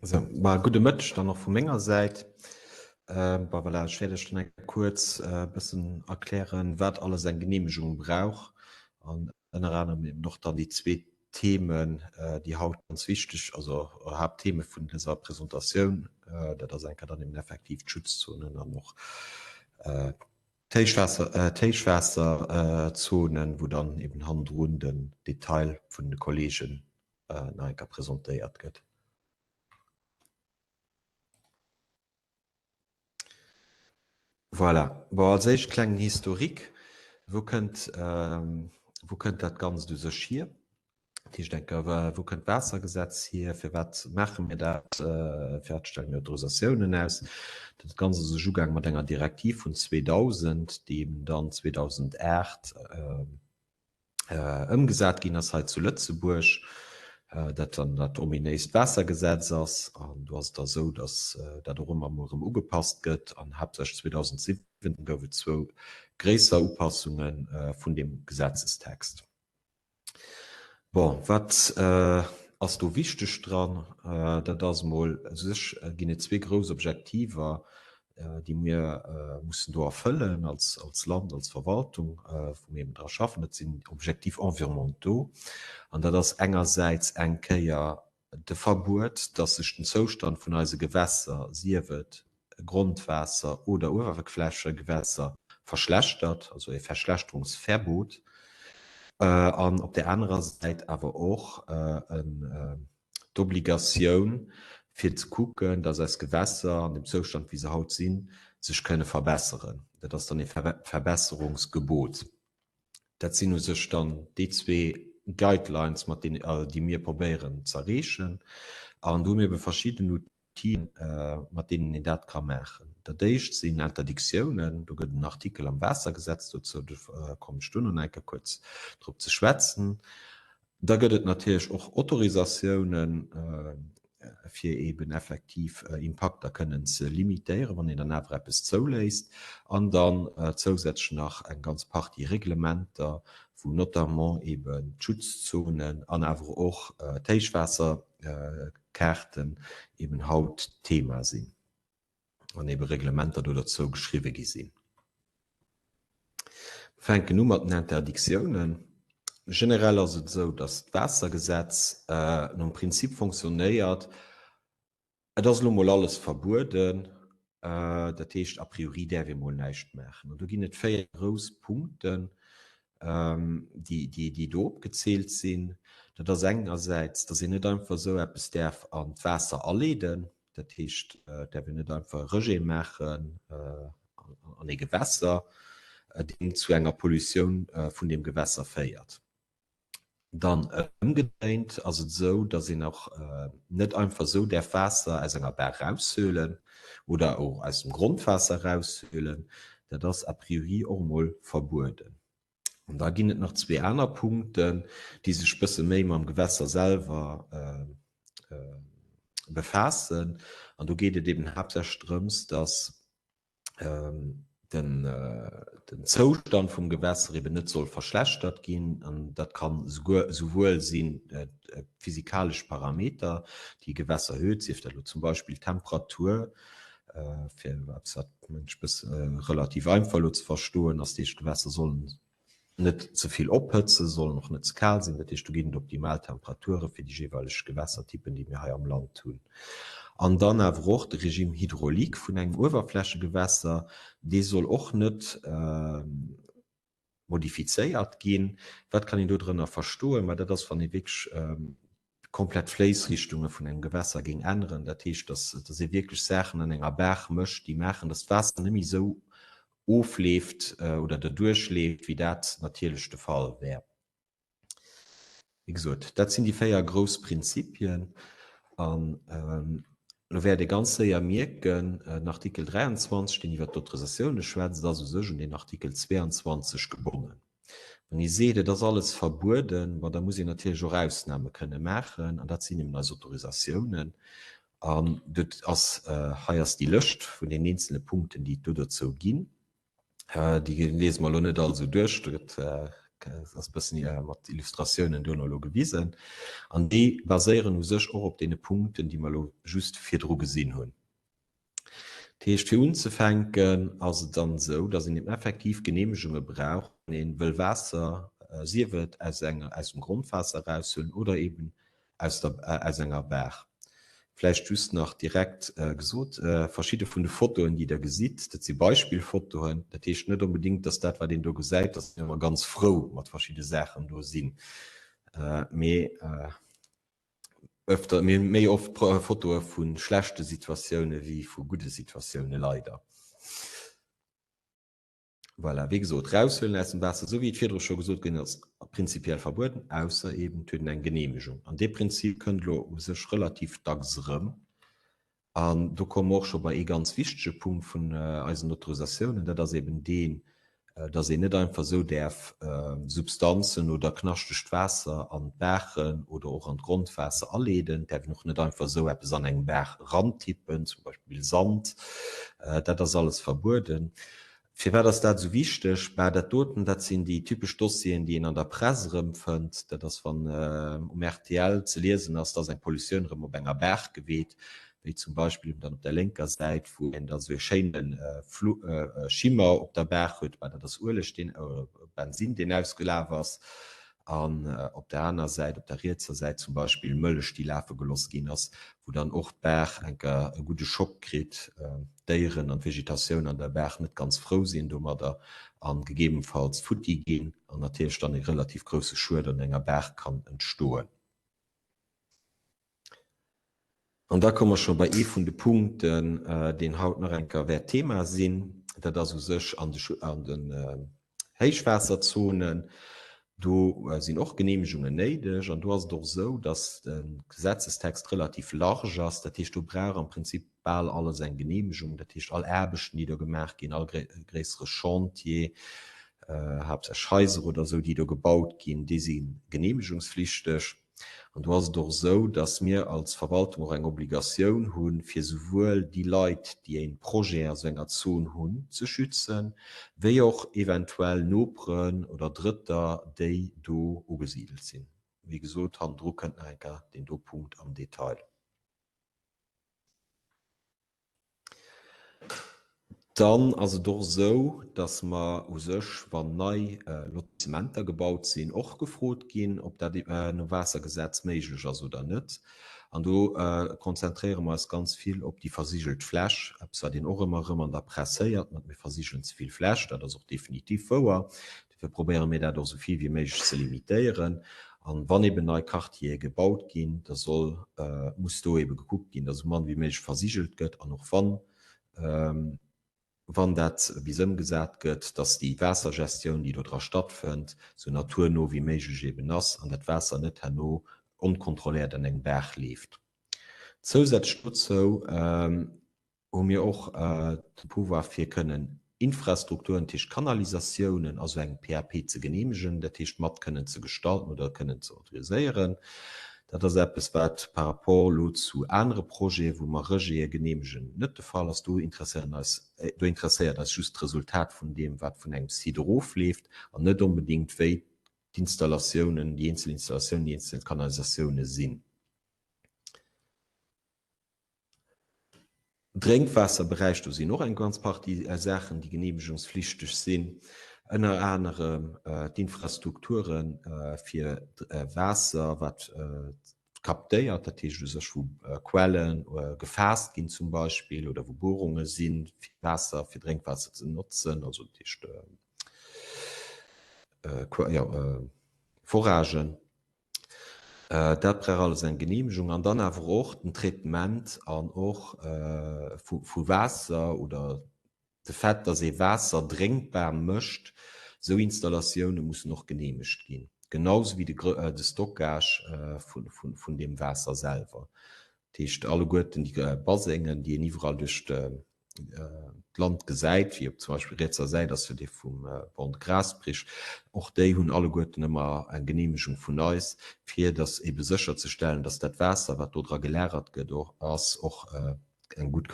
Also, ma gudde Mëtteg dann och vu menger Säit. Bon, voilà, ech wäert Iech dann eng Kéier kuerz e bëssen erklären, wat alles eng Geneemegung brauch an ënner anerem eben och dann déi zwee Themen, déi haut ganz wichteg, also Haapttheme vun dëser Presentatioun, dat ass eng Kéier dann eben effektiv d'Schutzzonen an och d'Héichwaasserzonen, wou dann eben hannendrun den Detail vun de Kollegen nach eng Kéier presentéiert gëtt. Voilà. Bon, als éischt klengen Historique. Wou kënnt, wou kënnt dat Ganzt u sech hier? Dat heescht eng Kéier, wou kënnt d'Waassergesetz hier? Firwat maache mir dat? Firwat stelle mir Autorisatiounen aus? Dat Ganzt ass u sech ugaange mat enger Direktiv vun 2000, déi eben dann 2008 ëmgesat ginn ass hei zu Lëtzebuerg, dat dann dat ominéist Waassergesetz ass. An do ass et da esou, datt dat och ëmmer emol erëm ugepasst gëtt. An haaptsächlech 2007 gouf et zwou gréisser Upassunge vun deem Gesetzestext. Bon, wat ass do wichteg dran? Dat ass emol, u sech ginn et zwee grouss Objektiver, déi mir mussen do erfëllen als, als Land, als Verwaltung, wou mir eben dra schaffen, dat sinn Objectifs environnementaux. An dat ass engersäits eng Kéier de Verbuet, dass sech den Zoustand vun eise Gewässer, sief et Grondwaasser oder Uewerflächegewässer, verschlechtert, also e Verschlechterungsverbot, an op där anerer Säit awer och en d'Obligatioun fir ze kucken, dass eis Gewässer an dem Zoustand wéi se haut sinn, sech kënne verbesseren. Dat ass dann e Verbesserungsgebot. Dat sinn u sech dann déi zwee Guidelines, mat deenen, déi mir probéieren ze erreechen. An do hu mir ebe verschidden Outile, mat deenen een dat ka maachen. Dat éischt sinn Interdictiounen. Do gëtt et en Artikel am Waassergesetz dozou, do kommen ech duerno nach eng Kéier kuerz drop ze schwätzen. Da gëtt et natierlech och Autorisatiounen, fir eeben effektiv Impakter kënnen ze limitéieren, wann een dann awer eppes zouléisst. An dann zousätzlech nach eng ganz Partie Reglementer, wou notamment eeben d'Schutzzonen an awer och d'Héichwaasserkaarten eeben haut Thema sinn. an ebe Reglementer do derzou geschriwwe gi sinn. Mir fänken u mat den Interdictiounen. Generell ass et esou, datt d'Waassergesetz nom Prinzip fonctionnéiert, et ass elo mol alles verbueden, dat heescht a priori däerf ee mol näischt maachen. An do ginn et 4 grouss Punkten, déi do opgezielt sinn. Dat ass engersäits, datt een net einfach esou eppes däerf an d'Waasser aleeden. Dat heescht, et däerf een net einfach e Rejet maachen an ee Gewässer, deen zu enger Pollutioun vun deem Gewässer féiert. Dann ëmgedréint ass et esou, datt een och net einfach esou däerf Waasser aus enger Baach eraushölen oder och aus dem Grondwaasser eraushölen. Dat ass a priori och emol verbueden. An da ginn et nach zwee aner Punkten, déi sech bësse méi mam Gewässer selwer befaassen. An do geet et eben haaptsächlech drëms, dass den Zoustand vum Gewässer eben net soll verschlechtert ginn. An dat kann esouguer esouwuel sinn physikalesch Parameter, déi e Gewässer huet, sief dat elo zum Beispill d'Temperatur, fir eppes wat mengen ech bësse relativ einfach elo ze verstoen ass, dat heescht d'Gewässer sollen net ze vill ophëtzen, sollen och net ze kal sinn, dat heescht do ginn et optimal Temperature fir déi jeeweileg Gewässertypen déi mir hei am Land hunn. An dann awer och de Régime hydraulique vun engem Uewerflächegewässer, dee soll och net modifizéiert ginn. Wat kann een do drënner verstoen? Ma dat ass, wann ee wierklech komplett Fléissrichtunge vun engem Gewässer géing änneren. Dat heescht, dass, dass ee wierklech Saachen an enger Baach mécht, déi maachen, dass d'Waasser net méi esou ofleeft oder derduerch leeft, wéi dat natierlech de Fall wär. Wéi gesot, dat sinn déi 4 grouss Prinzipien. An elo wäert ee ganz séier mierken, den Artikel 23, deen iwwert d'Autorisatioune schwätzt, ass u sech un den Artikel 22 gebonnen. Wann ee seet, et ass alles verbueden, ma da muss een natierlech och Ausname kënne maachen, an dat sinn eben eis Autorisatiounen. An dat ass, hei ass déi Lëscht vun den eenzele Punkten, déi et do dozou ginn. Déi liese mer elo net all esou duerch, dat. ass e bëssen mat Illustratiounen duerno elo gewisen. An déi baséieren u sech och op deene Punkten, déi mer elo just virdru gesinn hunn. Dat heescht, fir unzefänken ass et dann esou, dass een eben effektiv Genehmegunge brauch, wann ee wëll Waasser, sief et aus enger, aus dem Grondwaasser eraushuelen oder eben aus der, aus enger Baach. Vläicht just nach direkt gesot, verschidde vun de Fotoen, déi Der gesitt, dat si Beispillfotoen. Dat heescht net onbedéngt, dass dat, wat een do gesäit, dass mir ëmmer ganz frou mat verschidde Saachen do sinn, mee öfter, mir hunn méi oft Fotoe vu schlechte Situatioune wéi vu gudde Situatioune leider. Voilà, wéi gesot, raushuelen aus dem Waasser, esou wéi et virdru scho gesot ginn ass, prinzipiell verbueden, ausser eben et huet een eng Genehmegung. An dee Prinzip kënnt elo u sech relativ dacks erëm. An do komme mer och scho bei ee ganz wichtege Punkt vun eisen Autorisatiounen, dat ass eben deen, dass een net einfach esou däerf Substanzen oder knaschtegt Waasser an d'Baachen oder och an d'Grondwaasser aleeden. Et däerf een och net einfach esou eppes an eng Baach erantippen, zum Beispill Sand. Dat ass alles verbueden. Firwat ass dat esou wichteg? Bah, dat doten, dat sinn déi typesch Dossieren, déi een an der Press erëmfënnt. Dat ass, wann um rtl ze liesen ass, dass eng Pollutioun erëm op enger Baach geweet, wéi zum Beispill eben dann op der lénker Säit, wou een da sou e schéine Schimmer op der Baach huet, bah, dat ass Ueleg, deen, Bensin, deen ausgelaf ass. An op der aner Säit, op der rietser Säit zum Beispill Mëllech, déi lafe geloss ginn ass, wou dann och d'Baach enker e gudde Schock kritt, d'Déieren an d'Vegetatioun an der Baach net ganz frou sinn domadder a gegebenfalls futti ginn an natierlech dann e relativ grousse Schued an enger Baach kann entstoen. An da komme mer scho bei ee vun de Punkten, deen haut nach eng Kéier wäert Thema sinn. Dat ass u sech an den Héichwaasserzonen. Do sinn och Genehmegungen néideg. An do ass et och esou, dass de Gesetzestext relativ large ass. Dat heescht, do brauch am Prinzip bal alles eng Genehmegung. Dat heescht, all Aarbechten, déi do gemaach ginn, all gréissere Chantier, haaptsächlech Haiser oder esou, déi do gebaut ginn, déi si genehmegungsflichteg. An do ass et och esou, dass mir als Verwaltung och eng Obligatioun hunn, fir souwuel déi Leit, déi e Projet a sou enger Zon hunn, ze schützen, wéi och eventuell Noperen oder Drëtter, déi do ugesidelt sinn. Wéi gesot, hannendru kënnt nach eng Kéier deen do Punkt am Detail. Dann ass et och esou, dass mer u sech, wann nei Lotissementer gebaut sinn, och gefrot ginn, ob dat nom Waassergesetz méiglech ass oder net. An do konzentréiere mer eis ganz vill op déi versigelt Fläch, eppes wat een och ëmmer erëm an der Press héiert, mat mir versigelen ze vill Fläch. Dat ass och definitiv wouer. Dofir probéiere mir dat och esou vill wéi méiglech ze limitéieren. An wann eben nei Quartiere gebaut ginn, da soll, muss do ebe gekuckt ginn, datt esou mann wéi méiglech versigelt gëtt an och wann, wann dat bis ëmgesat gëtt, datt déi Waassergestioun, déi do dra stattfënnt, esou naturno wéi méiglech eben ass an dat Waasser net herno onkontrolléiert an eng Baach leeft. Zousätzlech dozou hu mir och de Pouvoir fir kënnen Infrastrukturen, dat heescht Kanalisatiounen a sou engem PAP ze genehmegen, dat heescht mat kënnen ze gestalten oder kënnen ze autoriséieren. Dat ass eppes, wat par rapport elo zu anere Projeten, wou mer Rejete genehmegen, net de Fall ass. Do interesséieren eis, do interesséiert eis just d'Resultat vun deem, wat vun engem Site erofleeft an net onbedéngt, wéi d'Installatiounen, déi eenzel Installatiounen, déi eenzel Kanalisatiounen sinn. Drénkwaasserberäich, do sinn och eng ganz Partie Saachen, déi genehmegungsflichteg sinn, ënner anerem d'Infrastrukture fir Waasser, wat captéiert, dat heescht u sech wou Quelle gefaasst ginn zum Beispill oder wou Buerunge sinn, fir Waasser fir Drénkwaasser ze notzen, also dat heescht Foragen. Dat brauch alles eng Genehmegung an dann awer och den Traitement an och vu Waasser oder de Fait, dass ee Waasser drénkbar mécht. Esou Installatioune mussen och genehmegt ginn, genau esou wéi de Stockage vun deem Waasser selwer. Dat heescht, alleguerten déi Basengen, déi een iwwerall duerch d'Land gesäit, wéi op zum Beispill rietser Säit ass jo dee vum Ban de Grasbrig, och déi hunn alleguerten ëmmer eng Genehmegung vun eis, fir datt ebe sécherzestellen, datt dat Waasser, wat do dra gelagert gëtt, och ass, och eng gutt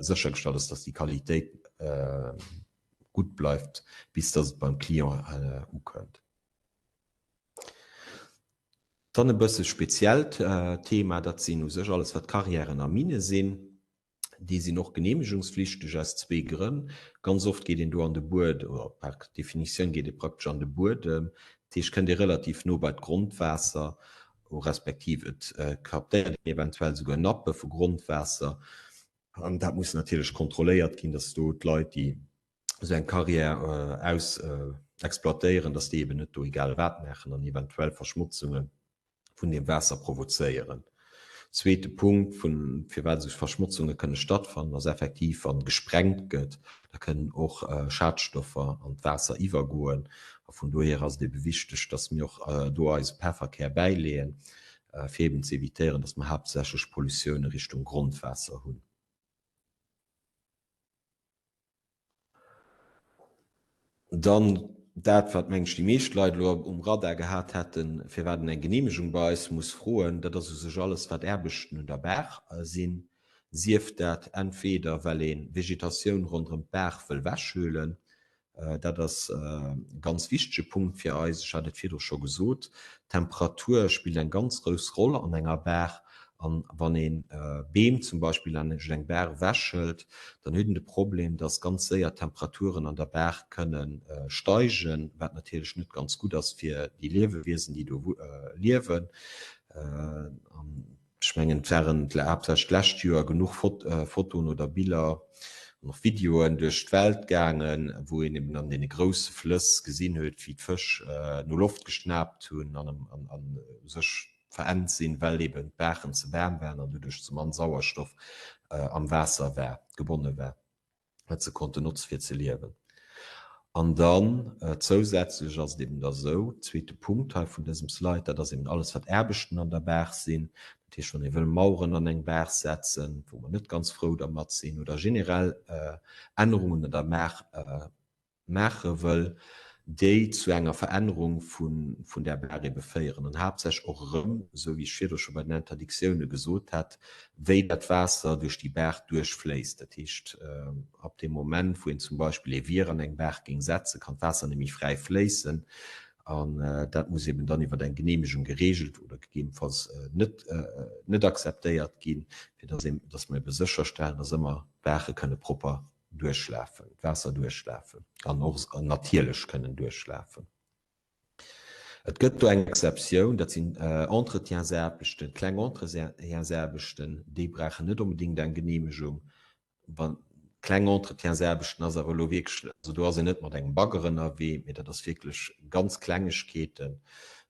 séchergestallt ass, datt déi Qualitéit gutt bleift, bis datt et beim Client ukënnt. Dann e bësse speziellt Thema, dat sinn u sech alles wat Carrièren a Minne sinn. Déi sinn och genehmegungsflichteg aus zwee Grënn. Ganz oft geet een do an de Buedem, oder par Definitioun geet ee praktesch an de Buedem, dat heescht kënnt ee relativ no bei d'Grondwaasser, respektiv et captéiert een eventuell souguer Nappe vu Grondwaasser. An dat muss natierlech kontrolléiert ginn, dass do d'Leit, déi esou eng Carrière aus exploitéieren, dass déi eben net do egal wat maachen an eventuell Verschmotzunge vun deem Waasser provozéieren. Zweete Punkt vun firwat esou Verschmotzunge kënne stattfannen, ass effektiv wann gesprengt gëtt, da kënnen och Schadstoffer an d'Waasser iwwergoen a vun dohier ass et ebe wichteg, dass mir och do eise Pefferkär bäileeën, fir eben ze evitéieren, dass mer haaptsächlech Pollutioune Richtung Grondwaasser hunn. Dann dat, wat, meng ech, déi meescht Leit elo um Radar gehat hätten, firwat een eng Genehmegung bei eis muss froen, dat ass u sech alles, wat Aarbechten un der Baach sinn, sief dat entweder well ee Vegetatioun ronderëm d'Baach wëll wechhölen, Dat ass e ganz wichtege Punkt fir eis. Ech hat et virdru scho gesot, d'Temperatur spillt eng ganz grouss Roll an enger Baach. An wann ee Beem zum Beispill laanscht eng Baach ewechhëlt, dann huet een de Problem, dass ganz séier d'Temperaturen an der Baach kënne steigen, wat natierlech net ganz gutt ass fir déi Liewewiesen, déi do liewen. Ech mengen et waren haaptsächlech d'lescht Joer genuch Fotoen oder Biller an och Videoen duerch d'Welt gaangen, wou een eben an deene grousse Flëss gesinn huet, wéi d'Fësch no Loft geschnaapt hunn an u sech verennt sinn, well eben d'Baachen ze waarm waren an doduerch ze mann Sauerstoff am Waasser war, gebonne war. wat se konnten notze fir ze liewen. An dann zousätzlech ass et eben da sou, zweete Punkt hei vun dësem Slide, dat ass eben alles wat Aarbechten an der Baach sinn. Dat heescht, wann ee wëll Maueren an eng Baach setzen, wou mer net ganz frou dermat sinn, oder generell Ännerungen an der Baach maache wëll, déi zu enger Verännerung vun där Baach ebe féieren an haaptsächlech och erëm, esou wéi ech virdru scho bei den Interdictioune gesot hat, wéi dat Waasser duerch déi Baach duerchfléisst. Dat heescht, ab deem Moment, wou een zum Beispill ee Wier an eng Baach géing setzen, kann d'Waasser net méi fräi fléissen an dat muss eben dann iwwer eng Genehmegung geregelt oder gegebenfalls net net akzeptéiert ginn, fir dass ee, dass mer ebe sécherstellen, dass ëmmer d'Baache kënne propper duerchlafen, d'Waasser duerchlafen an och natierlech kënnen duerchlafen. Et gëtt do eng Exceptioun, dat sinn Entretiensaarbechten, kleng Entretiensaarbechten, déi brauchen net onbedéngt eng Genehmegung. Wa kleng Entretiensaarbechten ass awer elo wierklech, also do ass een net mat engem Bagger ënnerwee, mee dat ass wierklech ganz Klengegkeeten,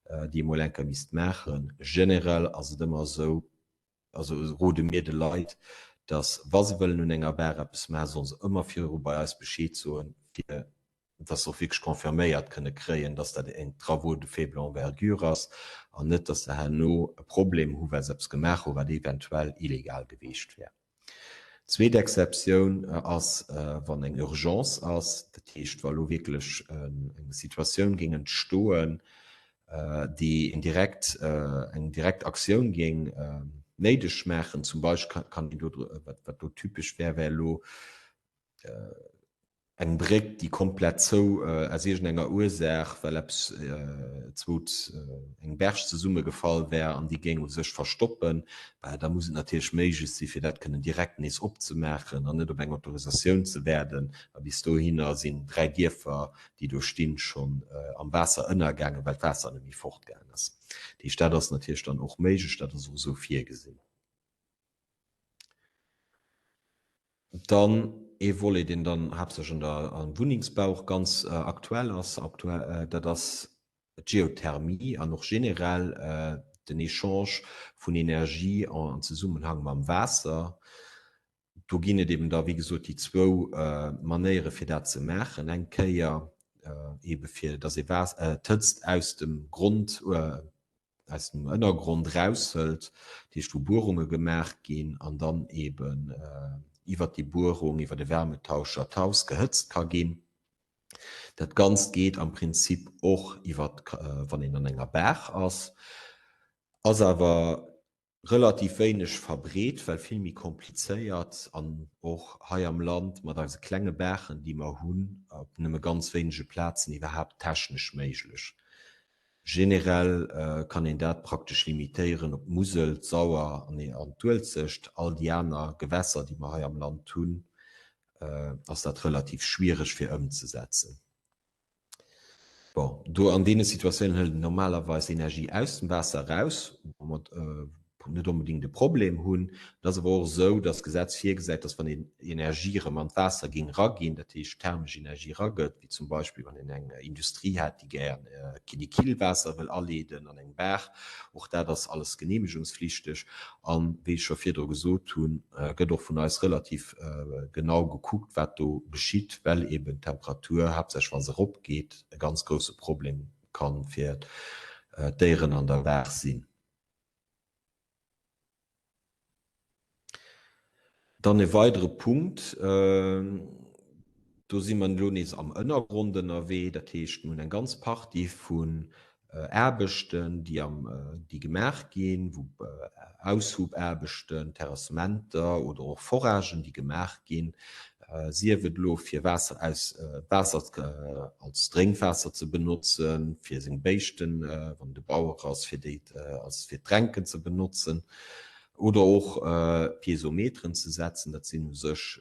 déi ee mol eng Kéier misst maachen. Generell ass et ëmmer esou, Also rode mir de Leit, dass wa se wëllen un enger Bar eppes maachen, solle se ëmmer viru bei eis Bescheed soen, fir dass se och wierklech confirméiert kënne kréien, dass dat eng Travaux de faible envergure ass an net, dass se herno e Problem hu well se eppes gemaach hu wat eventuell illegal geweecht wär. Zweet Exceptioun ass, wann eng Urgence ass, dat heescht wa lo wierklech eng Situatioun géing entstoen, déi en direkt, eng direkt Aktioun géing néideg maachen. Zum Beispill kann een do, wat do typesch wär, wär elo eng Bréck, déi komplett zou aus iergendenger Ursaach, well eppes zwou eng Berg zesummegefall wär an déi géing u sech verstoppen, bah, da muss et natierlech méiglech si fir dat kënnen direkt nees opzemaachen an net op eng Autorisatioun ze waarden. A bis dohinner sinn 3 Dierfer, déi do stinn, schonn am Waasser ënnergaangen, well d'Waasser net méi fortgaang ass. Dat heescht, dat ass natierlech dann och méiglech, dat ass och esou virgesinn. Dann ee Volet, deen dann haaptsächlech an der, am Wunnengsbau och ganz aktuell ass, aktuell, dat ass d'Geothermie an och generell den Echange vun Energie en Zesummenhang mam Waasser. Do ginn et eben da, wéi gesot, déi zwou Manéiere fir dat ze maachen. Eng Kéier ebe fir datt ee d'Hëtzt aus dem Grond, aus dem Ënnergrond eraushëlt, dat heescht wou Buerunge gemaach ginn an dann eben iwwert déi Buerung, iwwert e Wärmetauscher d'Haus gehëtzt ka ginn. Dat Ganzt geet am Prinzip och iwwert, wann een an enger Baach ass, ass awer relativ wéineg verbreet, well vill méi komplizéiert an och hei am Land mat eise klenge Baachen, déi mer hunn, op nëmme ganz wéinege Plazen iwwerhaapt technesch méiglech. Generell kann een dat praktesch limitéieren op d'Musel, d'Sauer an d'Uelzecht. All déi aner Gewässer, déi mer hei am Land hunn, ass dat relativ schwiereg fir ëmzesetzen. Bon, do an deene Situatiounen hëlt een normalerweis Energie aus dem Waasser eraus, wou mer net onbedéngt e Problem hunn. Et ass awer och esou, dass d'Gesetz virgesäit, dass wann een Energie erëm an d'Waasser géing eraginn, dat heescht thermesch Energie eragëtt, wéi zum Beispill wann een eng Industrie hätt, déi gär déi Killwaasser wëll aleeden an eng Baach, och dat ass alles genehmegungsflichteg. An, wéi ech scho virdru gesot hunn, gëtt och vun eis relativ genau gekuckt, wat do geschitt, well eben d'Temperatur, haaptsächlech wa se eropgeet, e ganz grousse Problem ka fir d'Déieren an der Baach sinn. Dann e weidere Punkt, do si mer elo nees am Ënnergrond ënnerwee, dat heescht, mir hunn eng ganz Partie vun Aarbechten, déi am, déi gemaach ginn, wou Aushubaarbechten, Terrassementer oder och Foragen, déi gemaach ginn, sief et elo fir Waasser aus, Waasser als Drénkwaasser ze benotzen, fir seng Béischten, wann et e Bauer ass, fir déi als fir d'Dränken ze benotzen oder och Piezometeren ze setzen. Dat sinn u sech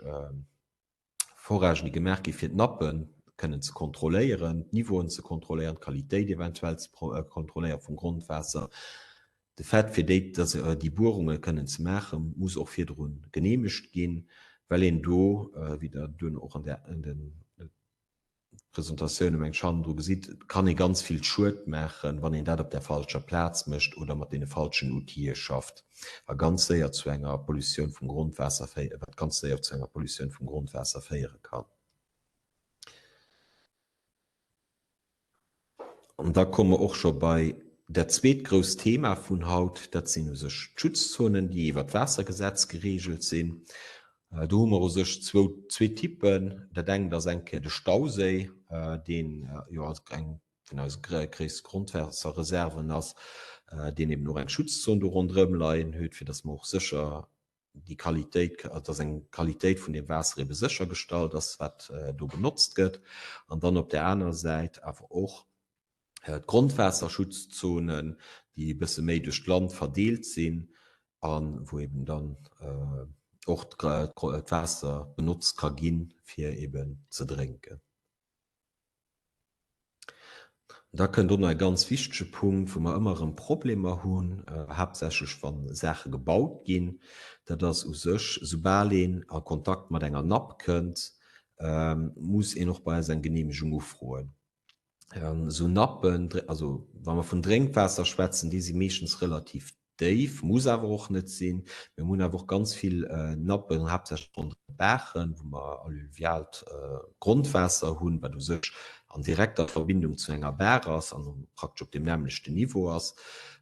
Foragen, déi gemaach gi fir d'Nappe kënnen ze kontrolléieren, d'Niveauen ze kontrolléieren, d'Qualitéit eventuell ze kontrolléiere vum Grondwaasser. De Fait, fir déi, dass déi Buerunge kënnen ze maachen, muss och virdru geneemegt ginn, well een do, wéi Der duerno och an der, an den Presentatioune meng ech hannendru gesitt, kann ee ganz vill Schued maachen, wann een dat op der falscher Plaz mécht oder mat deene falschen Outile schafft a ganz séier zu enger Pollutioun vum Grondwaasser féieren, wat ganz séier zu enger Pollutioun vum Grondwaasser féiere kann. An da komme mer och scho bei dat zweet grousst Thema vun haut, dat sinn u sech d'Schutzzonen, déi iwwert d'Waassergesetz geregelt sinn. Do hu mer u sech zwou, zwee Typen. Dat engt ass eng Kéier de Stauséi, deen jo als eng vun eise gréisste Grondwaasserreserven ass, deen eben och eng Schutzzon do ronderëm leien huet, fir datt mer och sécher déi Qualitéit, dass eng Qualitéit vun deem Waasser ebe séchergestallt ass, wat do benotzt gëtt, an dann op där anerer Säit awer och d'Grondwaasserschutzzonen, déi e bësse méi duerch d'Land verdeelt sinn a wou eben dann och d'Waasser benotzt ka ginn, fir eben ze drénken. Da kënnt och nach e ganz wichtege Punkt, wou mer ëmmer erëm Problemer hunn, haaptsächlech wa Saache gebaut ginn, dat ass u sech, soubal een a Kontakt mat enger Napp kënnt, muss een och bei eis eng Genehmegung ufroen. Esou Nappen, also wa mer vun Drénkwaasser schwätzen, déi si meeschtens relativ déif, muss awer och net sinn. Mir hunn awer och ganz vill Nappen, haaptsächlech ronderëm d'Baachen, wou mer alluviaalt Grondwaasser hunn, wat u sech an direkter Verbindung zu enger Baach ass an praktesch op deem nämmlechten Niveau ass,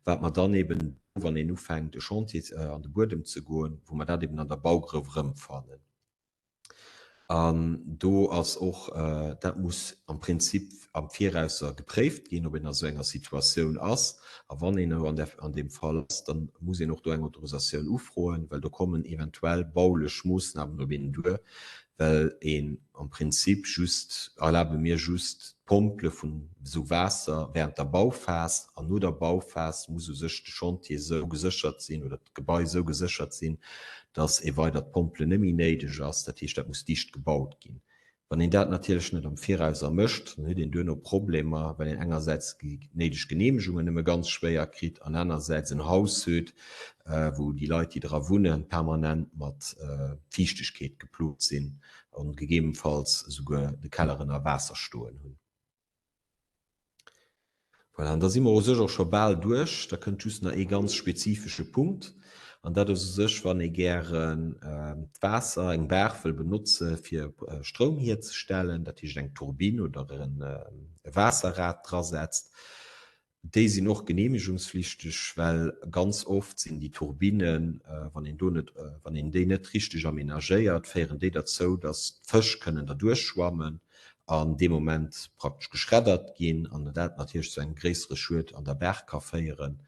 wat mer dann eben, wann een ufänkt e Chantier an de Buedem ze goen, wou mer dat eben an der Baugrouf erëmfannen. An do ass och, dat muss am Prinzip am Virausser gepréift ginn, ob een a sou enger Situatioun ass. A wann een elo an deem Fall ass, da muss een och do eng Autorisatioun ufroen, well do kommen eventuell baulech Moossnamen op een duer, well een am Prinzip just, erlabe mir just d'Pompele vun esou Waasser während der Bauphas. An no der Bauphas muss u sech de Chantier esou geséchert sinn oder d'Gebai esou geséchert sinn, dass e weidert Pompelen net méi néideg ass. Dat heescht, dat muss dicht gebaut ginn. Wann een dat natierlech net am Virauser mécht, dann huet een duerno Problemer, well een engersäits déi néideg Genehmegungen nëmme ganz schwéier kritt an anersäits en Haus huet, wou déi Leit, déi dra wunnen, permanent mat Fiichtegkeet geplot sinn an gegebenfalls esouguer de Keller ënner Waasser stoen hunn. Voilà, an da si mer u sech och scho bal duerch. Da kënnt just nach ee ganz spezifesche Punkt, an dat ass u sech, wann ee gären d'Waasser, eng Baach wëll benotze fir Stroum hierzestellen, dat heescht eng Turbinn oder e Waasserrad drasetzt. Déi sinn och genehmegungsflichteg, well ganz oft sinn déi Turbinnen, wann een do net, wann een déi net richteg amenagéiert, féieren déi derzou, datt d'Fësch kënnen derduerch schwammen an dee Moment praktesch geschreddert ginn an dat natierlech zu engem gréissere Schued an der Baach ka féieren,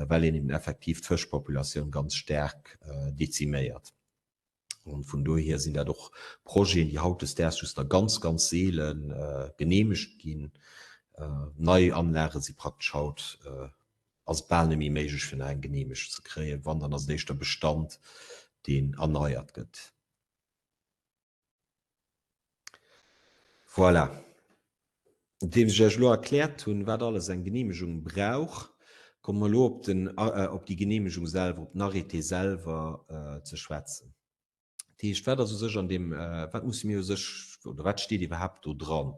well een eben effektiv d'Fëschpopulatioun ganz staark deziméiert. An vun dohier sinn dat och Projeten, déi hautdesdaags just nach ganz, ganz seele geneemegt ginn. Nei Anlage si praktesch haut, ass et bal net méi méiglech fir nach eng geneemegt ze kréien. Wann, dann ass et éischter Bestand, deen erneiert gëtt. Voilà. Nodeems ech Iech elo erkläert hunn, wat alles eng Geneemegung brauch, komme mer elo op den, op déi Geneemegung selwer, op den Arrêté selwer ze schwätzen. Dat heescht, wat ass u sech an deem, wat musse mir u sech, oder wat steet iwwerhaapt do dran?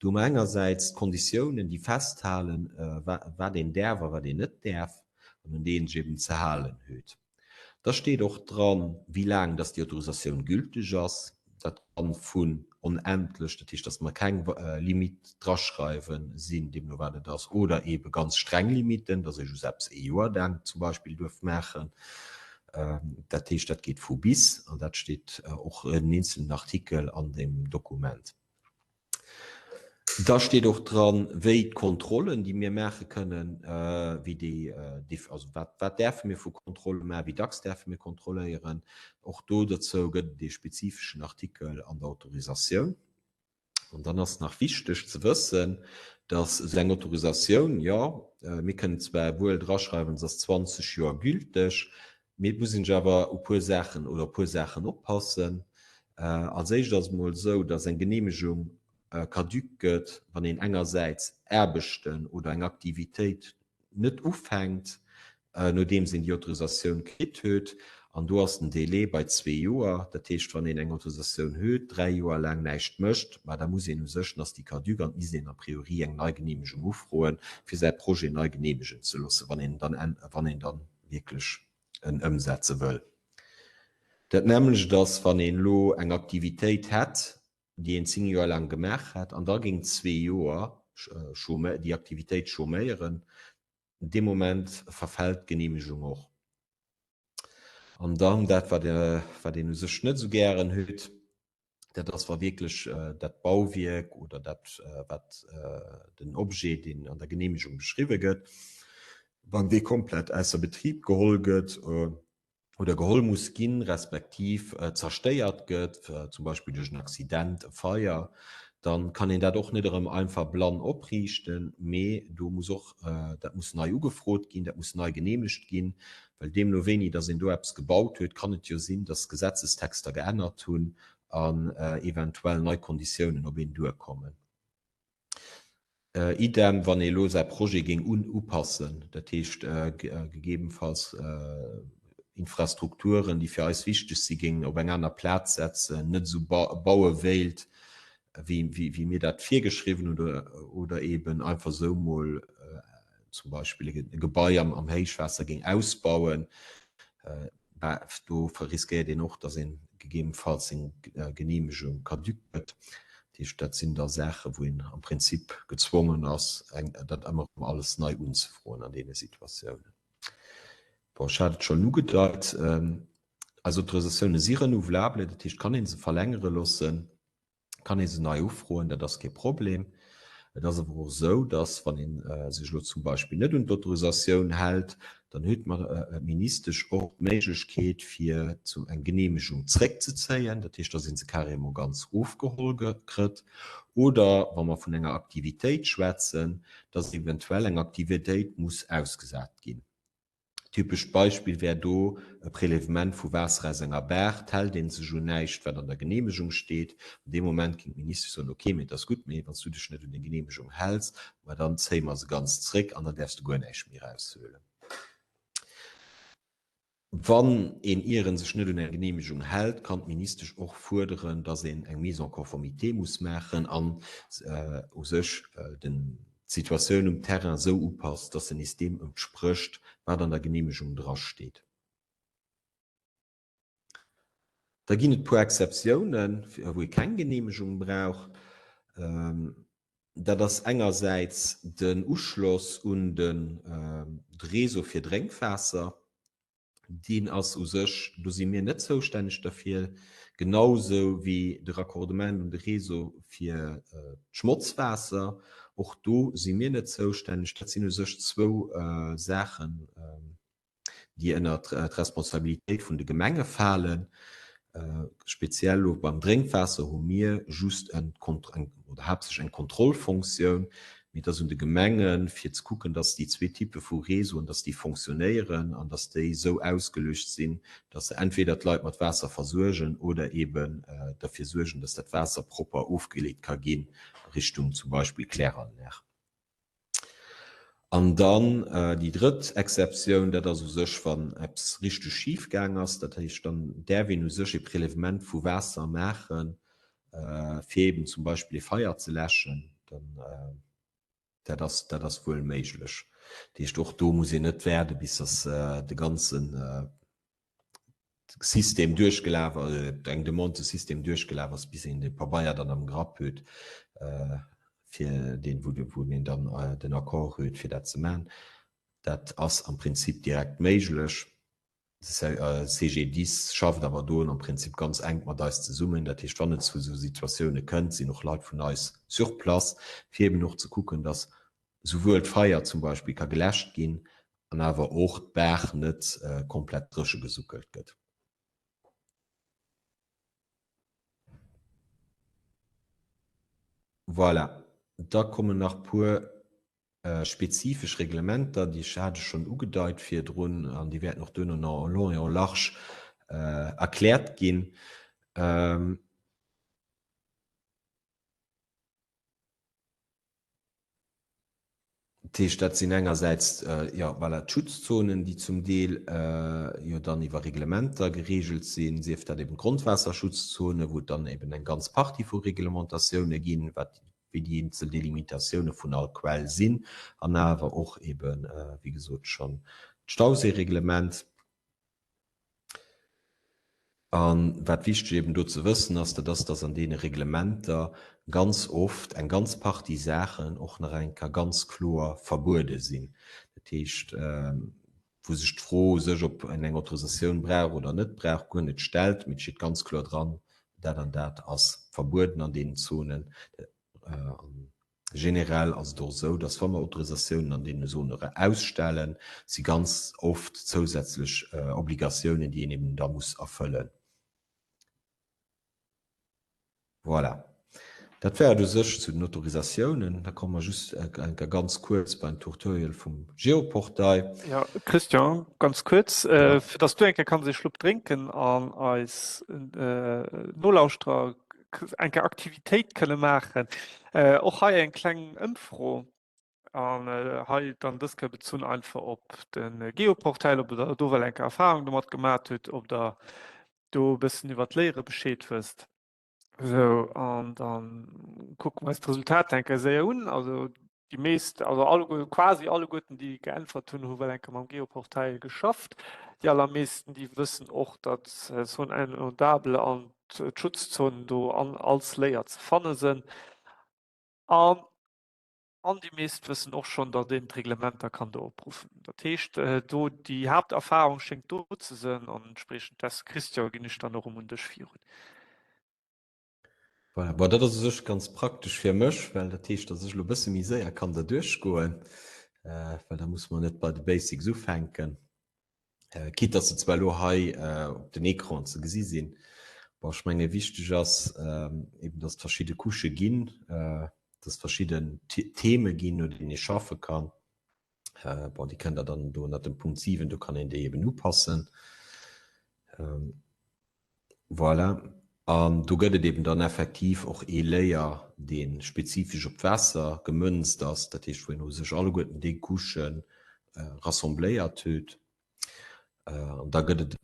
Do hu mer engersäits d'Konditiounen, déi festhalen, wat een däerf a wat een net däerf an un déi een sech eben ze halen huet. Da steet och dran, wéi laang dass déi Autorisatioun gülteg ass. Dat kann vun onendlech, dat heescht, dass mer keng Limite draschreiwen, sinn, deemno wat et ass, oder eebe ganz streng Limiten, dass ee just eppes ee Joer laang zum Beispill duerf maachen. Dat heescht, dat geet vu bis, an dat steet och en eenzelnen Artikel an deem Dokument. Da steet och dran, wéi d'Kontrollen, déi mir maache kënnen, wéi déi, also wat, wat däerfe mir vu Kontrolle maachen, wéi dacks däerfe mir kontrolléieren. Och do dozou gëtt et ee spezifeschen Artikel an der Autorisatioun. An dann ass nach wichteg ze wëssen, dass esou eng Autorisatioun, jo, mir kënnen zwar wuel draschreiwen, se ass 20 Joer gülteg, Mee et muss een sech awer u puer Saachen oder op puer Saachen oppassen. Als éischt ass et mol esou, dass eng Geneemegung caduc gëtt, wann een engersäits Aarbechten oder eng Aktivitéit net ufänkt, nodeems een déi Autorisatioun kritt huet. An do ass den Délai bei zwee Joer. Dat heescht, wann een eng Autorisatioun huet, dräi Joer laang näischt mécht, ma da muss een u sech, dann ass déi caduc an et misst een a priori eng nei Geneemegung ufroen, fir säi Projet nei geneemegen ze loossen, wann een dann, wann een dann wierklech en ëmsetze wëll. Dat nämmlecht ass, wann een elo eng Aktivitéit hätt, déi een 10 Joer laang gemaach hätt, an da géing zwee Joer déi Aktivitéit chôméieren, dee Moment verfält d'Geneemegung och. An dann dat, wat een u sech net esou gären huet, Dat ass, wa wierklech dat Bauwierk oder dat, wat den Objet, deen an der Genehmegung beschriwwe gëtt, wann dee komplett ausser Betrib geholl gëtt oder geholl muss ginn, respektiv zerstéiert gëtt, zum Beispill duerch en Accident, e Feier, da kann een dat och net erëm einfach blann opriichten, mee do muss och, dat muss nei ugefrot ginn, dat muss nei genehmegt ginn, Well deemno wéini datt een do eppes gebaut huet, kann et jo sinn, datt d'Gesetzestexter geännert hunn an eventuell nei Konditiounen op een duerkommen. Idem wann ee elo säi Projet géing upassen, dat heescht gegebenfalls Infrastrukturen, déi fir eis wichteg si géingen op eng aner Plaz setzen, net esou baue wéilt, wéi mir dat virgeschriwwen hunn oder eeben einfach esou mol zum Beispill e Gebai am Héichwaasser géing ausbauen, do riskéiert een och, datt ee gegebenfalls seng Geneemegung caduc gëtt. Dat heescht, dat sinn da Saachen, wou een am Prinzip gezwongen ass, dat ëmmer erëm alles nei unzefroen an deene Situatiounen. Bon, ech hat et schonn ugedeit, eis Autorisatioune si renouvelable, dat heescht, kann ee se verlängere loossen. kann ee se nei ufroen, dat ass kee Problem. Et ass awer och esou, dass, wann ee sech elo zum Beispill net un d'Autorisatioun hält, dann huet d'Ministesch och d'Méiglechkeet, fir eng Geneemegung zréckzezéien, dat heescht, dass ee se carrément ganz ofgeholl kritt, oder, wa mer vun enger Aktivitéit schwätzen, dass eventuell eng Aktivitéit muss ausgesat ginn. Typescht Beispill wär do e Prélèvement vu Waasser aus enger Baach. Et hält ee sech un näischt, wat an der Geneemegung steet. An deem Moment géing d'Ministesch soen, ok, mee et ass gutt, mee wann s du dech net un déi Geneemegung häls, ma dann zéie mer se ganz zréck an dann däerfs du guer näischt méi eraushuelen. Wann een ieren sech net un eng Geneemegung hält, kann d'Ministesch och fuerderen, dass een eng Mise en conformité muss maachen an u sech den d'Situatioun um Terrain esou upasst, dass se nees deem entsprécht, wat an der Geneemegung drasteet. Da ginn et puer Exceptiounen, wou ee keng Geneemegung brauch. Dat ass engersäits den Uschloss un de Réseau fir Drénkwaasser. Deen ass u sech, do si mir net zoustänneg derfir, genau esou wéi de Raccordement un de Réseau fir d'Schmotzwaasser. Och do si mir net zoustänneg. Dat sinn u sech zwou Saachen, déi ënner d'Responsabilitéit vun de Gemenge falen. Speziell elo beim Drénkwaasser hu mir just eng oder haaptsächlech eng Kontrollfonktioun. Mee et ass un de Gemengen, fir ze kucken, dass déi zwee Typpe vu Réseauen, dass déi fonctionnéieren an dass déi esou ausgeluecht sinn, dass se entweder d'Leit mat Waasser versuergen oder eeben derfir suergen, dass dat Waasser propper ofgeleet ka ginn Richtung zum Beispill Kläranlag. An dann déi drëtt Exceptioun, dat ass u sech, wann eppes richteg schif gaang ass. Dat heescht, dann däerf een u sech e Prélèvement vu Waasser maachen, fir eben zum Beispill ee Feier ze läschen. Dann, dat ass, dat ass wuel méiglech. Dat heescht, och do muss een net waarde bis dass de ganzen System duerchgelaf, eng Demande de System duerchgelaf ass, bis een de Pabeier dann am Grapp huet, fir deen, wou wou een dann den Accord huet, fir dat ze maachen. Dat ass am Prinzip direkt méiglech. De CGDIS schafft awer do am Prinzip ganz enk mat eis zesummen. Dat heescht, wann et zu esou Situatioune kënnt, sinn och Leit vun eis sur place, fir eben och ze kucken, datt souwuel d'Feier zum Beispill ka geläscht ginn an awer och d'Baach net komplett dréche gesuckelt gëtt. Voilà, da kommen nach puer spezifesch Reglementer, déi hat ech schonn ugedeit virdrun an déi wäerten och duerno nach en long et en large erkläert ginn. Dat heescht, dat sinn engersäits, jo, voilà, d'Schutzzonen, déi zum Deel jo dann iwwer Reglementer geregelt sinn, sief dat eben d'Grondwaasserschutzzonen, wou et dann eben eng ganz Partie vu Reglementatioune ginn, wat wéi déi eenzel Delimitatioune vun all Quell sinn, an awer och eben, wéi gesot schonn, d'Stauséireglement. A wat wichteg eben do ze wëssen ass, dat ass, dass an deene Reglementer ganz oft eng ganz Partie Saachen och nach eng Kéier ganz kloer verbuede sinn. Dat heescht, wou sech d'Fro u sech, ob een eng Autorisatioun brauch oder net brauch, guer net stellt, mee et steet ganz kloer dran, dat an dat ass verbueden an deenen Zonen. Generell ass et och esou, dass wa mer Autorisatiounen an deene Zone ausstellen, si ganz oft zousätzlech Obligatiounen, déi een eben da muss erfëllen. Voilà, dat war et u sech zu den Autorisatiounen. Da komme mer just eng Kéier ganz kuerz beim Tutorial vum Geoportail. Jo, Christian, ganz kuerz, fir dass du eng Kéier kanns ee Schlupp drénken an eis Nolauschterer eng Kéier Aktivitéit kënne maachen. Och hei eng kleng Ëmfro an hei dann dës Kéier bezunn einfach op de Geoportail, ob der do well eng Kéier Erfahrung domat gemat hutt, ob der do e bëssen iwwer d'Léiere Bescheed wësst. Sou, an dann kucke mer eis d'Resultater eng Kéier séier un. Also déi meescht, also alleguer, quasi alleguerten, déi geäntwert hunn, hu well eng Kéier mam Geoportail geschafft. Déi allermeeschten, déi wëssen och, datt Zone inondable an d'Schutzzonen do an als Layer ze fanne sënn. An an déi meescht wëssen och schonn, datt een d'Reglementer kann do opruffen. Dat heescht, do déi Haapterfahrung schéngt do ze sënn an entspriechend dess, Christian, ginn ech dann och erëm un dech virun. Voilà, bon, dat ass u sech ganz praktesch fir mech, well dat heescht, datt ech elo e bësse méi séier kann derduerch goen, well da musse mer net bei de Basics ufänken, quitte datt se zwar elo hei op den Ecran ze gesi sinn. Bon, ech menge wichteg ass eben, datt et verschidde Couchë ginn, datt et verschidden Theme ginn, no deenen ee schaffe kann. Bon, déi kënnt Der dann do ënnert dem Punkt 7, do kann een déi eben upassen. Voilà. An do gëtt et eben dann effektiv och ee Layer, dee spezifesch op d'Waasser gemënzt ass, dat heescht, wou een u sech alleguerten déi Couchë rassembléiert huet. An da gëtt et,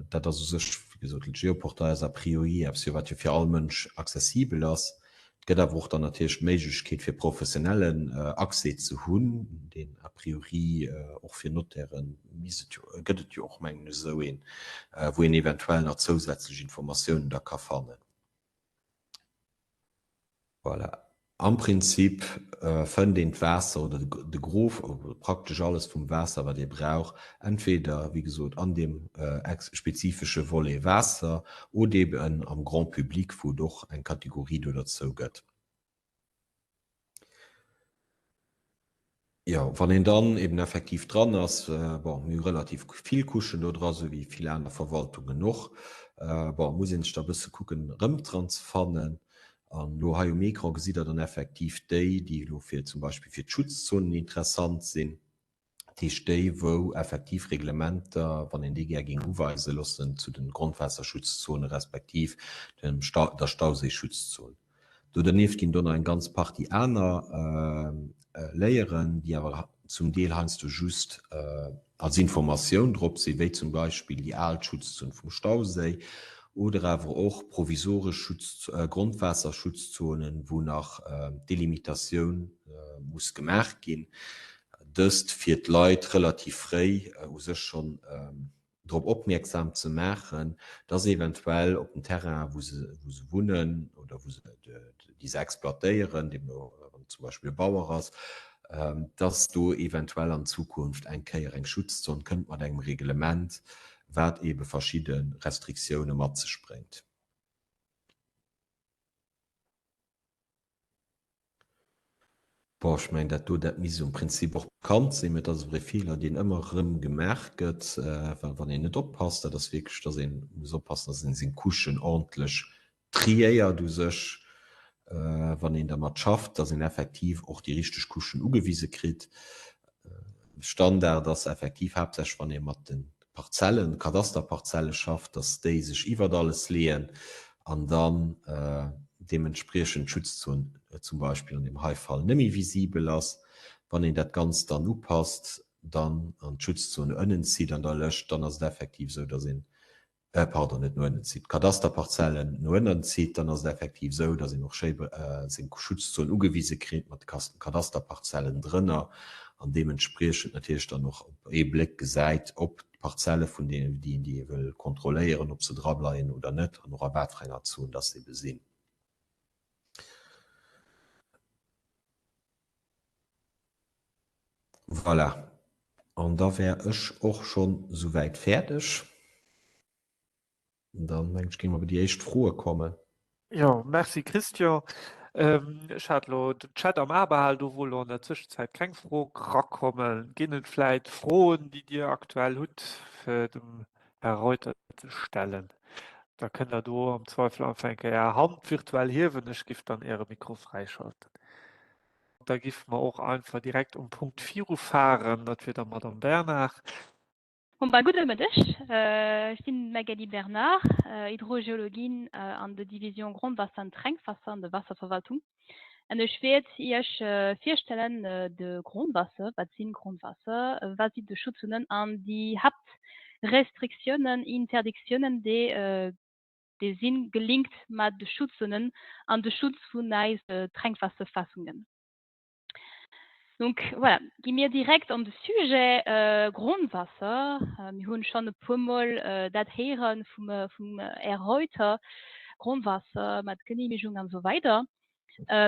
dat ass u sech, wéi gesot, de Geoportail ass a priori eppes, jo, wat jo fir all Mënsch accessibel ass. Et gëtt awer och dann natierlech d'Méiglechkeet fir professionellen Accès ze hunn, deen a priori och fir Notairen misst et jo, gëtt et jo och mengen ech esou een, wou een eventuell nach zousätzlech Informatiounen da ka fannen. Voilà. Am Prinzip fënnt een d'Waasser oder de Gros, praktesch alles vum Waasser wat ee brauch, entweder wéi gesot an deem spezifesche Volet Waasser oder eben am Grand public, wou et och eng Kategorie do derzou gëtt. Jo, wann een dann eben effektiv dran ass, bon, mir hu relativ vill Couchen do dra, sou wéi vill aner Verwaltungen och, bon, muss ee sech da e bësse kucken, erëm dran ze fannen. An elo hei um Ecran gesitt Der dann effektiv déi, déi elo fir zum Beispill fir d'Schutzzonen interessant sinn. Dat heescht déi, wou effektiv Reglementer, wann een déi gär géing uweise loossen, zu de Grondwaasserschutzzone respektiv dem der Stauséischutzzon. Do dernieft ginn do nach eng ganz Partie aner Léieren, déi awer zum Deel heiansdo just als Informatioun drop sinn, wéi zum Beispill déi al Schutzzon vum Stauséi oder awer och provisoresch Schutz Grondwaasserschutzzonen, wou nach d'Delimitatioun muss gemaach ginn. Dëst fir d'Leit relativ fréi u sech schonn drop opmierksam ze maachen, dass eventuell op den Terrainen, wou se, wou se wunnen oder wou se, déi se exploitéieren, deemno wann et zum Beispill e Bauer ass, dass do eventuell an Zukunft eng Kéier eng Schutzzon kënnt mat engem Reglement, wat eebe verschidde Restriktioune mat sech bréngt. Bon, ech mengen, dat do, dat misst um Prinzip och bekannt sinn, mä et ass awer e Feeler, deen ëmmer erëm gemaach gëtt, well wann een net oppasst, dat ass wierklech, dass ee muss oppassen, dass ee seng Couchen ordentlech triéiert u sech, wann een dermat schafft, dass een effektiv och déi richteg Couchen ugewise kritt. Standard ass effektiv haaptsächlech, wann ee mat de Parzellen, Kadasterparzelle schafft, dass déi sech iwwert alles leeën an dann deementspriechend d'Schutzzon zum Beispill an deem hei Fall net méi visibel ass. Wann een dat Ganzt dann upasst dann an d'Schutzzon no ënnen zitt an der Lëscht, dann ass et effektiv esou, dass een pardon, net no ënnen zitt, d'Kadasterparzellen no ënnen zitt, dann ass et effektiv esou, datt een och schéi seng Schutzzon ugewise kritt mat de Kadasterparzellen drënner an deementspriechend natierlech dann och op ee Bléck gesäit, ob d'Parzelle vun deenen, déi een déi ee wëll kontrolléieren, ob se drableien oder net an och a wat fir enger Zon datt se ebe sinn. Voilà, an da wär ech och schonn esouwäit fäerdeg. Dann, mengen ech, géinge mer bei déi éischt Froe kommen. Jo, merci Christian. Ech hat elo den Chat am A behal, do wor elo an der Zwëschenzäit keng Fro rakommen. Ginn et vläit Froen, déi Dir aktuell hutt, fir dem Här Reuter ze stellen? Da kënnt Der do am Zweifel einfach eng Kéier Är Hand virtuell hiewen, ech giff dann Äre Mikro fräischalten. Da giffe mer och einfach direkt um Punkt virufahren, dat wier der Madame Bernard. Bon ben, gudde Mëtteg. Ech sinn d'Magali Bernard, Hydrogeologin an der Division Grondwasser an Tränkwaasser an der Wasserverwaltung. An ech wäert Iech virstellen de Grondwasser, wat sinn Grondwasser, wat sinn de Schutzzonen an déi Haaptrestriktiounen, Interdiktiounen, déi déi sinn gelinkt mat de Schutzzonen an de Schutz vun eis Tränkwaasserfassungen. Donc voilà, gi mir direkt an de Sujet Grondwasser. Mir hunn schonn e puermol dat héiere vum vum Här Reuter, Grondwasser mat Genehmigung an esou weider.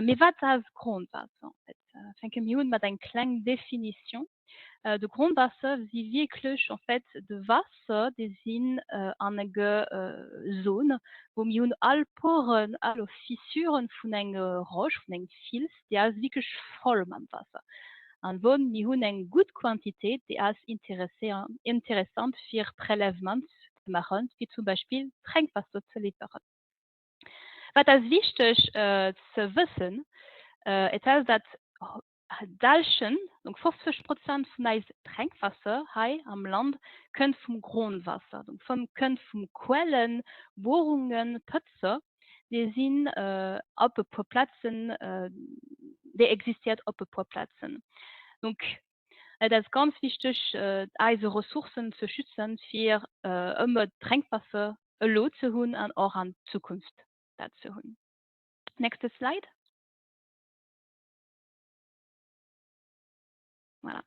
Mee wat ass Grondwaasser en fait? Fänke mir un mat eng kleng Definition. De Grondwaasser si wierklech en fait de Waasser, déi sinn an enge Zone, wou mir hunn all Poren, all Fissuren vun enge Roche, vun engem Fiels, déi ass wierklech voll mam Waasser. An wou mir hunn eng gutt Quantitéit, déi ass interessant fir Prélèvement ze maachen, fir zum Beispill Drénkwaasser ze liwweren. Wat ass wichteg ze wëssen, et ass dat D'Hallschent, donc 50 Prozent vun eis Drénkwaasser hei am Land kënnt vum Grondwaasser, donc vum kënnt vum Quellen, Bohrungen, Pëtzer, déi sinn op e puer Platzen, déi existiert op e puer Platzen. Donc et ass ganz wichteg eise Ressourcen ze schützen, fir ëmmer Drénkwaasser elo ze hunn an och an Zukunft dat ze hunn. Nächste Slide. Voilà.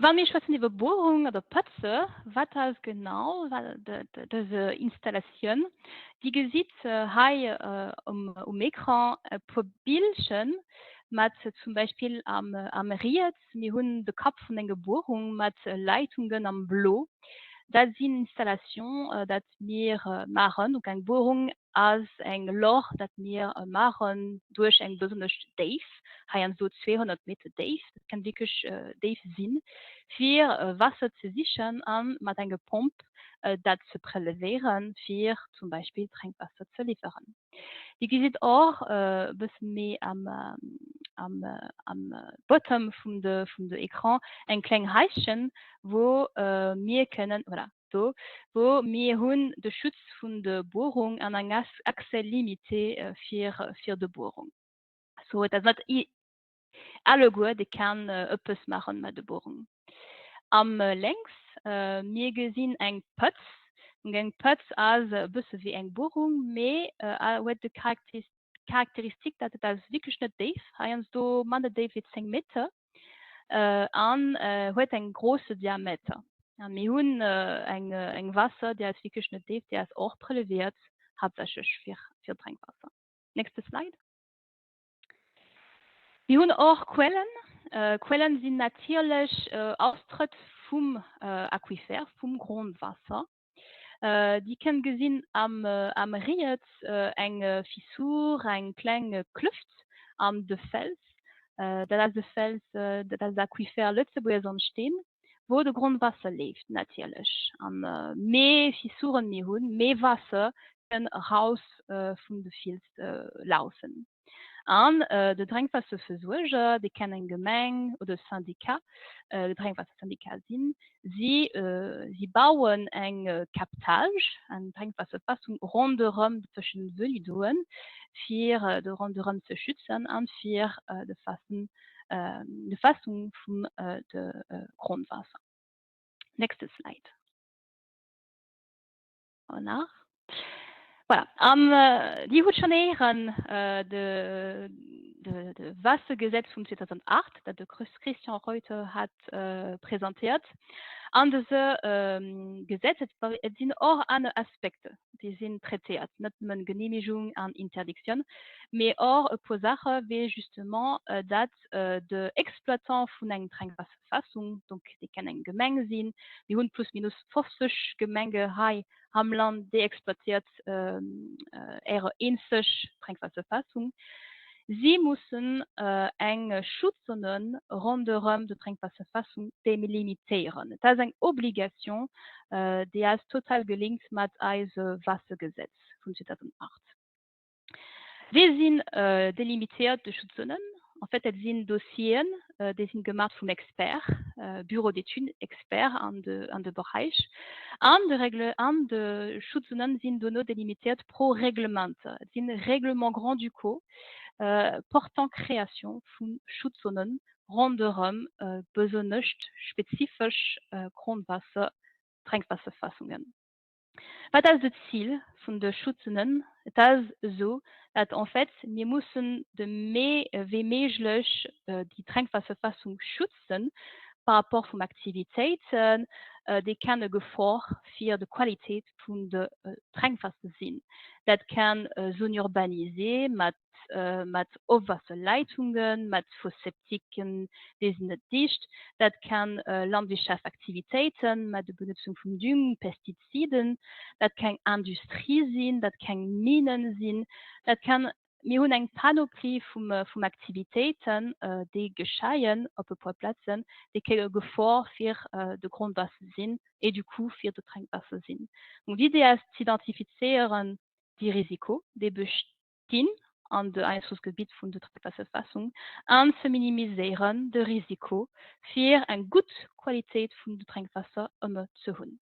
Wa mir schwätzen iwwer Bohrung oder Pëtze, wat ass genau dëse Installatioun? Dir gesitt hei um, um Ecran e puer Bildchen mat zum Beispill am, am Riets, mir hunn de Kapp vun enger Bohrung mat Leitungen am Blo. Dat sinn Installation, dat mir maachen, donc eng Bohrung. ass eng Loch, dat mir maachen duerch eng besonnesch Déif, heiansdo 200 Meter déif, dat kann wierklech déif sinn, fir Waasser ze sichen a mat enger Pomp dat ze prelevéieren, fir zum Beispill Drénkwaasser ze liwweren. Dir gesitt och e bësse méi am am Bottom vum de vum de Ecran eng kleng Haischen, wou mir kënnen, voilà, do, wou mir hunn de Schutz vun de Buerung an eng Accès limité fir fir de Buerung. So et ass net Alleguer déi kann ëppes maachen mat de Buerung. Am lénks mir gesinn eng Pëtz. Donc eng Pëtz ass e bësse wéi eng Buerung, mee huet de Charakteristik, dat et ass wierklech net déif, heiansdo manner déif wéi 10 Meter an huet eng grosse Diameter. A mir hunn eng Waasser, déi ass wierklech net déif, déi ass och preleviert, haaptsächlech fir Drénkwaasser. Nächste Slide. Mir hunn och Quellen. Quellen sinn natierlech Austrëtt vum Aquifer, vum Grondwasser. Dir kënnt gesinn am riets eng Fissur, eng kleng Klüft an de Fels. Dat ass de Fels, dat ass de Aquifer Lëtzebuerger Sandsteen, wou de Grondwasser leeft natierlech. An méi Fissuren mir hunn, méi Waasser kënn eraus vun de Fiels laufen. An de Drénkwaasserversuerger, dee kann eng Gemeng oder e Syndicat, e Drénkwaassersyndicat sinn, si si bauen eng Captage, eng Drénkwaasserfassung ronderëm de verschiddene Velidoen, fir de ronderëm ze schützen an fir de Fassen, de Fassung vum de Grondwaasser. Nächste Slide. Voilà. Voilà. An Dir hutt schonn héieren, de, de, de Waassergesetz vum 2008, dat de Christian Reuter hat presentéiert. An dëse Gesetz, et sinn och aner Aspekte, déi sinn traitéiert, net nëmmen Genehmigung an Interdiktioun, mee och e puer Saache wéi justement dat de Exploitant vun engem Drénkwaasserfassung, donc déi kann eng Gemeng sinn, mir hunn plus minus 50 Gemenge hei am Land, déi exploitéiert äre eenzeg Drénkwaasserfassung, si mussen eng Schutzzone ronderëm de Drénkwaasserfassung delimitéieren. Et ass eng Obligation, déi ass total gelinkt mat eise Waassergesetz vun 2008. Wéi sinn delimitéiert de Schutzzonen? En fait, dat sinn Dossieren, déi sinn gemaach vum Expert, Bureau d'études, Expert an de, an de Beräich. An de Règle, an de Schutzzonen sinn dono delimitéiert pro Reglementer. Et sinn Règlements grand-ducaux portant création vu Schutzzonen ronderëm besonnescht spezifesch Grondwaasser, Drénkwaasserfassungen. Wat ass de Zil vun de Schutzzonen? Et ass esou, dat en fait mir mussen de méi wéi méiglech déi Drénkwaasserfassung schützen par rapport vum Aktivitéiten, déi kenne Gefor fir de Qualitéit vun de Drénkwaasser sinn. Dat kann Zone urbanisée mat mat Ofwasserleitungen, mat Fosseptiken, déi sinn net dicht. Dat kann Landwirtschaftsaktivitéiten mat der Benutzung vum Düng, Pestiziden, dat kann Industrie sinn, dat kann Minen sinn, dat kann, mir hunn eng Panoplie vum vum Aktivitéiten, déi gescheien op e puer Platzen, déi kéie Gefor fir de Grondwaasser sinn et du coup fir de Drénkwaasser sinn. Donc d'Idee ass z'identifizéieren déi Risiko, déi bestinn an de Einflussgebitt vun de Drénkwaasserfassung an ze minimiséieren de Risiko fir eng gutt Qualitéit vun de Drénkwaasser ëmmer ze hunn.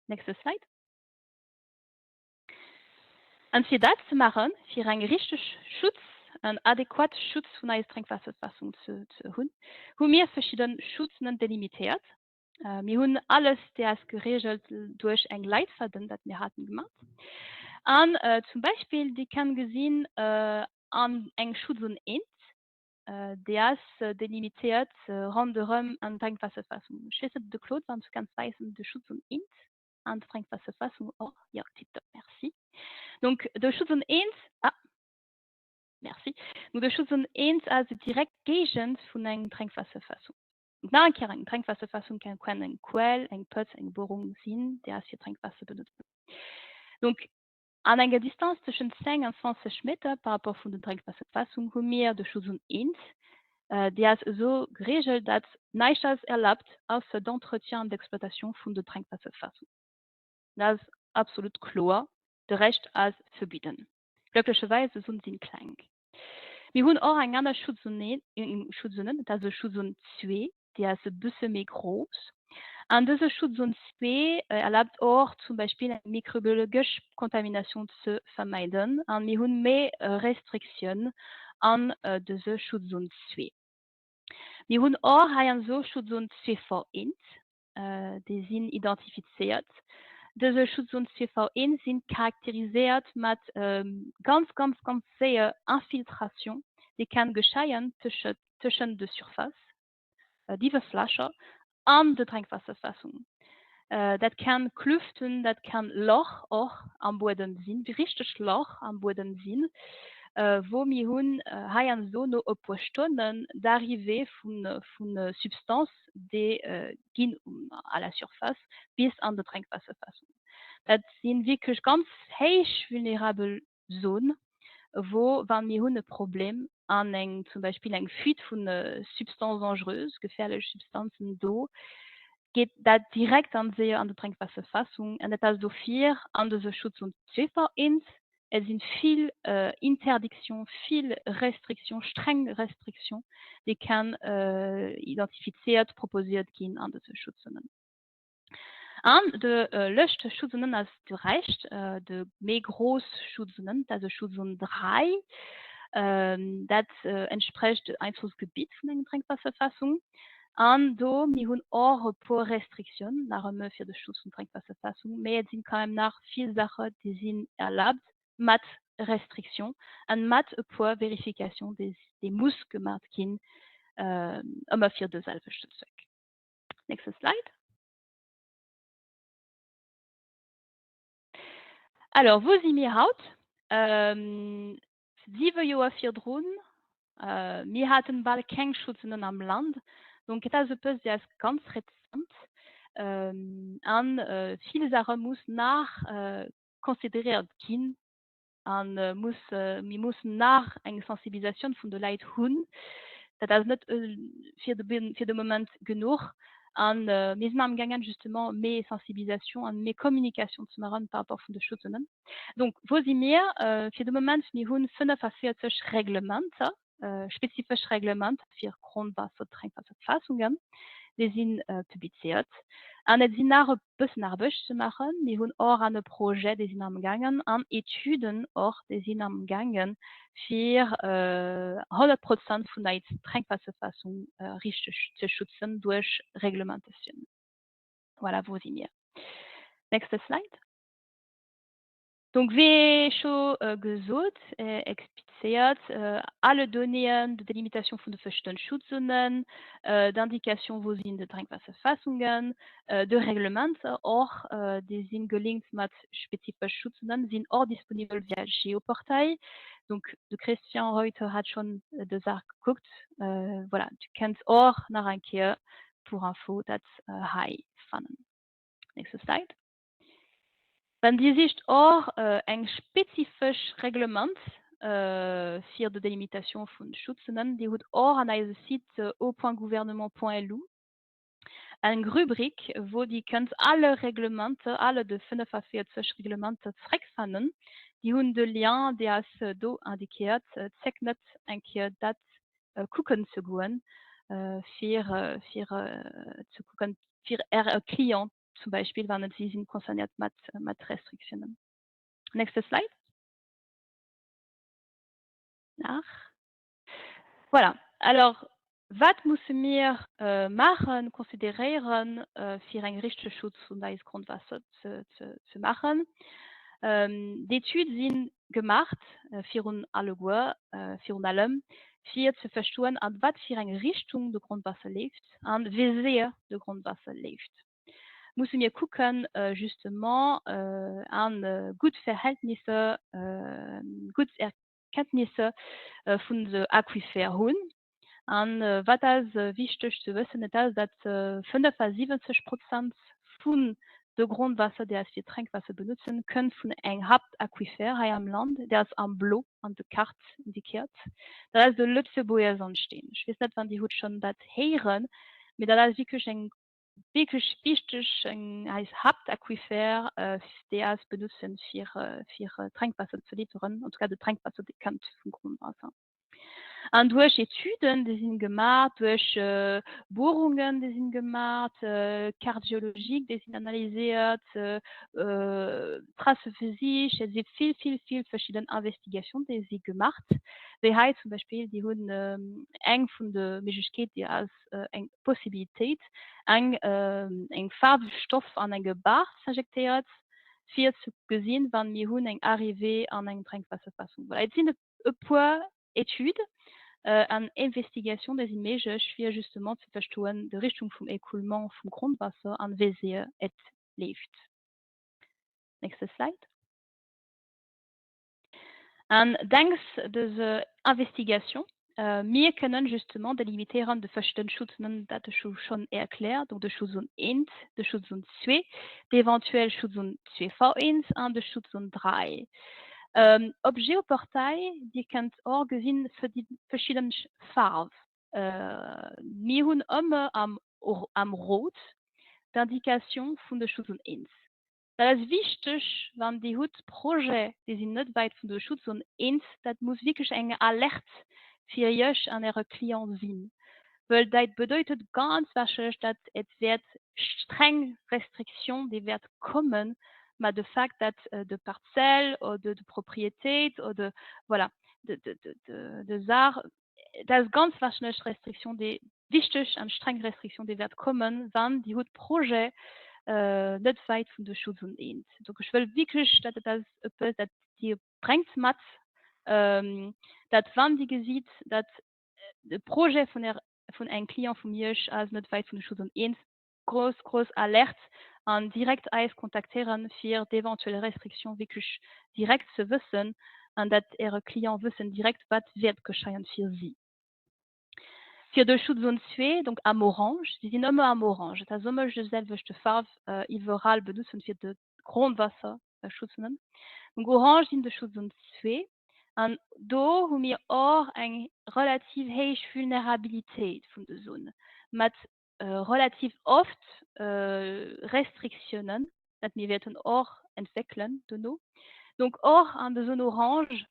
Nächste Slide. An fir dat ze maachen, fir eng richteg Schutz, en adequat Schutz vun eis Drénkwaasserfassung ze hunn, hu mir verschidde Schutznen delimitéiert. Mir hunn alles DRS geregelt duerch eng Leitfaden, dat mir haten gemacht. An zum Beispill, Dir kennt gesinn an eng Schutzzon 1, déi ass delimitéiert ronderëm an Drénkwaasserfassung. Ech weess net, de Claude, wann s du kanns weisen, de Schutzzon 1 an d'Drénkwaasserfassung och. Jo, tiptop, merci. Donc de Schutzzon 1, ah, merci. Donc de Schutzzon 1 ass déi direkt Géigend vun engem Drénkwaasserfassung. Nach eng Kéier, eng Drénkwaasserfassung kann eng Quell, eng Pëtz, eng Buerung sinn, déi ass fir Drénkwaasser benotzt gëtt. Donc. An enger Distanz tëschent 10 an 20 Meter par rapport vun den Drénkwaasserfassung hu mir de Schutzzon 1. Déi ass esou geregelt, dat näischt ass erlaabt ausser d'Entretien an d'Exploitation vun de Drénkwaasserfassung. Dat ass absolut kloer, de Rescht ass verbidden. Glëcklecherweis, de Zone sinn kleng. Mir hunn och eng aner Schutzzone, dat ass de Schutzzon 2, déi ass e bësse méi grouss. An dëse Schutzzon 2 erlaabt och zum Beispill eng mikrobiologesch Kontaminatioun ze vermeiden an mir hunn méi Restriktioun an dëse Schutzzon 2. Mir hunn och heiansdo Schutzzon 2 V1, déi sinn identifizéiert. Dëse Schutzzon 2 V1 sinn charakteriséiert mat ganz, ganz, ganz séier Infiltration, déi kann geschéien tëschent de Surface, d'Iwwerflächer an de Drénkwaasserfassung. Dat kann Klüften, dat kann Lach och am Buedem sinn, richteg Lach am Buedem sinn, wou mir hunn heiansdo no e puer Stonnen d'Arrivée vu Substanz, déi ginn à la surface bis an de Drénkwaasserfassung. Dat si wierklech ganz héich vulnerabel Zone, wou, wa mir hunn e Problem an eng zum Beispill eng Fuite vu Substances dangereuses, gefährlech Substanzen do, geet dat direkt an séier an de Drénkwaasserfassung. An dat ass dofir an dëse Schutzzon 2 V1. Et sinn vill Interdictions, vill Restrictions, streng Restrictions, déi kann identifiziert, proposiert ginn an dëse Schutzzonen. An de lëschte Schutzzonen ass de Recht, de méi grouss Schutzzonen, dat ass de Schutzzon 3. Dat entsprecht de Einflussgebitt vun engem Drénkwaasserfassung. An do, mir hunn och e puer Restriktiounen nach ëmmer fir de Schutz vun Drénkwaasserfassung, mä et sinn quand même nach vill Saache, déi sinn erlaabt mat Restriction an mat e puer Vérifications, déi, déi muss gemaach ginn, ëmmer fir de selwechten Zweck. Nächste Slide. Alors, wou si mir haut? Ähm, siwe Joer virdrun, äh, mir haten bal keng Schutzzonen am Land. Donc, et ass eppes, déi ass ganz rezent. Ähm, an äh, vill Saache muss nach äh, consideréiert ginn an muss, mir mussen nach eng Sensibilisatioun vun de Leit hunn. Dat ass net fir de, fir de Moment genuch. An mir sinn amgaangen justement méi Sensibilisation an méi Communication ze maachen par rapport vun de Schutzzonen. Donc, wou si mir fir de Moment? Mir hu 45 Reglementer spezifesch Reglementer fir Grondwaasser, Drénkwaasserfassungen, déi si publizéiert. An et sinn nach e bëssen Aarbecht ze maachen. Mir hunn och aner Projete, déi sinn amgaangen, an Etüden och, déi sinn amgaangen, fir 100 Prozent vun eis Drénkwaasserfassung richteg ze schützen duerch Reglementatioun. Voilà, wou si mir? Nächste Slide. Donc, wéi scho gesot, explizéiert alle Donnéeën de Délimitation vun de verschiddenen Schutzzonen, d'Indication wou sinn de Drénkwaasserfassungen, de Reglementer och, déi sinn gelinkt mat spezifesch Schutzzonen, sinn och disponibel via Geoportail. Donc, de Christian Reuter hat schonn de Saach gekuckt. Voilà, du kenns och nach eng Kéier pour info dat hei fannen. Nächste Slide. Wann Dir sicht och eng spezifesch Reglement fir de Délimitation vun Schutzzonen, Dir hutt och an eise Site eau.gouvernement.lu eng Rubrik, wou Dir kënnt alle Reglementer, alle de 45 Reglementer zréckfannen. Dir hunn de Lien, dee ass do indiquéiert. Zéckt net eng Kéier dat kucken ze goen, fir fir ze kucken fir Är Client zum Beispill wann et si sinn concernéiert mat, mat Restriktiounen. Nächste Slide. Nach. Voilà. Alors, wat musse mir äh, maachen, consideréieren, äh, fir eng richtege Schutz vun eis Grondwaasser ze, ze, ze maachen? Ähm, D'Etüde sinn gemacht äh, virun alleguer, äh, virun allem, fir ze verstoen, an wat fir eng Richtung de Grondwaasser leeft an wéi séier de Grondwaasser leeft. Musse mir kucken, justement a gutt Verhältnisser, gutt Erkenntnisser vun de Aquifère hunn. An wat ass wichteg ze wëssen, et ass, datt 75 Prozent vun. De Grondwaasser, dee eis fir Drénkwaasser benutzen, kënnt vun eng Haaptaquifer hei am Land, déi ass am Blo an de Kart indiquéiert. Dat ass de Lëtzebuerger Sandsteen. Ech weess net, wann Dir hutt schonn dat héieren, mee dat ass wierklech eng wierklech wichteg, eng eis Haaptaquifer, déi eis benutzen, fir fir Drénkwaasser ze liwweren, en tout cas de Drénkwaasser, dee kënnt vum Grondwaasser. An duerch Etüden, déi sinn gemaach, duerch Buerungen, déi sinn gemaach, Cartes géologiques, déi sinn analyséiert, Traceversich, et si vill, vill, vill verschidden Investigations, déi si gemacht. Wéi hei zum Beispill, déi hunn eng vun de Méiglechkeet, déi ass eng Possibilitéit, eng eng Faarfstoff an eng Baach z'injektéiert, fir ze gesinn, wann mir hunn eng Arrivée an eng Drénkwaasserfassung. Voilà, et sinn e puer Etüde an Investigation, déi si méiglech, fir justement ze verstoen, de Richtung vum Écoulement vum Grondwasser an wéi séier et leeft. Nächste Slide. An danks dëser Investigation Mir kënnen justement delimitéieren de verschidden Schutzzonen, dat ech hu schonn erkläert, donc de Schutzzon 1, de Schutzzon 2, d'eventuell Schutzzon 2V1 an de Schutzzon 3. Op Geoportail, Dir kënnt och gesinn déi verschidden Faarw. Mir hunn ëmmer am am Rot d'Indication vun de Schutzzon 1. Dat ass wichteg, wann Dir hutt Projet, déi sinn net wäit vun der Schutzzon 1, dat muss wierklech eng Alerte fir Iech an Äre Client sinn, wëll dat bedeutet ganz wahrscheinlech, dat et wäert streng Restrictions, déi wäert kommen, mä de Fait, dat de Parzelle oder de Propriétéit oder voilà, de, de, de, de Saach, dat ass ganz wahrscheinlech Restriction, déi wichteg an streng Restriction, déi wäert kommen, wann Dir hutt Projet net wäit vun de Schutzzon eent. Donc ech wëll wierklech, dat dat ass eppes, dat Dir bréngt mat, dat wann Dir gesitt, dat de Projet vun Är vun engem Client vum Iech ass net wäit vun de Schutzzon eent, grouss, grouss Alerte an direkt eis kontaktéieren, fir d'eventuell Restriction wierklech direkt ze wëssen an dat Äre Client wëssen direkt, wat wäert gescheien fir si. Fir de Schutzzon 2, donc am Orange, si sinn ëmmer am Orange, et ass ëmmer de selwechte Faarf iwwerall benutzen fir de Grondwasser Schutzzonen. Donc orange sinn de Schutzzon 2 an do hu mir och eng relativ héich Vulnerabilitéit vun de Zone mat relativ oft Restriktiounen, dat mir wäerten och entwéckelen dono. Donc och an de Zone orange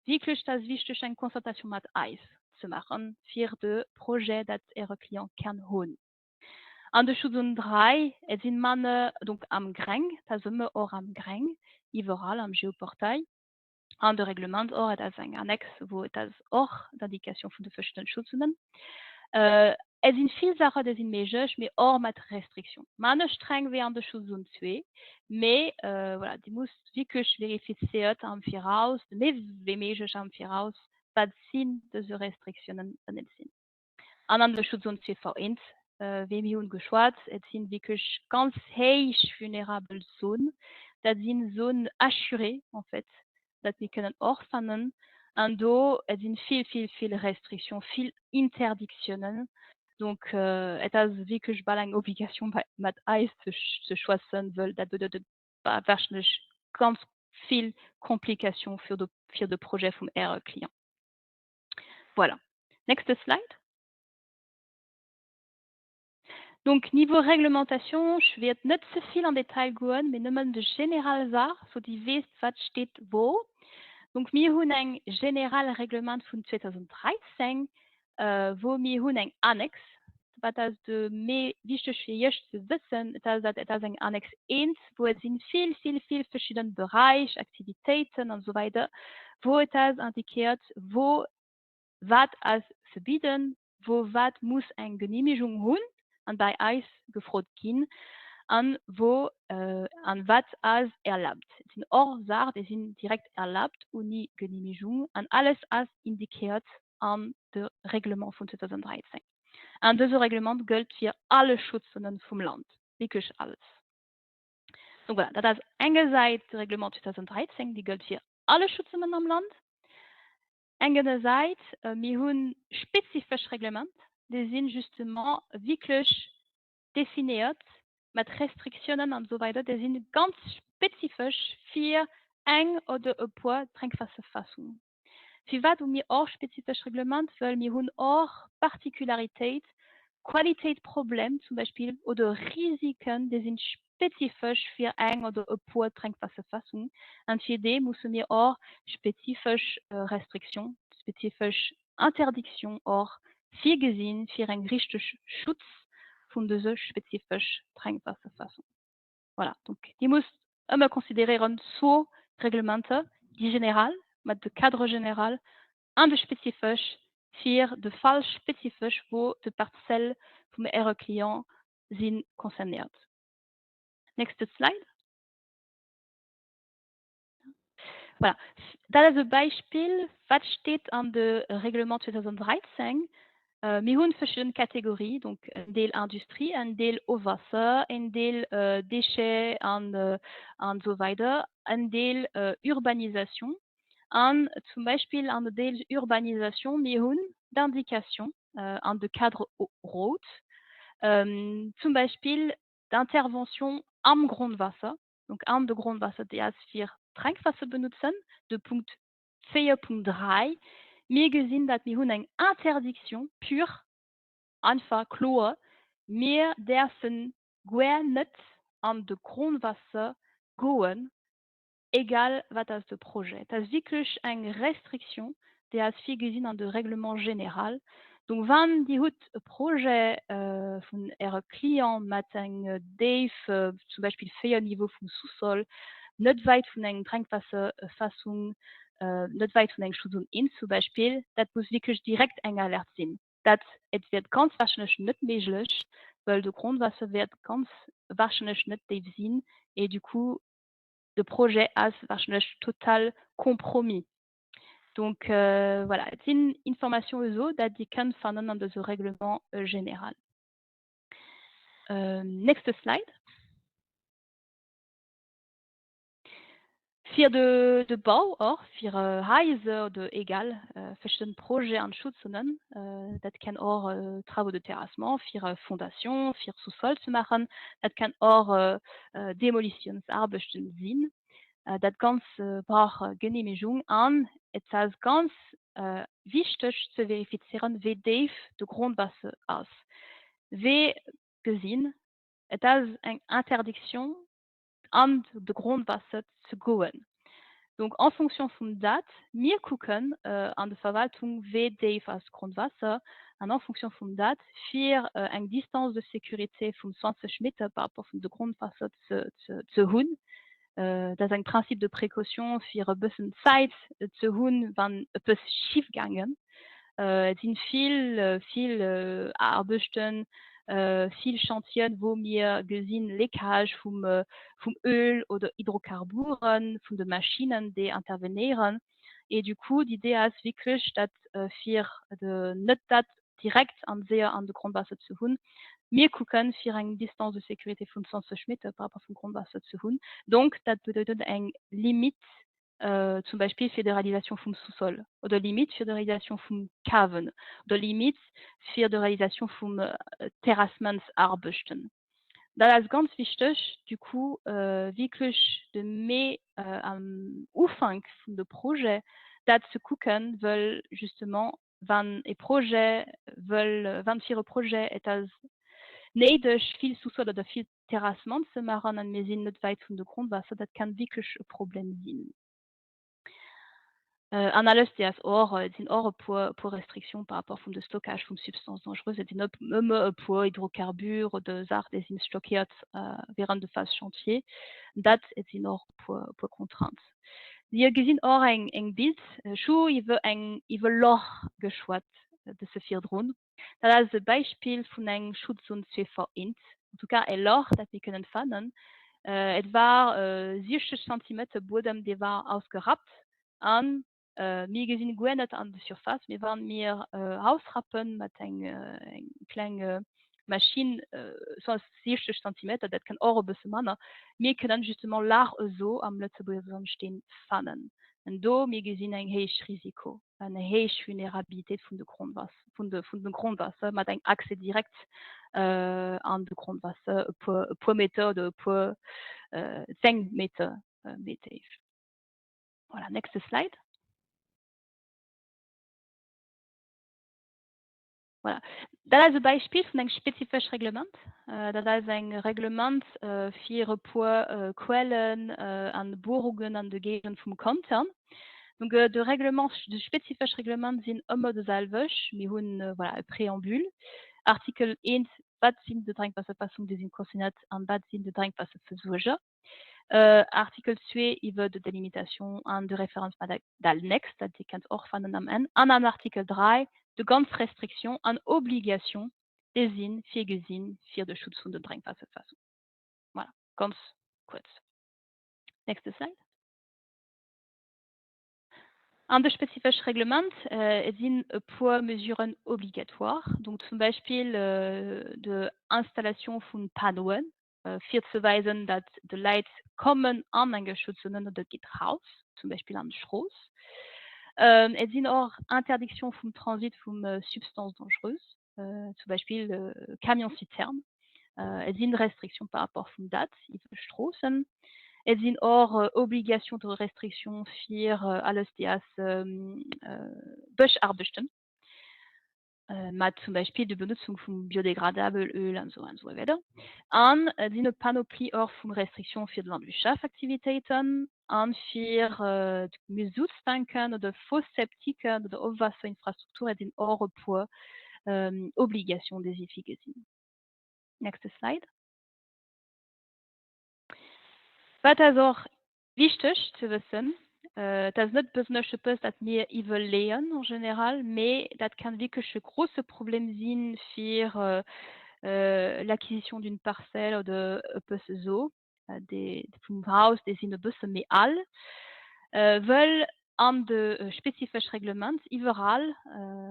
wierklech, dat ass wichteg, eng Concertation mat eis ze maachen, fir de Projet, dat Äre Client kann hunn. An de Schutzzone 3, et sinn manner, donc am Greng, dat ass ëmmer och am Greng, iwwerall am Geoportail. An de Reglement och, et ass eng Annexe, wou et ass och d'Indication vun de verschiddenen Schutzzonen. Et sinn vill Saachen, déi sinn méiglech, mee och mat Restriction. Manner streng wéi an de Schutzzon 2, mee voilà, Dir musst wierklech verifiziert am Viraus, méi wéi méiglech am Viraus, wat sinn dëse Restriktiounen, wat net sinn. An an der Schutzzon CV1, wéi mir hunn geschwat, et sinn wierklech ganz héich vulnerabel Zonen. Dat sinn Zones assurées en fait, dat mir kënnen och fannen. An do, et sinn vill, vill, vill Restrictions, vill Interdictiounen. Donc et ass wierklech bal eng Obligation mat eis ze schwätzen, wëll dat bedeutet wahrscheinlech ganz vill Complications fir de, fir de Projet vum Äre Client. Voilà. Nächste Slide. Donc niveau Réglementation, ech wäert net ze vill an Detail goen, mee nëmmen de generelle Saach, sou Dir weess wat steet wou. Donc mir hunn eng generell Reglement vun 2013, wou mir hunn eng Annex, wat ass de méi wichteg fir Iech ze wëssen, et ass dat et ass eng Annex 1, wou et sinn vill, vill, vill verschidden Beräich, Aktivitéiten an esou weider, wou et ass indiquéiert, wou wat ass verbidden, wou wat muss eng Genehmigung hunn an bei eis gefrot ginn an wou an wat ass erlaabt. Et sinn och Saachen, déi sinn direkt erlaabt ouni Genehmigung an alles ass indiquéiert an de Règlement vun 2013. An dëse Règlement gëllt fir alle Schutzzonen vum Land, wierklech alles. Donc voilà, dat ass engersäits de Règlement 2013, dee gëllt fir alle Schutzzonen am Land. Engersäits, mir hu spezifesch Reglement, déi si justement wierklech definéiert. mat Restriktiounen an esou weider, déi si ganz spezifesch fir eng oder e puer Drénkwaasserfassungen. Firwat hu mir och spezifesch Reglement? Well mir hunn och Particularitéit, Qualitéitproblem zum Beispill oder Risiken, déi si spezifesch fir eng oder e puer Drénkwaasserfassungen. An fir déi musse mir och spezifesch Restriction, spezifesch Interdiction och virgesinn, fir eng richteg Schutz vun dëse spezifesch Drénkwaasserfassung. Voilà, donc Dir musst ëmmer considérieren zwou Reglementer, déi general mat de Cadre général an de spezifesch fir de Fall spezifesch, wou de Parzelle vum Äre Client si concernéiert. Nächste Slide. Voilà. Dat ass e Beispill, wat steet an de Règlement 2013. Äh, mir hunn verschidden Kategorie, donc en Deel Industrie, en Deel Ofwasser, en Deel äh, Déchets an, äh, an so weider, en Deel äh, Urbanisation. An zum Beispill an de Deel Urbanisation, mir hunn d'Indication äh, an de Cadre rot, ähm, zum Beispill d'Intervention am Grondwasser, donc an de Grondwasser, déi ass fir Drénkwaasser benutzen, de Punkt 4.3. Mir gesinn dat mir hunn eng Interdiction pure, einfach, kloer, mir däerfen guer net an de Grondwaasser goen, egal wat ass de Projet. Et ass wierklech eng Restriction, déi ass virgesinn an de Règlement général. Donc wann Dir hutt e Projet vun Äre Client mat eng Déif, zum Beispill 4 Niveau vum Sous-sol, net wäit vun engem Drénkwaasserfassung, net wäit vun engem Schutzon 1 zum Beispill, dat muss wierklech direkt eng Alerte sinn. Dat et wäert ganz warscheinlech net méiglech, well de Grondwaasser wäert ganz warscheinlech net déif sinn et du coup de Projet ass warscheinlech total compromis. Donc euh, voilà, et sinn Informatiounen esou, dat Dir kënnt fannen an dëse Règlement euh, général. Euh, nächste Slide. Fir de, de Bau och, fir äh, Haiser oder egal, äh, verschiedene Projete an Schutzzonen, äh, dat kann och äh, Travaux de terrassement fir äh, Fondation, fir Sous-sol ze machen, dat kann och äh, äh, Demolitionsarbechten sinn. Äh, dat ganz äh, brauch äh, Genehmigung an et ass ganz äh, wichteg ze verifizieren, wéi déif de Grondwasser ass. Wéi gesinn, et ass eng Interdiction an de Grondwasser ze goen. Donc en fonction vum dat mir kucken äh, an de Verwaltung, wéi déif ass Grondwasser an en fonction vum dat fir äh, eng Distance de sécurité vum 20 Meter par rapport vum de Grondwasser ze, ze, ze hunn. Äh, dat ass eng Principe de précaution fir e bëssen Zäit ze hunn, wann eppes schief gaangen. Äh, et sinn vill, äh, vill äh, Aarbechten, äh, vill Chantieren, wou mir gesinn Leckage vum, äh, vum Öl oder Hydrocarburen, vun de Maschinen, déi intervenéieren. Et du coup, d'Idee ass wierklech, dat äh, fir de, net dat direkt an séier an de Grondwaasser ze hunn. Mir kucken, fir eng Distance de sécurité vun 20 Meter par rapport vum Grondwaasser ze hunn. Donc, dat bedeutet eng Limite äh, zum Beispill fir de Realisation vum Sous-sol oder Limite fir de Realisation vum Caven oder Limite fir de Realisation vum äh, Terrassementsarbechten. Dat ass ganz wichteg, du coup äh, wierklech de Mee äh, am Ufank vun de Projet dat ze kucken, wëll justement wann e Projet wëll, wann fir e Projet et ass néideg vill Sous-sol oder vill Terrassement ze maachen an mir sinn net wäit vun de Grondwaasser, dat kann wierklech e Problem sinn. An alles déi ass och, et sinn och e puer, e puer Restrictions par rapport vum de Stockage vum Substances dangereuses, et sinn op ëmmer e puer Hydrocarbures oder Saach déi sinn stockiert während de Phase chantier, dat et sinn och e puer, e puer Contraintes. Dir gesinn och eng, eng Bild, ech hu iwwer eng, iwwer Loch geschwat bësse virdrun. Dat ass e Beispill vun engem Schutzzon 2 V1, en tout cas e Loch, dat mir kënnen fannen. Et war 60 Zentimeter Buedem, dee war ausgerappt an Mir gesinn guer net an de Surface, mee wann mir ausrappen mat eng kleng Maschinn, soit 60 Zentimeter, dat kann och e bësse manner, mir kënnen justement Lach esou am Lëtzebuerger Sandsteen fannen. An do mir gesinn eng héich Risiko, eng héich Vulnerabilitéit vun de Grondwass, vun de vun dem Grondwaasser mat eng Accès direct. An de Grondwaasser e puer, e puer Meter oder e puer 10 Meter méi déif. Voilà, nächste Slide. Voilà. Dat ass e Beispill vun engem spezifesch Reglement. Dat ass eng Reglement fir e puer Quellen an Buerungen an de Géigend vum Konzern. Donc de Règlement, de spezifesch Reglement sinn ëmmer de selwech. Mir hunn voilà, e Préambule. Artikel 1, wat sinn de Drénkwaasserfassung, déi sinn concernéiert an wat sinn de Drénkwaasserversuerger? Artikel 2 iwwer de Délimitation an de Référencement d'annexe, dat Dir kennt och fannen am Enn, an am Artikel 3 de ganz Restriction an Obligation, déi si virgesinn fir de Schutz vun der Drénkwaasserfassung. Voilà, ganz kuerz. Nächste Slide. An de spezifesch Reglement, et sinn e puer Mesuren obligatoires, donc zum Beispill de Installation vun Panneauen, fir ze weisen, datt de Leit kommen an eng Schutzzone oder gitt raus, zum Beispill an d'Strooss. Et sinn och Interdiction vum Transit vum Substances dangereuses, zum Beispill Camions-citernes. Et sinn Restrictions par rapport vum dat iwwer Stroossen. Et sinn och Obligations de restriction fir alles déi ass Bëschaarbechten. mat zum Beispill de Benutzung vum biodegradabel Öl an esou an esou weider. An et sinn e Panoplie och vum Restriction fir d'Landwirtschaftsaktivitéiten an fir d'Mesutstanken oder Fosse-septiquen oder Ofwaasserinfrastruktur. Et sinn och e puer Obligations, déi si virgesinn. Nächste Slide. Wat ass och Wichteg ze wëssen, Et ass net besonnesch eppes, dat mir iwwerleeën en général, mee dat kann wierklech e grosse Problem si fir l'acquisition d'une parcelle oder eppes esou. Déi vum Haus, déi sinn e bësse méi al, wëll an de spezifesch Reglement iwwerall,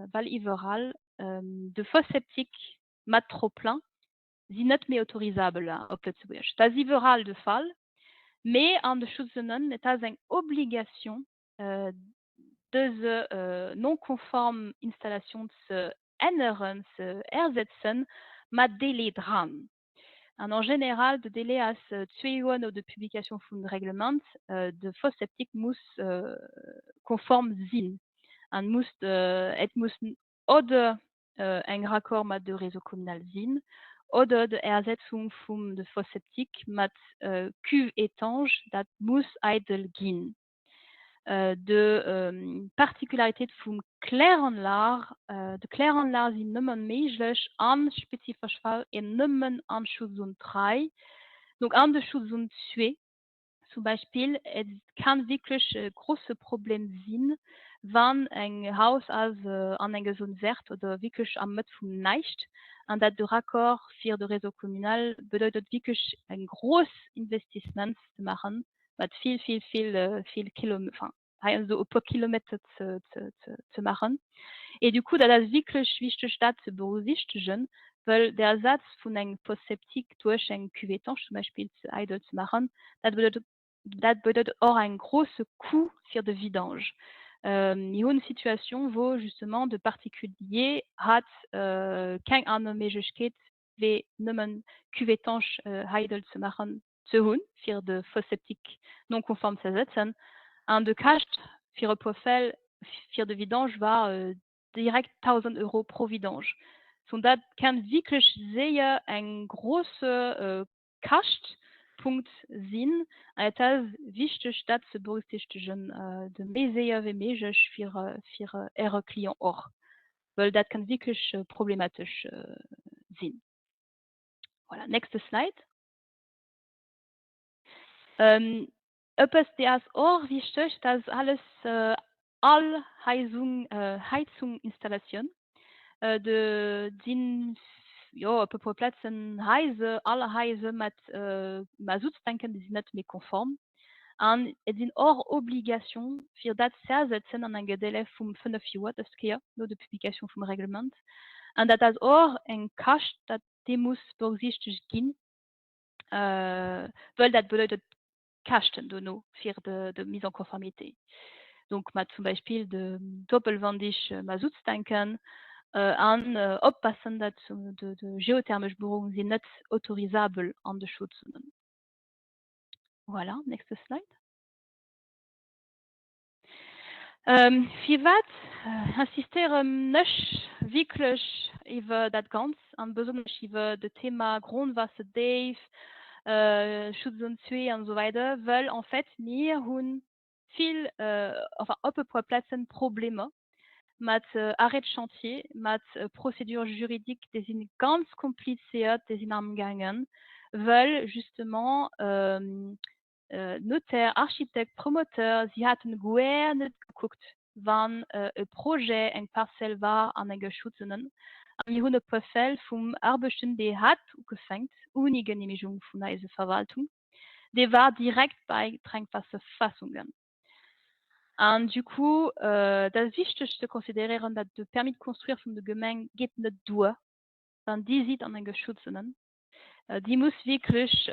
bal iwwerall, de Fosse septique mat Trop-plein sinn net méi autorisabel op Lëtzebuerg. Dat ass iwwerall de Fall, mee an de Schutzzonen, et ass eng Obligation, dëse non conforme Installation ze änneren, ze ersetzen, mat Délai dran. An en général, de Délai ass zwee Joer no de Publication vum Reglement, de Fosse septique muss konform sinn an muss, et muss oder eng Raccord mat de Réseau communal sinn oder de Ersetzung vum de Fosse septique mat Cuve étanche, dat muss eidel ginn. De Particularitéit vum Kläranlag, De Kläranlag sinn nëmmen méiglech an spezifesch Fäll en nëmmen an Schutzzon 3, donc an de Schutzzon 2. Zum Beispill, et kann wierklech e grosse Problem sinn, wann eng Haus ass an enger Zone verte oder wierklech am Mëtt vum Näischt, an dat de Raccord fir de Réseau communal bedeutet wierklech eng gros Investissements ze maachen, mat vill, vill, vill, vill Kilo, enfin, heiansdo e puer Kilometer ze, ze, ze, ze maachen. Et du coup, dat ass wierklech wichteg, dat ze berücksichtegen, well de Ersatz vun engem Fosse septique duerch eng Cuve étanche zum Beispill ze eidel ze maachen, dat bedeutet, dat bedeutet och eng grosse Coût fir de Vidange. Mir hunn Situation, wou justement de Particulier hat keng aner Méiglechkeet, wéi nëmmen Cuve étanche eidel ze maachen, ze hunn, fir de Fosse septique non conforme ze ersetzen. An de Kascht fir e puer Fäll fir de Vidange war direkt 1.000 Euro pro Vidange. Sou dat kann wierklech séier eng grosse Kaschtpunkt sinn. An et ass wichteg dat ze berücksichtegen, de méi séier wéi méiglech fir fir Äre Client och, wëll dat kann wierklech problematesch sinn. Voilà, nächste Slide. Ähm, Ëppes déi ass och wichteg, dat ass alles äh, all Heizung, äh, Heizunginstallatioun. Äh, de sinn jo op e puer Plätzen Haise, all Haise mat äh, Masutstanken, déi sinn net méi konform. An et sinn och Obligation fir dat z'ersetzen an engem Délai vum 5 Joer, dës Kéier no de Publication vum Reglement. An dat ass och eng Kascht, dat dee muss berücksichtegt ginn. wëll dat bedeutet Käschten dono fir de, de Mise en conformité. Donc mat zum Beispill de doppelwandig Masutstanken. An oppassen, dat de geothermesch Bohrungen sinn net autorisabel an de Schutzzonen. Voilà, nächste Slide. Firwat insistéieren ech wierklech iwwer dat Ganz an besonnesch iwwer de Thema Grondwasserdéif, Schutzzon 2 an esou weider? Well en fait mir hu vill, enfin op e puer Plazen Problemer mat Arrêt de chantier, mat Procédures juridiques, déi si ganz kompliziert, déi sinn amgaangen, well justement Notaire, Architekt, Promoteur, si haten guer net gekuckt, wann e Projet, eng Parzell war an enger Schutzzone. A mir hunn e puer Fäll vum Aarbechten, déi hat ugefänkt ouni Genehmigung vun eiser Verwaltung, dee war direkt bei Drénkwaasserfassungen. An du coup, dat ass wichteg ze consideréieren, dat de Permis de construire vun der Gemeng geet net duer, wann Dir sidd an enger Schutzzone. Dir musst wierklech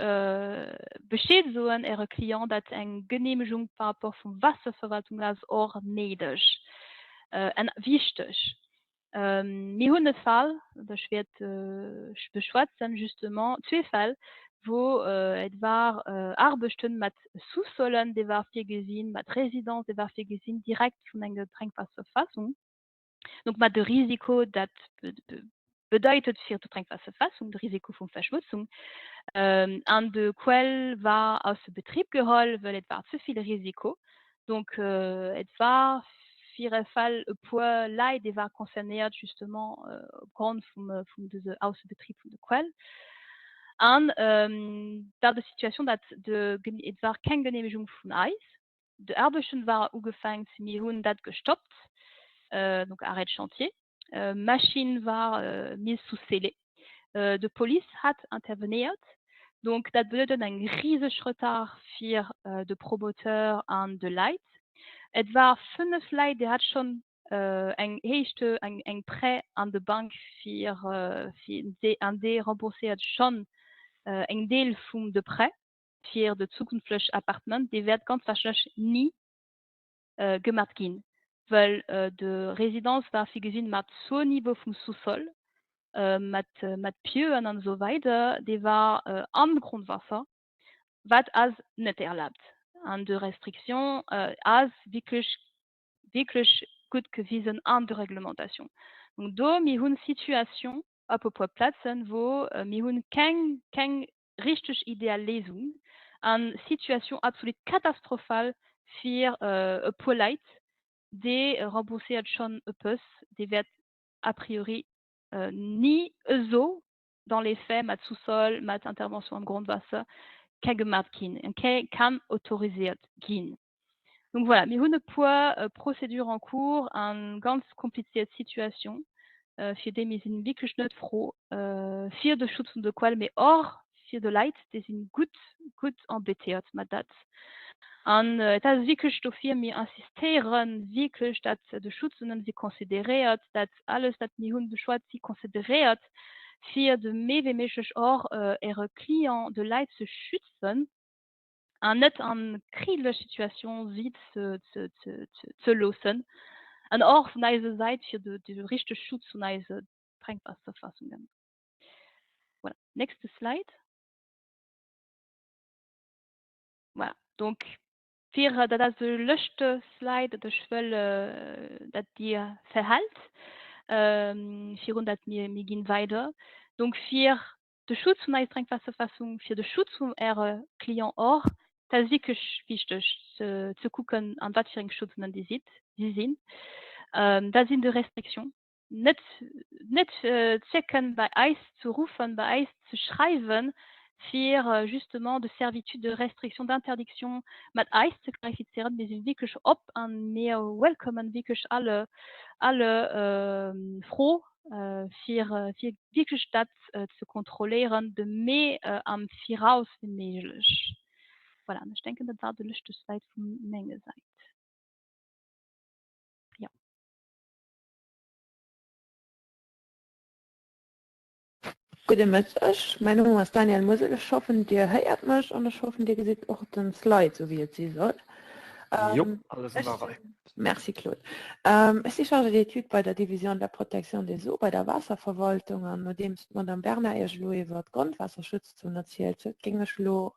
Bescheed soen Äre Client, dat eng Genehmegung par rapport vum Waasserverwaltung ass och néideg an wichteg. Mir hunn e Fall, ech wäert beschwätzen, justement zwee Fäll, wou et war Aarbechten mat Sous-solen, déi war virgesinn, mat Résidence, déi war virgesinn, direkt vun enger Drénkwaasserfassung. Donc mat de Risiko, dat bedeutet fir d'Drénkwaasserfassung de Risiko vum Verschmutzung. An de Quell war aus Betrib geholl, well et war ze vill Risiko. Donc et war fir e Fall e puer Leit, déi war concernéiert justement opgrond vum vum dëse Aussebetrib vun de Quell. An war de Situation, dat de et war keng Genehmegung vun eis. De Aarbechten war ugefänkt, mir hunn dat gestoppt, donc arrêt de chantier. Machine war mise sous scellé. De Police hat intervenéiert. Donc dat bedeutet eng riseg Retard fir de Promoteur an de Leit. Et war 5 Leit, déi hat schonn eng éischte eng eng Prêt an de Bank fir fir an dee rembourséiert schonn eng Deel vum de Prêt fir de zukünfteg Appartement. Dee wäert ganz wahrscheinlech ni gemat ginn, well de Résidence war virgesinn mat zwou Niveau vum Sous-sol, mat mat Pieuxen an esou weider, dee war am Grondwasser, wat ass net erlaabt an de Restriction ass wierklech wierklech gutt gewisen an de Réglementation. Donc do mir hunn Situation op e puer Plazen, wou mir hunn keng keng richteg ideal Léisung an Situation absolut katastrophal fir e puer Leit, dee rembourséiert schonn e pëss, dee wäert a priori ni esou dans les faits mat Sous-sol, mat Intervention am Grondwaasser ka gemat ginn, kann autoriséiert ginn. Donc voilà, mir hunn e puer Procédures en cours an ganz kompliziert Situation, fir déi mir sinn wierklech net frou, fir de Schutz vun de Quell, mee och fir de Leit, déi sinn gutt, gutt embêtéiert mat dat. An et ass wierklech dofir, mir insistéiere wierklech, dat de Schutz un si consideréiert, dat alles, dat mir hunn beschwat, si consideréiert, fir de méi wéi méiglech och Äre Client, de Leit ze schützen. an net an kriselech Situation si ze loossen an och vun eiser Säit fir de de richteg Schutz vun eise Drénkwaasserfassungen. Voilà, nächste Slide. Voilà, donc fir dat ass de lëschte Slide, dat ech wëll dat Dir verhält virun dat mir mir ginn weider. Donc fir de Schutz vun eiser Drénkwaasserfassung, fir de Schutz vun Äre Client och, dat ass wierklech wichteg ze kucken, an wat fir eng Schutzzonen déi sidd, si sinn. Dat sinn de Restrictions. Net, net zécken, bei eis ze ruffen, bei eis ze schreiwen, fir justement de Servitude, de Restriction, d'interdiction mat eis ze klarifizieren. Mir si wierklech op a mir welcomen wierklech alle, alle Fro fir, fir wierklech dat ze kontrolléieren, de méi am Viraus wéi méiglech. Voilà, an ech denken, dat war de leschte Slide vu menge Säit. Jo. Gudde Mëtteg, mäin Numm ass Danièle Musel. Ech hoffen, Dir héiert mech an ech hoffen, Dir gesitt och den Slide, sou wéi et si soll. Jo, alles an der Rei. Merci Claude. Ech si Chargée d'études bei der Division de la protection des eaux bei der Waasserverwaltung an nodeems d'Madame Bernard Iech elo iwwer d'Grondwaasserschutzzon erzielt huet, géing ech elo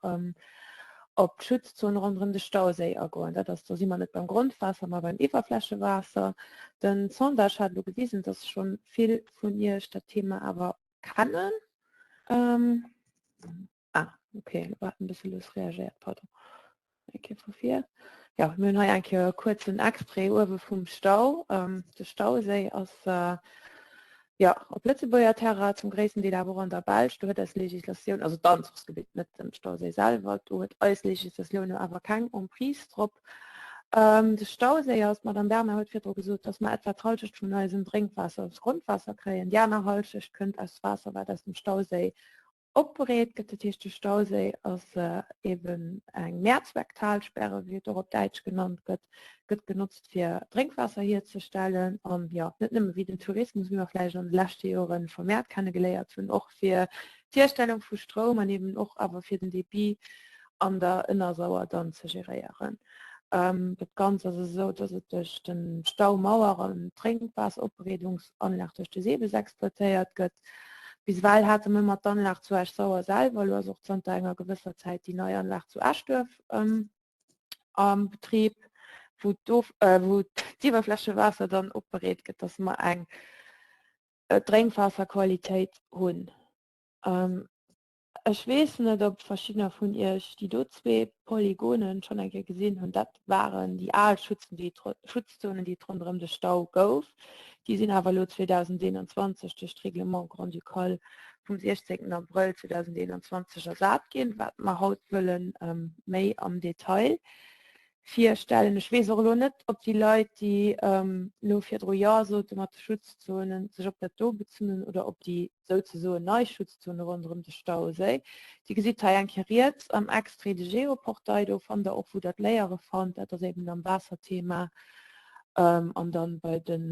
op d'Schutzzon ronderëm de Stauséi agoen. Dat ass, do si mer net beim Grondwaasser, ma beim Iwwerflächewaasser. Den Sondage hat elo gewisen, dass schonn vill vun Iech dat Thema awer kennen. Ah, okay, elo hat en bësse lues reagéiert, pardon. Eng Kéier vu vir. Ja, mir hunn hei eng Kéier e kuerzen Extrait uewe vum Stau. De Stauséi ass jo op Lëtzebuerger Terrain, zum gréissten Deel awer och an der Belsch. Do huet eis Legislatioun, also d'Anzuchsgebitt, net den Stauséi selwer, do huet eis Legislatioun elo awer keng Emprise drop. De Stauséi ass, d'Madame Bernard huet virdru gesot, dass mer etwa d'Halschecht vun eisem Drénkwaasser aus Grondwaasser kréien. Déi aner Halschecht kënnt aus Waasser, wat aus dem Stauséi Opbereet gëtt. Dat heescht, de Stauséi ass eben eng Mehrzwecktalsperre, wéi et och op Däitsch genannt gëtt, gëtt genotzt fir Drénkwaasser hierzestellen an, jo, net nëmme wéi den Tourismus, wéi mer vläicht an de leschte Jore vermehrt kennegeléiert hunn, och fir d'Hierstellung vu Stroum an eben och awer fir den Débit an der Ënnersauer dann ze geréieren. Dat Ganzt ass esou, dass et duerch de Staumauer an d'Drénkwaasseropbereedungsanlag duerch de SEBES exploitéiert gëtt. Bis ewell hate mir ëmmer d'Anlag zu Esch-Sauer selwer, elo ass och zanter enger gewësser Zäit déi nei Anlag zu Eschduerf am Betrib, wou d'Iwwerflächewaasser dann opbereet gëtt, dass mer eng Drénkwaasserqualitéit hunn. Ech weess net, ob verschiddener vun Iech déi do zwee Polygonen schonn eng Kéier gesinn hunn. Dat waren déi al Schutzzonen, déi et ronderëm de Stau gouf. Déi sinn awer elo 2021 duerch d'Règlement grand-ducal vum 16 Abrëll 2021 ersat ginn, wat mer haut wëlle méi am Detail virstellen. Ech weess och elo net, ob déi Leit, déi elo virdru Jo sote mat de Schutzzonen, sech op dat do bezunn hunn oder op déi souzesoen nei Schutzzone ronderëm de Stauséi. Dir gesitt hei eng Kéier riets am Extrait de Geoportail, do fannt der och, wou der d'Léiere fannt. Dat ass eben am Waasserthema an dann bei den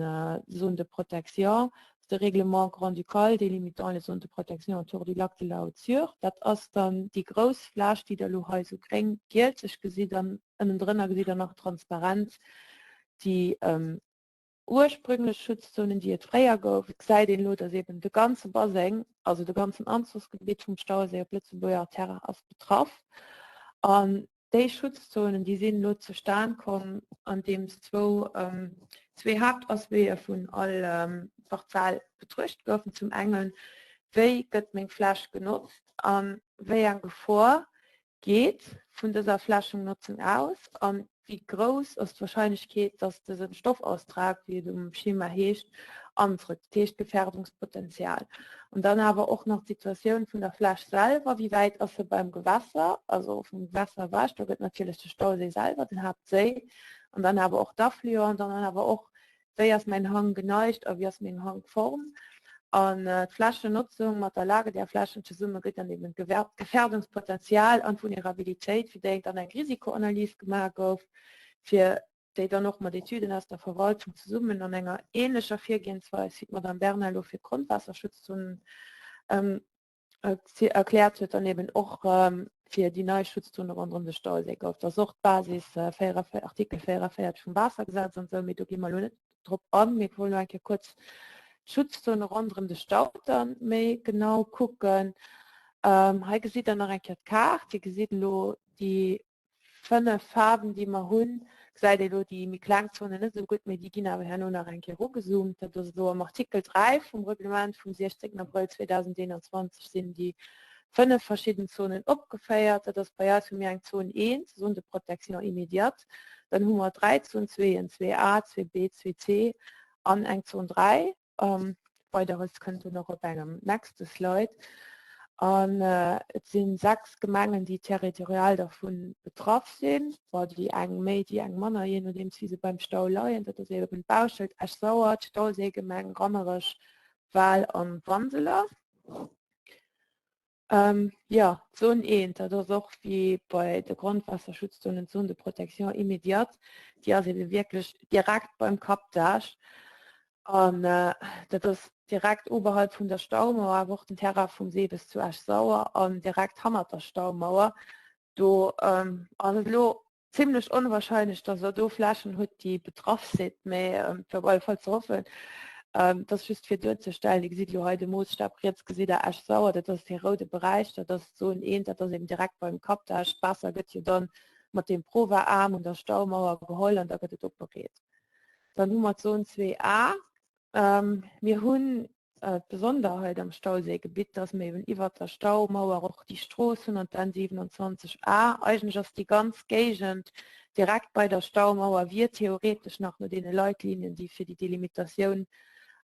Zones de protection, de Règlement grand-ducal délimitant les zones de protection autour du lac de la Haute-Sûre. Dat ass dann déi grouss Fläch, déi der elo hei esou gréng-gielzeg gesitt an ënnendrënner gesitt der nach transparent déi ursprünglech Schutzzonen, déi et fréier gouf. Et gesäit een elo, dass eben de ganze Baseng, also de ganzen Anzuchsgebitt vum Stauséi op Lëtzebuerger Terrain ass betraff. An Déi Schutzzonen, déi sinn elo zustan komm, andeems zwou, zwee Haaptaspecte vun all Parzell betruecht goufen. Zum engen, wéi gëtt meng Fläch genotzt a wéi eng Gefor geet vun dëser Flächennotzung aus an wéi grouss ass d'Wahrscheinlechkeet, dass dëse Stoffaustrag, wéi et um Schema heescht, antrëtt, dat heescht d'Gefährdungspotenzial. An dann awer och nach d'Situatioun vun der Fläch selwer, wéi wäit ass se beim Gewässer, also vum Gewässer ewech, do gëtt natierlech de Stauséi selwer den Haaptséi an dann awer och d'Affluenten, dann awer och wéi ass mäin Hang geneigt a wéi ass meng Hangform. An d'Flächennotzung mat der Lage der Flächen zesumme gëtt dann eben d'Gefährdungspotenzial an d'Vulnerabilitéit, fir déi dann eng Risikoanalyse gemaach gouf, fir déi dann och mat Etüden aus der Verwaltung zesummen an enger ähnlecher Virgehensweis, wéi d'Madame Bernard elo fir d'Grondwaasserschutzzonen erkläert huet, dann eben och fir déi nei Schutzzone ronderëm de Stauséi gouf. Dat ass och d'Basis Artikel 44 vum Waassergesetz an esou, mee do gi mer elo net drop an. Mir wollen elo eng Kéier kuerz d'Schutzzone ronderëm de Staudamm méi genau kucken. Hei gesitt Der nach eng Kéier d'Kaart. Dir gesitt elo déi 5 Faarwen, déi mer hunn, gesäit ee elo déi méi kleng Zonen net esou gutt, mee déi ginn awer herno nach eng Kéier erugezoomt. Dat ass elo am Artikel 3 vum Reglement vum 16 Abrëll 2021 sinn déi 5 verschidden Zonen opgeféiert. Dat ass bei eis hu mir eng Zon 1, Zone de protection immédiate, dann hu mer 3 Zon 2en, 2a, 2b, 2c an eng Zon 3. Weideres kënnt do nach op engem nächste Slide. An et si 6 Gemengen, déi territorial dervu betraff sinn. Bon, déi eng méi, déi eng manner, jee nodeems wéi se beim Stau leien. Dat ass eben Bauschelt, Esch-Sauer, d'Stauséigemeng, Rammerech, Wal an Wanseler. Jo, d'Zon 1, dat ass och wéi bei de Grondwaasserschutzzonen d'Zone de protection immédiate, déi ass ebe wierklech direkt beim Captage an dat ass direkt oberhalb vun der Staumauer, awer och den Terrain vum Sebes zu Esch-Sauer an direkt hannert der Staumauer. Do ass et elo. Zimlech onwahrscheinlech, dass der do Flächen hutt, déi betraff sinn, mä fir op alle Fall ze hoffen. Dat ass just fir duerzestellen. Dir gesitt elo hei de Moossstab, riets gesitt Der Esch-Sauer, dat ass dee roude Beräich, dat ass d'Zon 1, dat ass eben direkt beim Captage. D'Waasser gëtt jo dann mat deem Prova-Aarm un der Staumauer geholl an da gëtt et opbereet. Dann hu mer d'Zon 2a. Mir hunn D'Besonderheit am Stauséigebitt, dass mer eben iwwert der Staumauer och déi Strooss hunn an d'N 27 A. Eigentlech ass déi ganz Géigend direkt bei der Staumauer, wier theoretesch nach no deene Leitlinien, déi fir déi Delimitatioun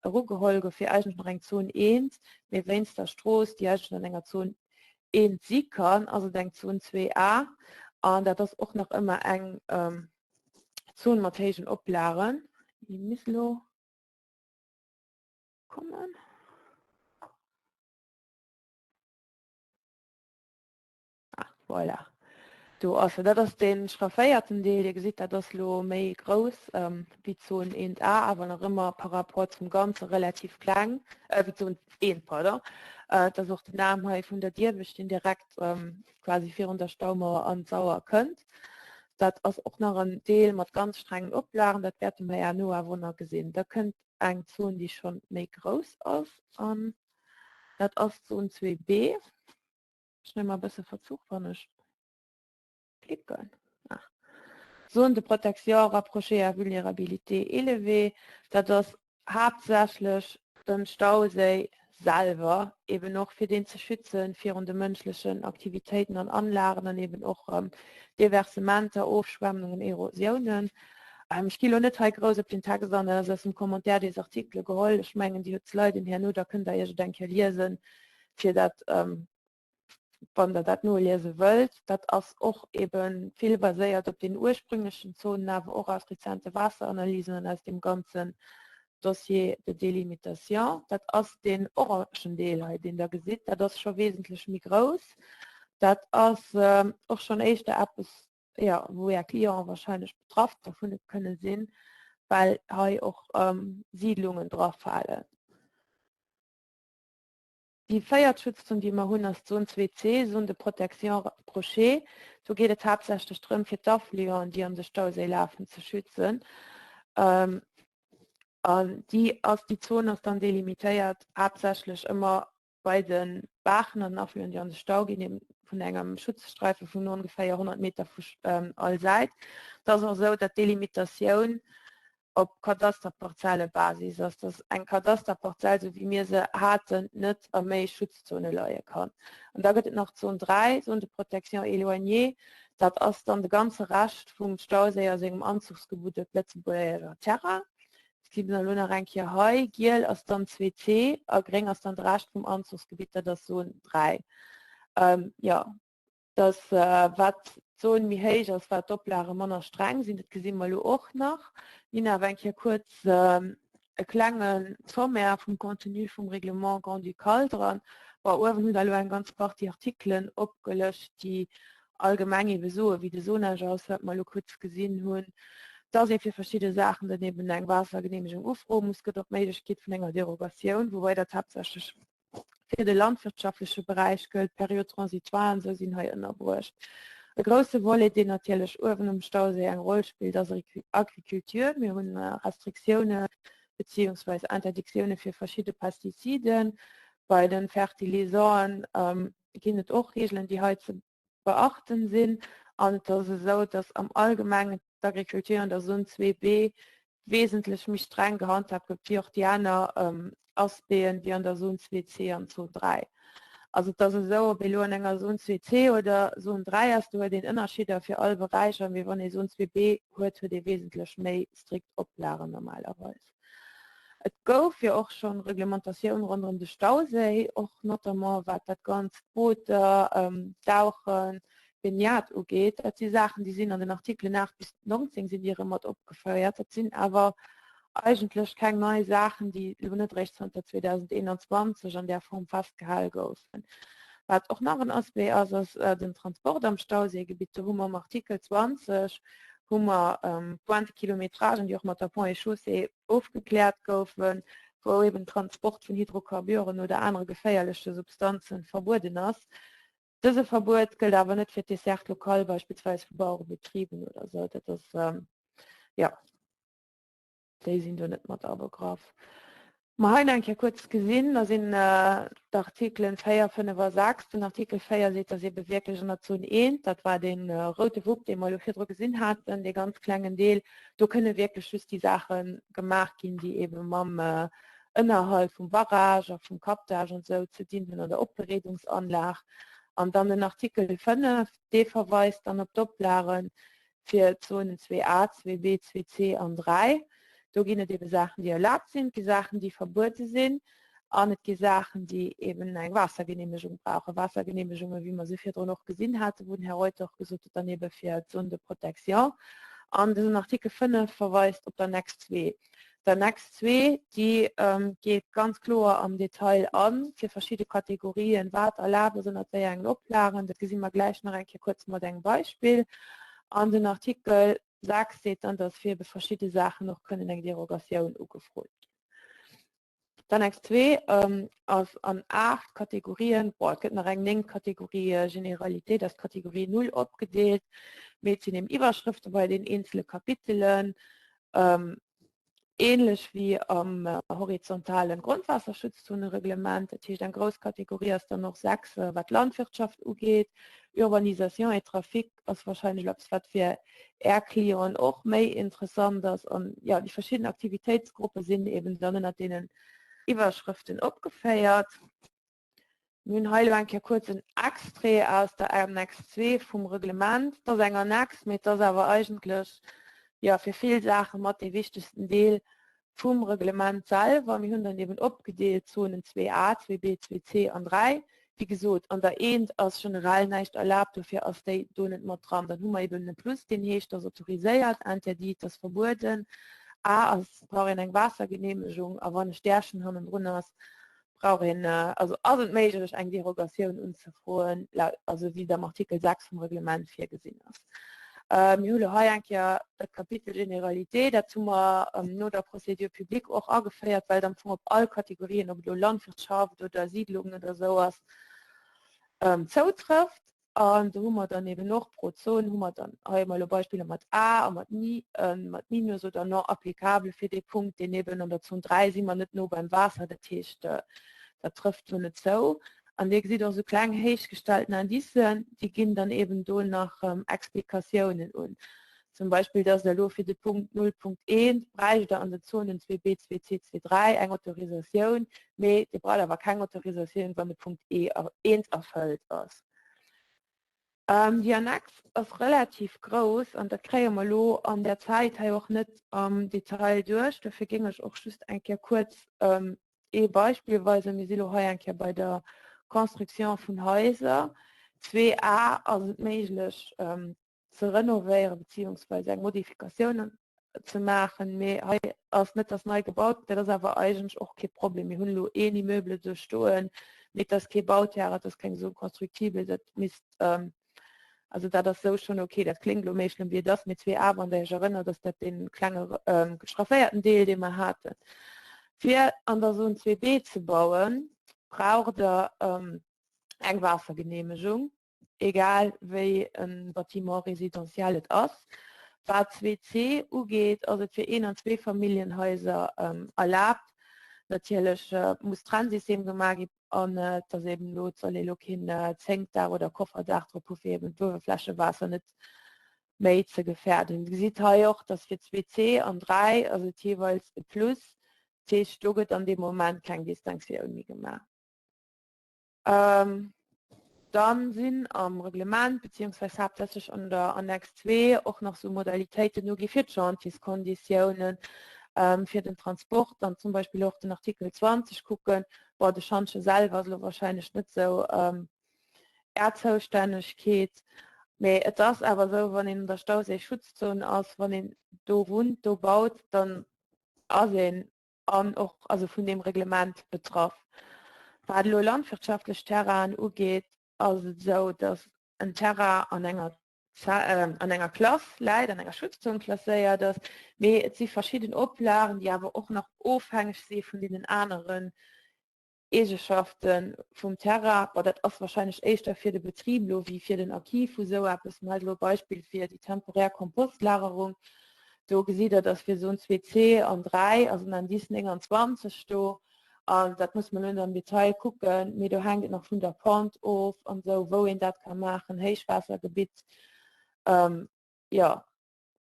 erugeholl gouf, wier eigentlech nach eng Zon 1, mee wéinst der Strooss, déi eigentlech an enger Zon 1 si kann, ass et eng Zon 2 A. An dat ass och nach ëmmer eng Zon mat héijen Oplagen. Déi misst elo kommen. Ah, voilà. Do ass se. Dat ass dee schrafféierten Deel. Dir gesitt, dat ass lo méi grouss ähm, wéi d'Zon 1A, awer nach ëmmer par rapport zum Ganze relativ kleng, äh, wéi d'Zon 1, pardon. Äh, dat ass och den Aarm hei vun der Dierwech, deen direkt ähm, quasi virun der Staumauer an d'Sauer kënnt. Dat ass och nach en Deel mat ganz strengen Oplagen, dat wäerte mer herno awer nach gesinn. Da kënnt eng Zon, déi schonn méi grouss ass, an dat ass d'Zon 2b. Ech hunn ëmmer e bësse Verzuch, wann ech klicken. Ah. Zone de protection rapprochée à vulnérabilité élevée, dat ass haaptsächlech de Stauséi selwer, eben och fir deen ze schützen virun de mënschlechen Aktivitéiten an Anlagen an eben och Deversementer, Ofschwemmungen, Erosiounen. Ech gi lo net hei grouss op den Text an, dat ass aus dem Commentaire des articles geholl. Ech mengen, Dir hutt d'Sliden herno, da kënnt Der Iech et eng Kéier liesen, fir dat wann Der dat noliese wëllt. Dat ass och ebe vill baséiert op den ursprünglechen Zonen, awer och aus rezente Waasseranalysen an aus deem ganzen Dossier de délimitation. Dat ass deen orangen Deel hei, deen Der gesitt. Dat ass scho wesentlech méi grouss. Dat ass och schonn éischter eppes, jo, wou Är Clienten wahrscheinlech betraff dovun kënne sinn, well hei och Siidlungen drafalen. Déi véiert Schutzzon, déi mer hunn, ass d'Zon 2C, Zone de protection rapprochée. Do geet et haaptsächlech drëm, fir d'Affluenten, déi an de Stauséi lafen, ze schützen. An déi ass, déi Zon ass dann delimitéiert haaptsächlech ëmmer bei de Baachen an den Affluenten, déi an de Stau ginn, eben vun engem Schutzstreife vun ongeféier 100 Meter vu all Säit. Et ass och esou, datt d'Delimitatioun op Kadasterparzellebasis ass, dass eng Kadasterparzell, esou wéi mir se haten, net a méi Schutzzone leie kann. An da gëtt et nach d'Zon 3, Zone de protection éloignée, dat ass dann de ganze Rescht vum Stauséi a sengem Anzuchsgebutt op Lëtzebuerger Terrain. Dat gesi mer elo nach eng Kéier hei. Giel ass dann 2C a gréng ass dann de Rescht vum Anzuchsgebitt, dat ass Zon 3. Jo. dass wat d'Zon méi héich ass, wat d'Oplage manner streng sinn. Dat gesi mer elo och nach. Mir hunn awer eng Kéier kuerz e klenge Sommaire vum Contenu vum Règlement grand-ducal dran. Bon, uewen hutt Der elo eng ganz Partie Artikelen opgelëscht, déi allgemeng eebe soen, wéi de Zonage ass, wat mer elo kuerz gesinn hunn, dass ee fir verschidde Saachen dann eeben eng Waassergeneemegung ufroe muss. Gëtt och d'Méiglechkeet vun enger Derogatioun, woubai dat haaptsächlech fir de landwirtschaftleche Beräich gëllt, Période transitoire an esou sinn hei ënnerbruecht. E grousse Volet, deen natierlech uewen um Stauséi eng Roll spillt, ass Agriculture. Mir hunn Restriktioune beziehungsweise Interdictioune fir verschidde Pestiziden. Bei de Fertilisanten ginn et och Regeln, déi hei ze beachten sinn. An et ass esou, dass am Allgemengen d'Agriculture an der Zone 2B wesentlech méi streng gehandhaabt gëtt wéi och déi aner Aspecten, wéi an der Zone 2C an Zone 3. Also et ass esou, ob ee lo an enger Zone 2C oder Zone 3 ass, do huet een Ënnerscheeder fir all Beräicher, mee wann ee Zone 2B huet, huet ee wesentlech méi strikt Oplagen normalerweis. Et gouf jo och schonn Reglementatioun ronderëm de Stauséi, och notamment wat dat Ganzt Booter, Dauchen, Baignade ugeet. Dat si Saachen, déi sinn an den Artikelen 8 bis 19 sinn déi erëm mat opgeféiert. Dat sinn awer eigentlech keng nei Saachen, déi elo net eréischt zanter 2021 an där Form festgehal goufen. Wat och nach en Aspect ass, ass den Transport am Stauséigebitt. Do hu mer am Artikel 20 hu mer Points de kilométrage, déi och mat der Ponts et Chaussées ofgekläert goufen, wou eben Transport vun Hydrocarburen oder anere geféierleche Substanzen verbueden ass. Dëse Verbuet gëllt awer net fir d'Desserte locale beispillsweis vu Bauerebetriben oder esou. Dat ass, jo, déi sinn do net mat abegraff. Mer hei nach eng Kéier kuerz gesinn, da sinn d'Artikelen 4, 5 a 6. Den Artikel 4 seet, dass eebe wierklech an der Zon 1, dat war dee route Wupp, dee mer elo virdru gesinn haten, dee ganz klengen Deel, do kënne wierklech just déi Saache gemaach ginn, déi eebe mam Ënnerhalt vum Barrage a vum Captage an esou ze dinn hunn an der Opbereedungsanlag. An dann den Artikel 5, dee verweist dann op d'Oplagen, fir d'Zonen 2a, 2b, 2c an 3. Do ginn et ebe Saachen, déi erlaabt sinn, et gi Saachen, déi verbuede sinn an et gi Saachen, déi eben eng Waassergeneemegung brauchen. Waassergeneemegungen, wéi mer se virdrun och gesinn haten, wou den Här Reuter och gesot huet, dann ebe fir d'Zone de protection. An dësen Artikel 5 verweist op d'Annex 2. D'Annex 2, déi geet ganz kloer am Detail a fir verschidde Kategorien, wat erlaabt ass, ënnert wéi engen Oplagen. Dat gesi mer gläich nach eng Kéier kuerz mat engem Beispill. An den Artikel 6 seet dann, dass fir ebe verschidde Saachen och kënnen eng Derogatioun ugefrot ginn. D'Annex 2 ass an 8 Kategorien, bon, et gëtt nach eng néngt Kategorie, Généralité, dat ass d'Kategorie 0, opgedeelt, mee et sinn eben Iwwerschrëfte bei den eenzele Kapitelen, ähnlech wéi am horizontalen Grondwaasserschutzzonereglement. Dat heescht, eng grouss Kategorie ass dann och 6, wat d'Landwirtschaft ugeet. Urbanisation et trafic ass wahrscheinlech eppes, wat fir Är Clienten och méi interessant ass. An jo, déi verschidden Aktivitéitsgruppe sinn eben dann ënnert deenen Iwwerschrëften opgeféiert. Mir hunn hei elo eng Kéier kuerz en Extrait aus der Annex 2 vum Reglement. Dat ass eng Annex, mee et ass awer eigentlech, jo, fir vill Saache mat dee wichtegsten Deel vum Reglement selwer. Mir hunn dann eben opgedeelt Zonen 2a, 2b, 2c an 3. Wéi gesot, an der eent ass generell näischt erlaabt, dofir ass déi do net mat dran. Dann hu mer eben e Plus, deen heescht, ass autoriséiert, interdit ass verbueden, A ass, brauch een eng Waassergeneemegung a wann e Stärchen hannendrun ass, brauch een, also ass et méiglech eng Derogatioun unzefroen, also wéi et am Artikel 6 vum Reglement virgesinn ass. Mir hu lo hei eng Kéier dat Kapitel Généralités, dat hu mer no der Procédure publique och ageféiert, well et am Fong op all Kategorien, ob et elo Landwirtschaft oder Siedlungen oder esou ass, zoutrëfft. An do hu mer dann eben och pro Zon hu mer dann hei emol elo Beispiller mat A a mat Ni, mat Minus oder non applicable fir dee Punkt, deen eben an der Zon 3 si mer net no beim Waasser, dat heescht, dat trëfft do net zou. An Dir gesitt och esou kleng héichgestellten Indicen, déi ginn dann eben do nach Explikatiounen un. Zum Beispill, dass Der elo fir de Punkt 0.1 bräicht Der an den Zonen 2B, 2C, 2,3 eng Autorisatioun, mee Dir braucht awer keng Autorisatioun, wann de Punkt 1 erfëllt ass. Déi Annex ass relativ grouss an dat kréie mer elo an där Zäit hei och net am Detail duerch. Dofir géing ech och just eng Kéier kuerz ee Beispill weisen. Mir si lo hei eng Kéier bei der Construction vun Haiser. 2A ass et méiglech, ze renovéieren beziehungsweise eng Modifikatioun ze maachen, mee hei ass net, dass nei gebaut gëtt, dat ass awer eigentlech och kee Problem. Mir hunn elo een Immeuble do stoen, mee et ass kee Bauterrain, et ass keng Zone constructible, dat misst, also dat ass esou schonn ok. Dat kléngt elo méi schlëmm wéi et ass, mee 2A, wann Der Iech erënnert, ass dat dee klenge geschrafféierten Deel, dee mer haten. Fir an der Zone 2B ze bauen, braucht Der eng Waassergeneemegung. egal wéi e Bâtiment résidentiel et ass. Wat 2C ugeet, ass et fir Een an Zweefamilljenhaiser erlaabt. Natierlech muss Trennsystem gemaach ginn an et ass eben elo, et soll ee elo keen Zénkdaach oder Kofferdaach drop hu fir eben d'Uewerflächewaasser net méi ze gefäerden. Dir gesitt hei och, dass fir 2C an 3 ass et jeeweils e Plus, dat heescht do gëtt an deem Moment keng Distinctioun méi gemaach. Dann sinn am Reglement beziehungsweise haaptsächlech an der Annex 2 och nach sou Modalitéiten ugi fir d'Chantierskonditiounen, fir den Transport, dann zum Beispill och den Artikel 20 kucken. Bon, de Schantje selwer ass elo wahrscheinlech net sou Är Zoustännegkeet, mee et ass awer esou, wann een an der Stauséischutzzon ass, wann een do wunnt, do baut, dann ass een an och also vun deem Reglement betraff. Wat elo landwirtschaftlech Terrainen ugeet, ass et esou, datt en Terrain an enger an enger Klass läit, an enger Schutzzon klasséiert ass, mee et si verschidden Oplagen, déi awer och nach ofhängeg si vun deenen aneren. Eegeschafte vum Terrain, bon dat ass wahrscheinlech éischter fir de Betrib elo wéi fir den Acquis vu sou eppes, mä elo e Beispill fir déi temporär Kompostlagerung, do gesitt Der, dass fir Zon 2C an 3 ass en Indice 29 do an dat muss man elo net am Detail kucken, mee do hänkt et nach vun der Pente of an esou, wou een dat ka maachen, Héichwaassergebitt, jo.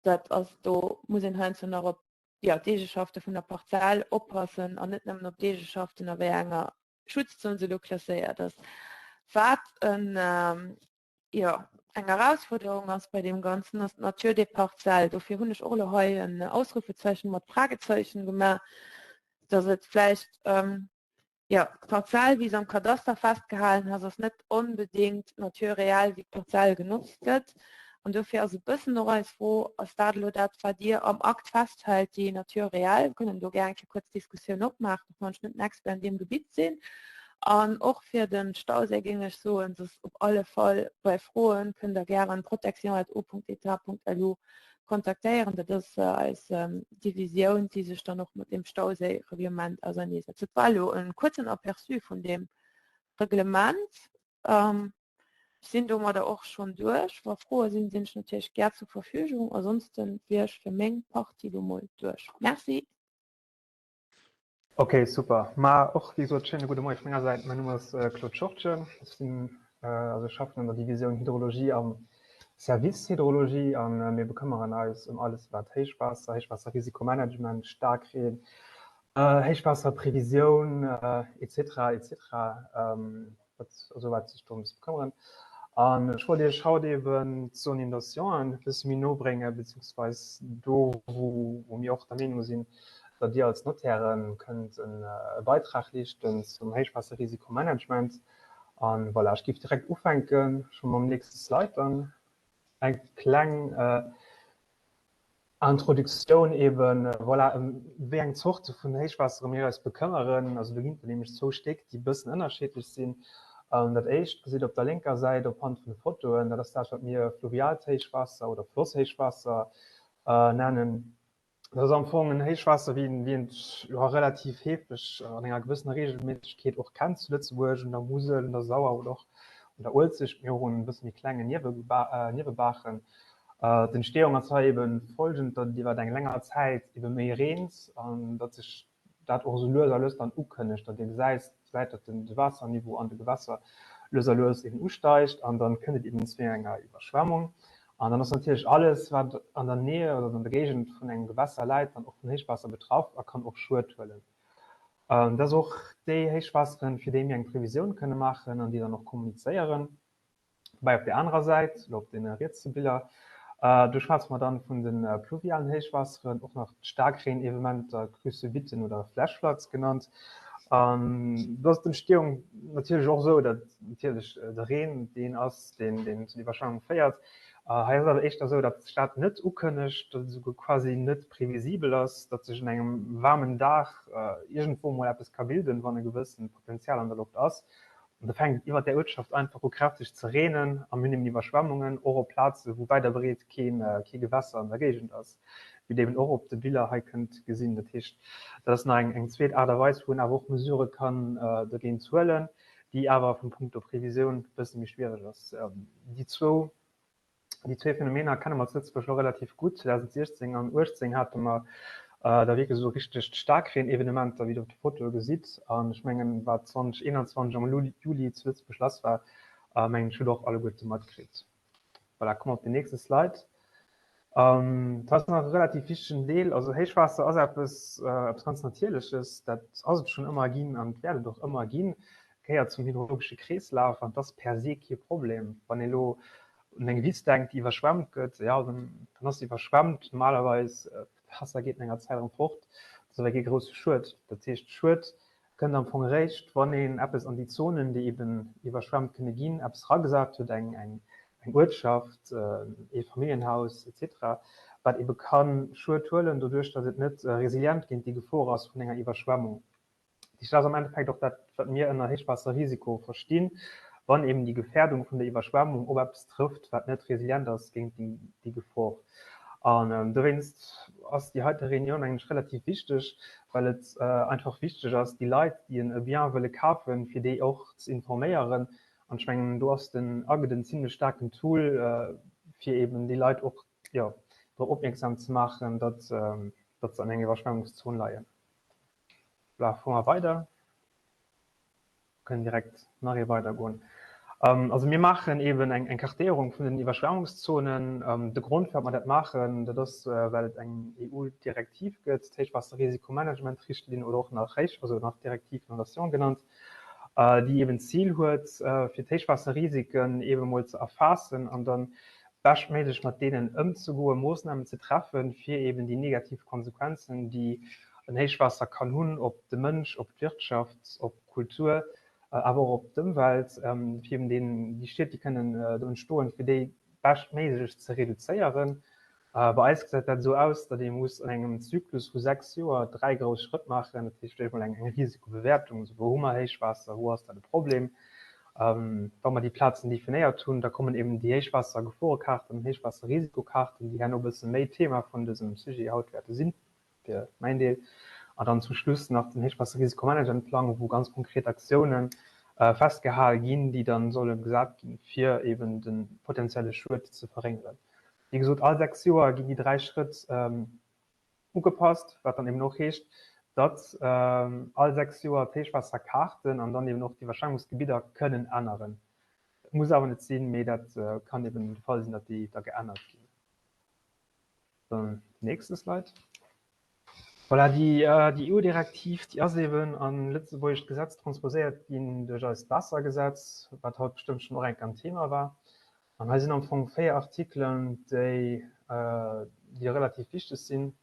Dat ass, do muss een heiansdo nach op, jo, d'Eegeschafte vun der Parzell oppassen an net nëmmen op d'Eegeschaften a wéi enger Schutzzon se elo klasséiert ass. Wat en, jo, eng Erausfuerderung ass bei deem Ganzen, ass d'Nature des parcelles. Dofir hunn ech och elo hei en Ausrufezeichen mat Fragezeichen gemaach, dass et vläicht, Jo, d'Parzell wéi se am Kadaster festgehalen ass, ass net onbedéngt d'Nature réelle wéi d'Parzell genotzt gëtt. An dofir ass e bëssen och eis Fro, ass dat elo dat wat Dir am Akt festhält, déi Nature réelle? Mir kënnen do gär eng Kéier kuerz Diskussioun opmaachen, och wann ech net den Expert an deem Gebitt sinn. An och fir de Stauséi géing ech soen, dass op alle Fall bei Froen kënnt Der gären protection@eau.etat.lu kontaktéieren. Dat ass eis Divisioun, déi sech dann och mat deem Stauséi-Reglement auserneesetzt. Dat war elo e kuerzen Aperçu vun deem Reglement. Ech sinn domadder och schonn duerch. Wa Froe sinn, sinn ech natierlech gär zur Verfügung. Ansonsten wier ech fir meng Partie elo mol duerch. Merci. Ok, super. Ma och wéi gesot schéine gudde Moie vu menger Säit. Mäin Numm ass Claude Schortgen. Ech sinn, also ech schaffen an der Divisioun Hydrologie am Service Hydrologie a mir bekëmmeren eis ëm alles wat Héichwaasser, Héichwaasserrisikomanagement, Staarkreen, Héichwaasserprevisioun etc. Etc. Wat, also wat sech dorëms bekëmmeren. An ech wollt Iech haut eben d'Zone-Inondationen e bësse méi no bréngen, beziehungsweis do, wou, wou mir och der Meenung sinn, datt Dir als Notäre kënnt e Beitrag leeschten zum Héichwaasserrisikomanagement. An voilà, ech géif direkt ufänke scho mam nächste Slide dann. Eng kleng Introduktioun eben, voilà, ëm wéi eng Zorte vun Héichwaassere mir eis bekëmmeren. Also do ginn et nämlech zwou Stéck, déi e bëssen ënnerschiddlech sinn. Dat éischt gesitt op der lénker Säit op Hand vun de Fotoen, dat ass dat, wat mir fluviaalt Héichwaasser oder Flosshéichwaasser nennen. Dat ass am Fong en Héichwaasser, wéi een et jo relativ heefeg an enger gewëssener Reegelméissegkeet och kennt zu Lëtzebuerg, un der Musel, un der Sauer oder och un der Uelzecht, mee och un e bësse méi klengen Niewebaachen. D'Entstehung ass hei eben folgend, datt et iwwer eng länger Zäit ebe méi reent an datt sech dat och esou lues a lues dann ukënnegt, datt Dir gesäis, gesäit, datt de Waasserniveau an de Gewässer lues a lues eben usteigt an dann kënnt et eben zu enger Iwwerschwemmung. An dann ass natierlech alles, wat an der Nähe oder an der Géigend vun engem Gewässer läit, dann och vum Héichwaasser betraff a kann och Schued huelen. Dat ass och déi Héichwaasseren, fir déi mir eng Previsioun kënne maachen an déi dann och kommunizéieren. Woubäi op där anerer Säit, elo op deene rietse Biller, do schwätze mer dann vun de pluvialen Héichwaasseren, och nach Staarkreenevenementer, Crues subiten oder Flash floods genannt. An do ass d'Entstehung natierlech och esou, datt natierlech de Reen deen ass, deen deen zu der Iwwerschwemmung féiert. Hei ass et awer éischter esou, datt sech dat net ukënnegt, datt et esouguer quasi net previsibel ass, datt sech un engem waarmen Dag iergendwou mol eppes ka bilden, wann e gewëssent Potenzial an der Loft ass. An da fänkt et iwwert där Uertschaft einfach u kräfteg ze reenen a mir hunn eben Iwwerschwemmungen, och op Plaze wou wäit a breet kee Gewässer an der Géigend ass, wéi Der eben och op de Biller hei kënnt gesinn. Dat heescht, dat ass nach eng zweet Aart a Weis, wou een awer och Mesurë kann dogéint huelen, déi awer vum Punkto Previsioun e bësse méi schwiereg ass. Déi zwou Déi zwee Phänomener kenne mer zu Lëtzebuerg elo relativ gutt. 2016 an 2018 hate mer da wierklech esou richteg Staarkreen-Evenementer, wéi Der op de Fotoe gesitt. An ech mengen, wat 2021 am Juli zu Lëtzebuerg lass war, mengen ech, hutt Der och alleguerte matkritt. Voilà, komme mer op den nächste Slide. Dat ass nach e relativ wichtegen Deel. Also Héichwaasser ass eppes, eppes ganz Natierleches. Dat ass et schonn ëmmer ginn an et wäert et och ëmmer ginn. Gehéiert zum hydrologesche Kreeslaf an et ass per se kee Problem. Wann ee elo un eng Wiss denkt, déi iwwerschwemmt gëtt, jo, dann ass se iwwerschwemmt. Normalerweis, d'Waasser geet no enger Zäit erëm fort. Dat ass awer kee grousse Schued. Dat heescht, Schued kënnt am Fong eréischt, wann een eppes an déi Zonen, déi eben iwwerschwemmt kënne ginn, eppes eragesat huet, eng, eng, eng Uertschaft, ee Familljenhaus et cetera, wat ebe ka Schued huelen, doduerch datt et net resilient géint déi Gefor ass vun enger Iwwerschwemmung. Dat ass am Endeffekt och dat, wat mir ënner Héichwaasserrisiko verstinn, wann eben déi Gefährdung vun der Iwwerschwemmung op eppes trëfft, wat net resilient ass géint déi Gefor. An dowéinst ass déi heite Reunioun mengen ech relativ wichteg, well et einfach wichteg ass, déi Leit, déi en Bien wëlle kafen, fir déi och ze informéieren. An ech mengen, do ass den AGED en zimlech staarken Tool, fir eben déi Leit och, jo, drop opmierksam ze maachen, datt, datt se an enger Iwwerschwemmungszon leien. Voilà, fuere mer weider. Kënnen direkt nach ee weider goen. Also mir maachen eben eng eng Kartéierung vun den Iwwerschwemmungszonen. De Grond firwat mer dat maachen, dat ass well et eng EU-Direktiv gëtt, d'Héichwaasserrisikomanagementrichtlinn oder och nach Héich, also nach Directive Inondation genannt, déi eben d'Zil huet, fir d'Héichwaasserrisiken eben emol ze erfaassen an dann beschtméiglech mat deenen ëmzegoen, Moossnamen ze treffen, fir eben déi negativ Konsequenzen, déi en Héichwaasser kann hunn op de Mënsch, op d'Wirtschaft, op d'Kultur, awer och op d'Ëmwelt, fir eben deen, déi Schied, déi kënnen do entstoen, fir déi beschtméiglech ze reduzéieren. Bei eis gesäit dat esou aus, datt ee muss an engem Zyklus vu 6 Joer 3 grouss Schrëtt maachen. Dat heescht éischt mol eng Risikobewertung, also wou hu mer Héichwaasser, wou ass dat e Problem. Wa mer déi Plazen definéiert hunn, da kommen eben déi Héichwaassergeforekaarten an Héichwaasserrisikokaarten, déi herno e bësse méi Thema vun dësem Sujet haut wäerte sinn, fir mäin Deel. An dann zum Schluss nach den Héichwaasserrisikomanagementplang, wou ganz konkret Aktiounen festgehal ginn, déi dann solle gesat ginn, fir eben de potenzielle Schued ze verréngeren. Wéi gesot, all 6 Joer ginn déi 3 Schrëtt ugepasst, wat dann eben och heescht, datt all 6 Joer d'Héichwaasserkaarten an dann eben och d'Iwwerschwemmungsgebidder kënnen änneren. Dat muss awer net sinn, mee dat kann eben de Fall sinn, datt déi da geännert ginn. Dann nächste Slide. Voilà, déi, déi EU-Direktiv, déi ass eben an lëtzebuergescht Gesetz transposéiert ginn duerch eist Waassergesetz, wat haut bestëmmt schonn och eng Kéier en Thema war. An hei sinn am Fong 4 Artikelen, déi, déi relativ wichteg sinn.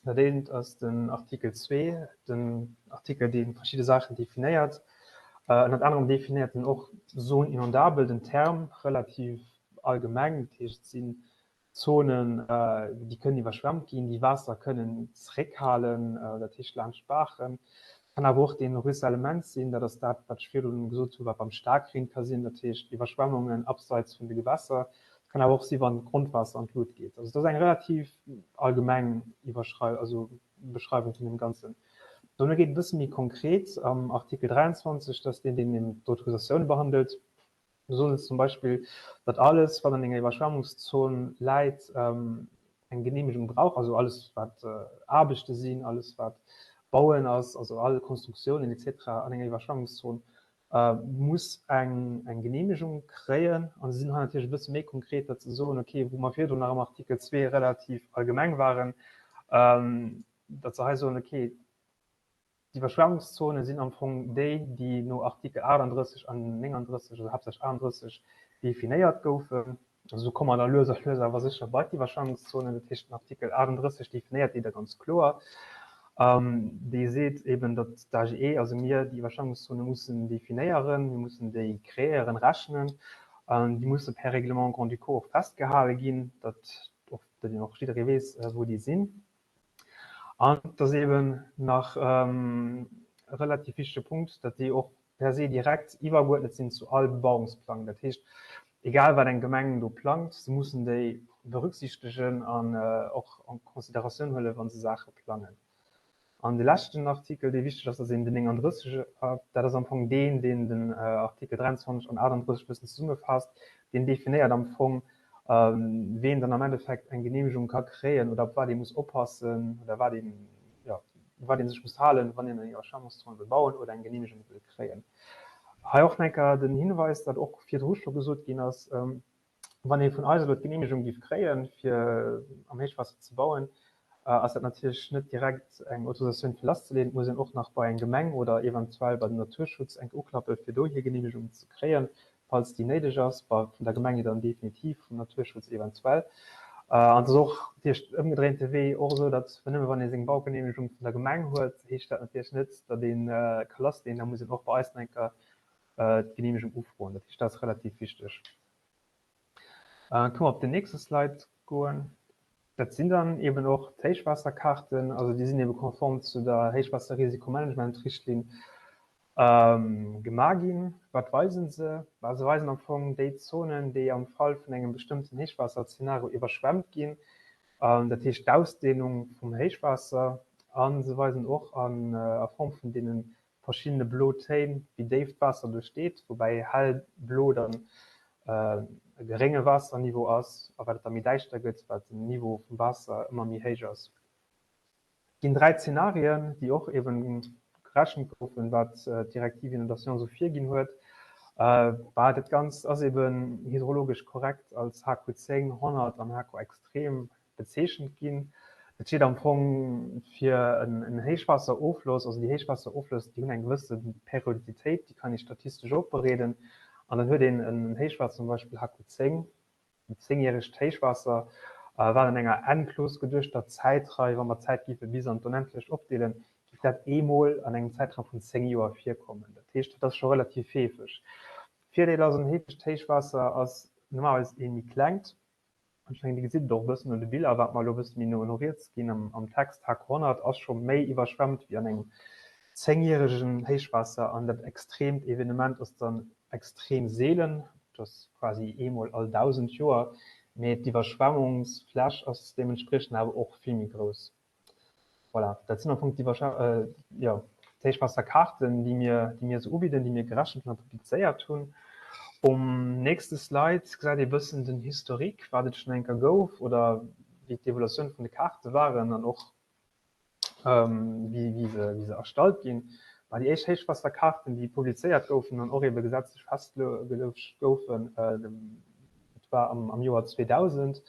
Dat eent ass den Artikel 2, den Artikel, dee verschidde Saachen definéiert. Ënnert anerem definéiert en och Zone inondable, den Term, relativ allgemeng. Dat heescht, et si Zonen, déi kënnen iwwerschwemmt ginn, déi Waasser kënnen zeréckhalen, dat heescht laanscht d'Baachen. Kann awer och dee Ruissellement sinn, dat ass dat, wat ech virdrun gesot hunn, wat beim Staarkreen ka sinn, dat heescht Iwwerschwemmungen abseits vun de Gewässer. Et kann awer och si wann d'Grondwaasser an d'Lut geet. Also et ass eng relativ allgemeng Iwwerschrei also Beschreiwung vun deem Ganzen. Dono geet et e bësse méi konkret am Artikel 23, dat ass deen, deen eben d'Autorisatioune behandelt. Do soen se zum Beispill, datt alles, wat an enger Iwwerschwemmungszon läit, eng Geneemegung brauch, also alles, wat Aarbechte sinn, alles, wat Bauen ass, also all Konstruktiounen et cetera an enger Iwwerschwemmungszon muss eng Geneemegung kréien. A se sinn hei natierlech e bësse méi konkret, datt se soen, okay, wou mer virdrun nach am Artikel 2 relativ allgemeng waren, datt se hei soen, okay, D'Iwwerschwemmungszone sinn am Fong déi, déi no Artikel 38 an 39, also haaptsächlech 38, definéiert goufen. Also do komme mer da lues a lues awer sécher bei d'Iwwerschwemmungszonen. Dat heescht, den Artikel 38 definéiert déi da ganz kloer. Dee seet eben, datt d'AGE, also mir, déi Iwwerschwemmungszone mussen definéieren, mir mussen déi kreéieren, rechnen. Déi musse per Règlement grand-ducaux och festgehale ginn, datt och jidderee weess, wou déi sinn. An et ass eeben nach e relativ wichtege Punkt, datt déi och per se direkt iwwergeuerdnet sinn zu all Bebauungsplang. Dat heescht, egal wat eng Gemeng do plangt, se mussen déi berücksichtegen an och en considératioun huelen, wa se Saache plangen. An de leschten Artikel, dee wichteg ass, ass eben den 39. Dat ass am Fong deen, deen den Artikel 23 an 38 e bëssen zesummefaasst. Deen definéiert am Fong, ween dann am Endeffekt eng Genehmegung ka kréien oder op wat ee muss oppassen oder wat een, jo, u wat ee sech muss halen, wann een eng Iwwerschwemmungszon wëll bauen oder eng Genehmegung wëll kréien. Hei och nach eng Kéier den Hinweis, dat och virdru scho gesot ginn ass, Wann ee vun eis elo d'Genehmegung géif kréien, fir am Héichwaasser ze bauen, ass dat natierlech net direkt eng Autorisatioun fir lasszeleeën. Et muss een och nach bei eng Gemeng oder eventuell bei den Naturschutz enk uklappen, fir do hir Genehmegung ze kréien, falls déi néideg ass. Bei vun der Gemeng dann definitiv, vum Naturschutz eventuell. An et ass och natierlech ëmgedréinte Wee och esou, datt nëmme wann ee seng Baugeneemegung vun der Gemeng huet, heescht dat natierlech net, datt ee ka lassleeën. Da muss een och bei eis nach eng Kéier d'Geneemegung ufroen. Dat heescht, dat ass relativ wichteg. Kënne mer op den nächste Slide goen. Dat sinn dann eben och d'Héichwaasserkaarten. Also déi sinn ebe konform zu der Héichwaasserrisikomanagementrichtlinn gemaach ginn. Wat weisen se? Bah, se weisen am Fong déi Zonen, déi am Fall vun engem bestëmmten Héichwaasserzeenario iwwerschwemmt ginn. Dat heescht d'Ausdehnung vum Héichwaasser a se weisen och a Form vun deene verschiddene blo Téin, wéi déif d'Waasser do steet, woubäi hellblo dann e gerénge Waasserniveau ass a wat et da méi däischter gëtt, wat den Niveau vum Waasser ëmmer méi héich ass. Et ginn 3 Zenarien, déi och eben gerechent goufen, wat d'Directive Inondation esou virginn huet. Bah, dat Ganzt ass eben hydrologesch korrekt als HQ 10, 100 an HQ extrem bezeechent ginn. Et steet am Fong fir en Héichwaasseroffloss, also déi Héichwaasserofflëss, déi hunn eng gewësse Periodizitéit, déi kann ee statistesch opbereeden an dann huet een en Héichwaasser, zum Beispill HQ 10, en zéngjäregt Héichwaasser, wat an enger endlos geduechter Zäitrei, wa mer d'Zäit géife bis an d'Onendlecht opdeelen, géif dat eemol an engem Zäitraum vun 10 Joer virkommen. Dat heescht, dat ass scho relativ heefeg. Virdeel ass, en heefegt Héichwaasser ass normalerweis ee méi klengt. Ech mengen, Dir gesitt et och e bëssen un de Biller, wat mer elo e bësse méi no no riets ginn am Text. HK 100 ass scho méi iwwerschwemmt wéi an engem zéngjäregen Héichwaasser an dat extreemt Evenement ass dann extreem seelen, dat ass quasi eemol all 1.000 Joer, mee d'Iwwerschwemmungsfläch ass deementspriechend awer och vill méi grouss. Voilà, dat sinn am Fong d'Iwwerschw-, jo, d'Héichwaasserkaarten, déi mir, déi mir esou ubidden, déi mir gerechent hunn a publizéiert hunn. Um nächste Slide gesäit ee bëssen den Historique, wat et schonn eng Kéier gouf oder wéi d'Evolutioun vun de Kaarte waren an och wéi, wéi se, wéi se erstallt ginn. Bah, déi éischt Héichwaasserkaarten, déi publizéiert goufen an och ebe gesetzlech festgeluecht goufen, dat war am, am Joer 2000.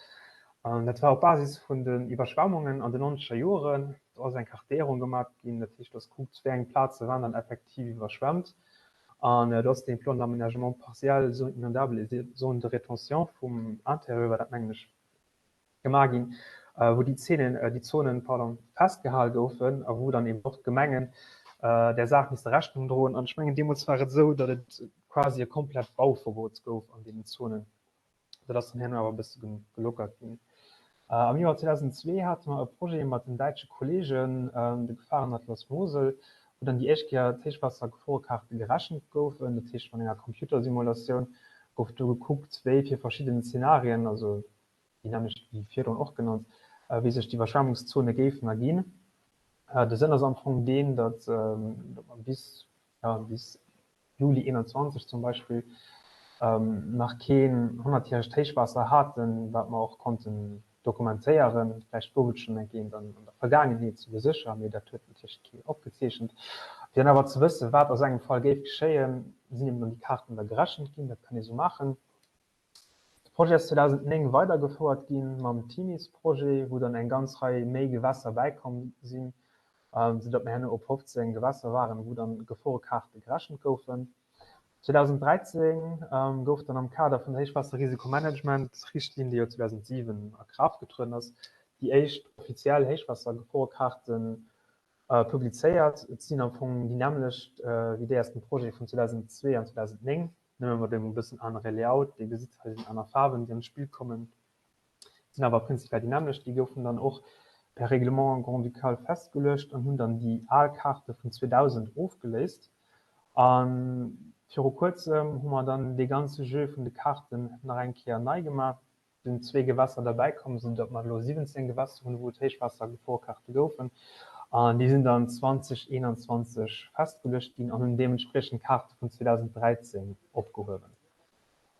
An dat war op Basis vun den Iwwerschwemmungen an den nonzeger Joren. Do ass eng Kartéierung gemat ginn, dat heescht, do ass gekuckt, wéi eng Plaze waren dann effektiv iwwerschwemmt. An do ass dee Plan d'aménagement partiel zone inondable et zone de rétention vum Intérieur, war dat mengen ech, gemaach ginn, wou déi Zenen, déi Zonen, pardon, festgehal goufen a wou dann eben och d'Gemengen där Saach misste Rechnung droen. An ech mengen, deemools war et esou, datt et quasi e komplett Bauverbot gouf an deenen Zonen. Dat ass dann herno awer e bësse gelockert ginn. Am Joer 2002 hate mer e Projet mat den däitsche Kolleegen, de Gefahrenatlas Mosel, wou dann déi éischt Kéier d'Héichwaassergeforekaarte gerechent goufen. Dat heescht, mat enger Computersimulatioun gouf do gekuckt, wéi fir verschidden Zenarien, also déi nämmlecht wéi virdrun och genannt, wéi sech d'Iwwerschwemmungszone géifen erginn. De Sënn ass am Fong deen, datt mer bis, jo, bis Juli 21 zum Beispill nach keen honnertjäregt Héichwaasser haten, wat mer och konnten dokumentéieren. Vläicht gouf et schonn eng eent an der Vergaangenheet, souguer sécher, mee dat huet natierlech kee opgezeechent. Fir dann awer ze wëssen, wat a sou engem Fall géif geschéien, sinn eben dann déi Kaarten da gerechent ginn. Dat kann ee sou maachen. De Projet ass 2009 weidergefouert gi mam Timis-Projet, wou dann eng ganz Rei méi Gewässer bäikomm sinn, sou datt mir herno op 15 Gewässer waren, wou dann Geforekaarte gerechent goufen. 2013 gouf dann am Kader vun der Héichwaasserrisikomanagement-Richtlinn, déi jo 2007 a Kraaft getrueden ass, déi éischt offiziell Héichwaassergeforekaarte publizéiert. Et sinn am Fong déi nämmlecht wéi déi aus dem Projet vun 2002 an 2009. Nëmme mat engem bëssen anere Layout. Dir gesitt, hei sinn aner Faarwen, déi an d'Spill kommen, sinn awer prinzipiell déi nämmlecht. Déi goufen dann och per Règlement grand-ducal festgeluecht an hunn dann déi al Kaarte vun 2000 ofgeléist. A viru Kuerzem hu mer dann dee ganze Jeu vun de Kaarten nach eng Kéier nei gemaach. sinn zwee Gewässer derbäi komm, sou datt mer elo 17 Gewässer hunn, wou et Héichwaassergeforkaarte goufen. An déi sinn dann 2021 festgeluecht ginn an hunn deementspriechend d'Kaarte vun 2013 opgehuewen.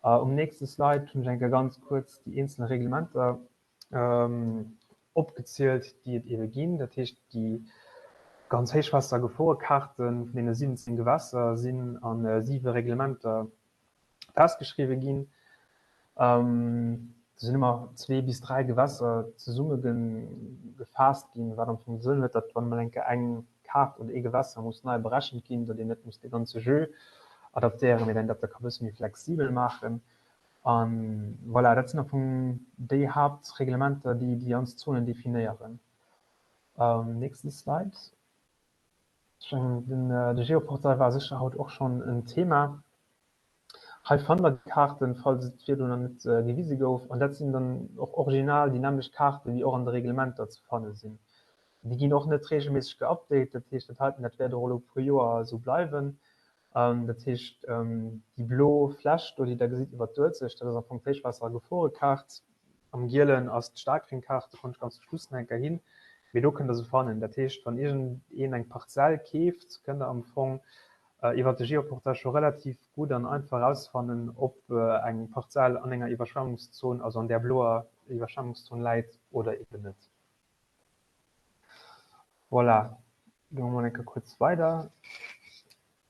Um nächste Slide hunn ech eng Kéier ganz kuerz déi eenzel Reglementer opgezielt, déi et eebe ginn. Dat heescht, déi ganz Héichwaassergeforekaarte vun deene 17 Gewässer sinn a siwe Reglementer festgeschriwwe ginn. Do sinn ëmmer zwee bis dräi Gewässer zesumme gefaasst ginn, wat am Fong de Sënn huet, datt wann emol eng Kéier eng Kaart oder ee Gewässer muss nei berechent ginn, datt een net muss de ganze Jeu adaptéieren, mee dat da ka bësse méi flexibel maachen. A voilà, dat sinn am Fong déi Haaptreglementer, déi déi ganz Zonen definéieren. Nächste Slide. Ech mengen, de Geoportail war sécher haut och schonn en Thema. Hei fannt der déi Kaarten, falls et virdrun nach net gewise gouf. An dat sinn dann och original déi nämmlecht Kaarten, déi och an de Reglementer ze fanne sinn. Déi ginn och net reegelméisseg geupdate, dat heescht, dat heiten, dat wäert och elo e puer Joer esou bleiwen. Dat heescht, déi blo Fläch do, déi Der gesitt iwwert d'Uelzecht, dat ass am Fong d'Héichwaasser-Geforekaart. Am Gielen ass d'Staarkreenkaart, do kommen ech ganz zum Schluss nach eng Kéier hin, mee do kënnt Der se fannen. Dat heescht, wann iergendeen eng Parzell keeft, kënnt Der am Fong iwwert de Geoportail scho relativ gutt an einfach erausfannen, ob eng Parzell an enger Iwwerschwemmungszon, also an där bloer Iwwerschwemmungszon läit oder eben net. Voilà, gi mer mol eng Kéier kuerz weider.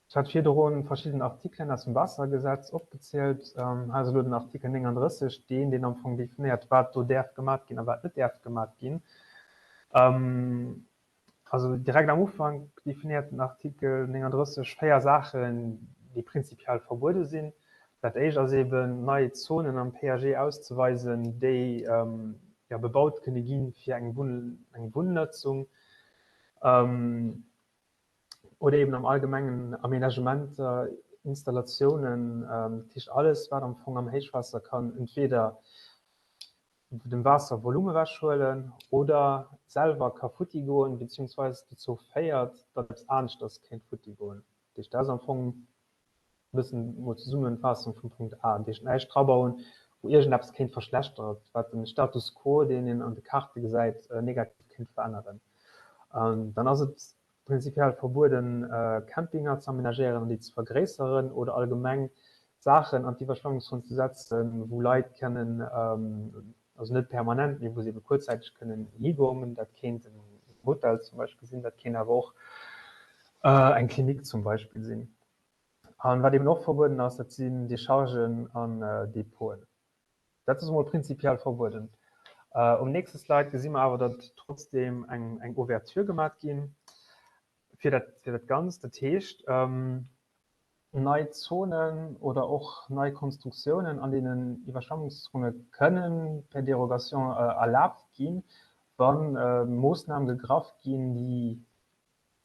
Ech hat virdru verschidden Artikelen aus dem Waassergesetz opgezielt. Hei ass elo den Artikel 39, deen, deen am Fong definéiert, wat do däerf gemat ginn a wat net däerf gemat ginn. Also direkt am Ufank definéiert den Artikel 39 véier Saachen, déi prinzipiell verbuede sinn. Dat éischt ass eben, nei Zonen am PAG auszeweisen, déi jo bebaut kënne gi fir eng Wunnnutzung. Oder eben am Allgemengen Aménagementer, Installatiounen, dat heescht alles, wat am Fong am Héichwaasser kann entweder dem Waasser Volume ewechhuelen oder selwer ka futti goen, beziehungsweise dozou féiert, datt eppes aneschters kéint futti goen. Dat heescht, dat ass am Fong e bëssen mol d'Zesummenfassung vum Punkt A. Dat heescht, näischt drabauen, wou iergendeppes kéint verschlechtert, wat de Status quo, deen een an de Kaarte gesäit, negativ kéint veränneren. Dann ass et prinzipiell verbueden, Campinger ze amenagéieren an déi ze vergréisseren oder allgemeng Saachen an d'Iwwerschwemmungszon ze setzen, wou Leit kënnen, also net permanent, mee wou se ebe kuerzzäiteg kënnen higoen. Dat kéint en Hotel zum Beispill sinn, dat kéint awer och eng Klinik zum Beispill sinn. An wat eben och verbueden ass, dat sinn Dechargen an Depoten. Dat ass emol prinzipiell verbueden. Um nächste Slide gesi mer awer, datt trotzdeem eng Ouverture gemat ginn fir dat, fir dat Ganzt. Dat heescht, nei Zonen oder och nei Konstruktiounen an deenen Iwwerschwemmungszone kënnen per Dérogation erlaabt ginn, wa Moossname gegraff ginn, déi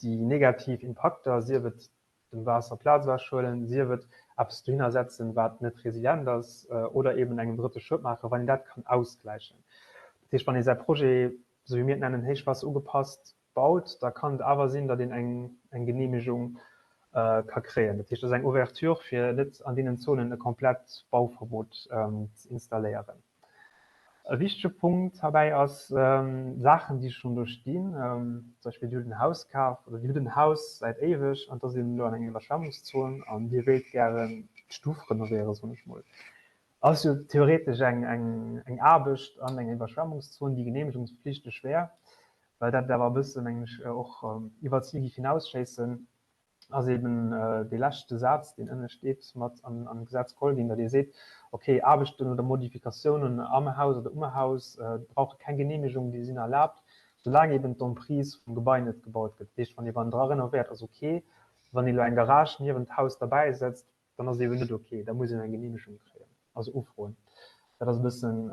déi negativ Impakter, sief et dem Waasser Plaz ewechhuelen, sief et eppes dohinner setzen, wat net resilient ass, oder eben engem Drëtte Schued maachen, wann een dat kann ausgläichen. Dat heescht, wann ee säi Projet, esou wéi mir et nennen, héichwaasserugepasst baut, da kann et awer sinn, datt een eng Genehmegung ka kréien. Dat heescht, et ass eng Ouverture, fir net an deenen Zonen e komplett Bauverbot ze installéieren. E wichtege Punkt heibäi ass, Saachen, déi schonn do stinn, zum Beispill Dir hutt en Haus kaf oder Dir hutt en Haus säit éiweg an et ass eben elo an enger Iwwerschwemmungszon an Dir wéilt gären d'Stuff renovéieren, soen ech mol, ass jo theoretesch eng eng Aarbecht an enger Iwwerschwemmungszon, déi geneemegungspflichteg wär. Well dat awer e bëssen, mengen ech, och iwwer d'Zil géif hinausschéissen, ass eben dee leschte Saz, deen ënne steet, mat an d'Gesetz geholl ginn, datt ee seet, okay, Aarbechten oder Modifikatiounen am Haus oder um Haus brauche keng Genehmegung, déi sinn erlaabt, soulaang eben d'Emprise vum Gebai net gebaut gëtt. Dat heescht, wann ee wann dra renovéiert, ass okay, wann ee elo eng Garage niewent d'Haus derbäi setzt, dann ass et eben net okay, da muss een eng Genehmegung kréien, also ufroen. Dat ass e bëssen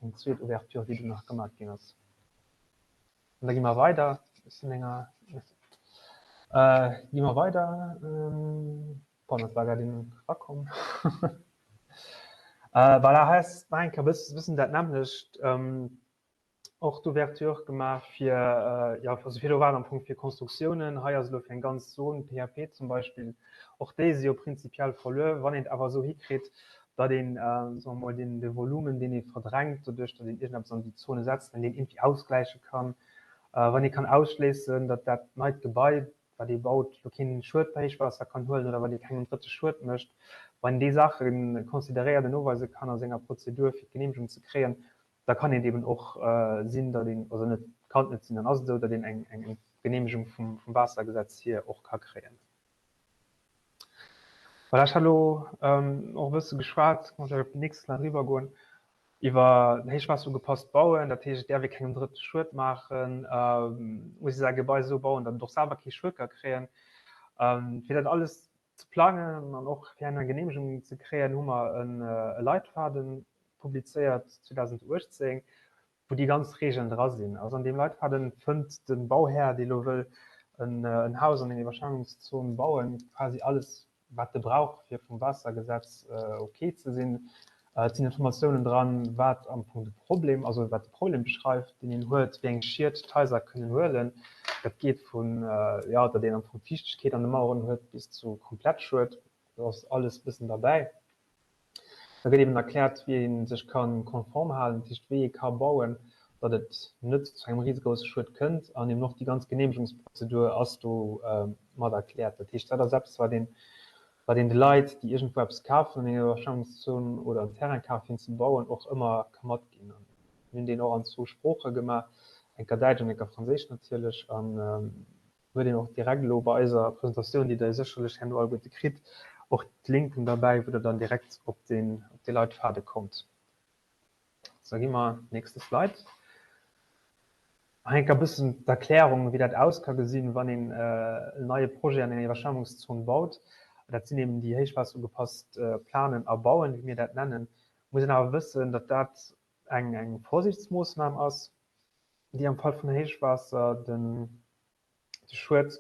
eng zweet Ouverture, déi do nach gemaach ginn ass. An da gi mer weider. Ech sinn enger gi mer weider. Bon, dat war grad een rakomm. Voilà, hei ass nach eng Kéier e bëssen dat nämmlecht. Och d'Ouverture gemaach fir, jo, also virdu war et am Fong fir Konstruktiounen, hei ass elo fir eng ganz Zon, PAP zum Beispill. Och déi si jo prinzipiell verluer, wann een et awer esou hikritt, datt een, soe mer mol, deen de Volumen, deen ee verdrängt, doduerch datt een iergendeppes an déi Zone setzt, wann een deen iergendwéi ausgläiche kann, wann ee kann ausschléissen, datt dat neit Gebai, wat ee baut, lo keen Schued bei Héichwaasser kann huelen oder wat ee kengem Drëtte Schued mécht, wann een déi Saache consideréiert an noweise kann a senger Prozedur, fir d'Geneemegung ze kréien, da kann et eben och sinn, datt een, also net kann et net sinn, dann ass et esou, datt een eng Geneemegung vum Waassergesetz hier och ka kréien. Voilà, ech hat elo och e bësse geschwat, kann vläicht op déi nächst Slide eriwwergoen, iwwer héichwaasserugepasst Bauen. Dat heescht, et däerf ee kengem Drëtte Schued maachen, muss ee säi Gebai esou bauen, datt et och selwer kee Schued ka kréien. Fir dat alles ze plangen an och fir eng Geneemegung ze kréien, hu mer e Leitfaden publizéiert 2018, wou déi ganz Regeln dra sinn. Also an deem Leitfaden fënnt de Bauhär, dee lo wëll en Haus an eng Iwwerschwemmungszon bauen, quasi alles, wat e brauch, fir vum Waassergesetz ok ze sinn. Et sinn Informatiounen dran, wat am Fong de Problem, also wat de Problem beschreift, deen een huet, wéi eng Schied d'Haiser kënnen huelen. Dat geet vun, jo, datt een am Fong Fiichtegkeet an de Maueren huet, bis zu Komplettschued. Do ass alles e bëssen derbäi. Da gëtt eben erkläert, wéi ee sech ka konform halen, dat heescht wéi ee ka bauen, datt et net zu engem risegrousse Schued kënnt. An eben och déi ganz Geneemegungsprozedur ass do mat erkläert. Dat heescht, dat ass eppes, wat een, wat een de Leit, déi iergendwou eppes kafen an enger Iwwerschwemmungszon oder en Terrain kafen, fir ze bauen, och ëmmer ka matginn. An mir hunn deen och an zwou Sprooche gemaach, eng Kéier Däitsch an eng Kéier Franséisch natierlech. An huet een och direkt elo bei eiser Presentatioun, déi Der sécherlech herno alleguerte kritt, och d'Linken derbäi, wou Der dann direkt op deen, op dee Leitfade kommt. Da gi mer nächste Slide. Nach eng Kéier e bëssen d'Erklärung, wéi dat aus ka gesinn, wann een en neie Projet an enger Iwwerschwemmungszon baut. Dat sinn eben déi héichwaasserugepasst Planen a Bauen, wéi mir dat nennen. Muss een awer wëssen, datt dat eng, eng Vorsichtsmoossnam ass, déi am Fall vun Héichwaasser den de Schued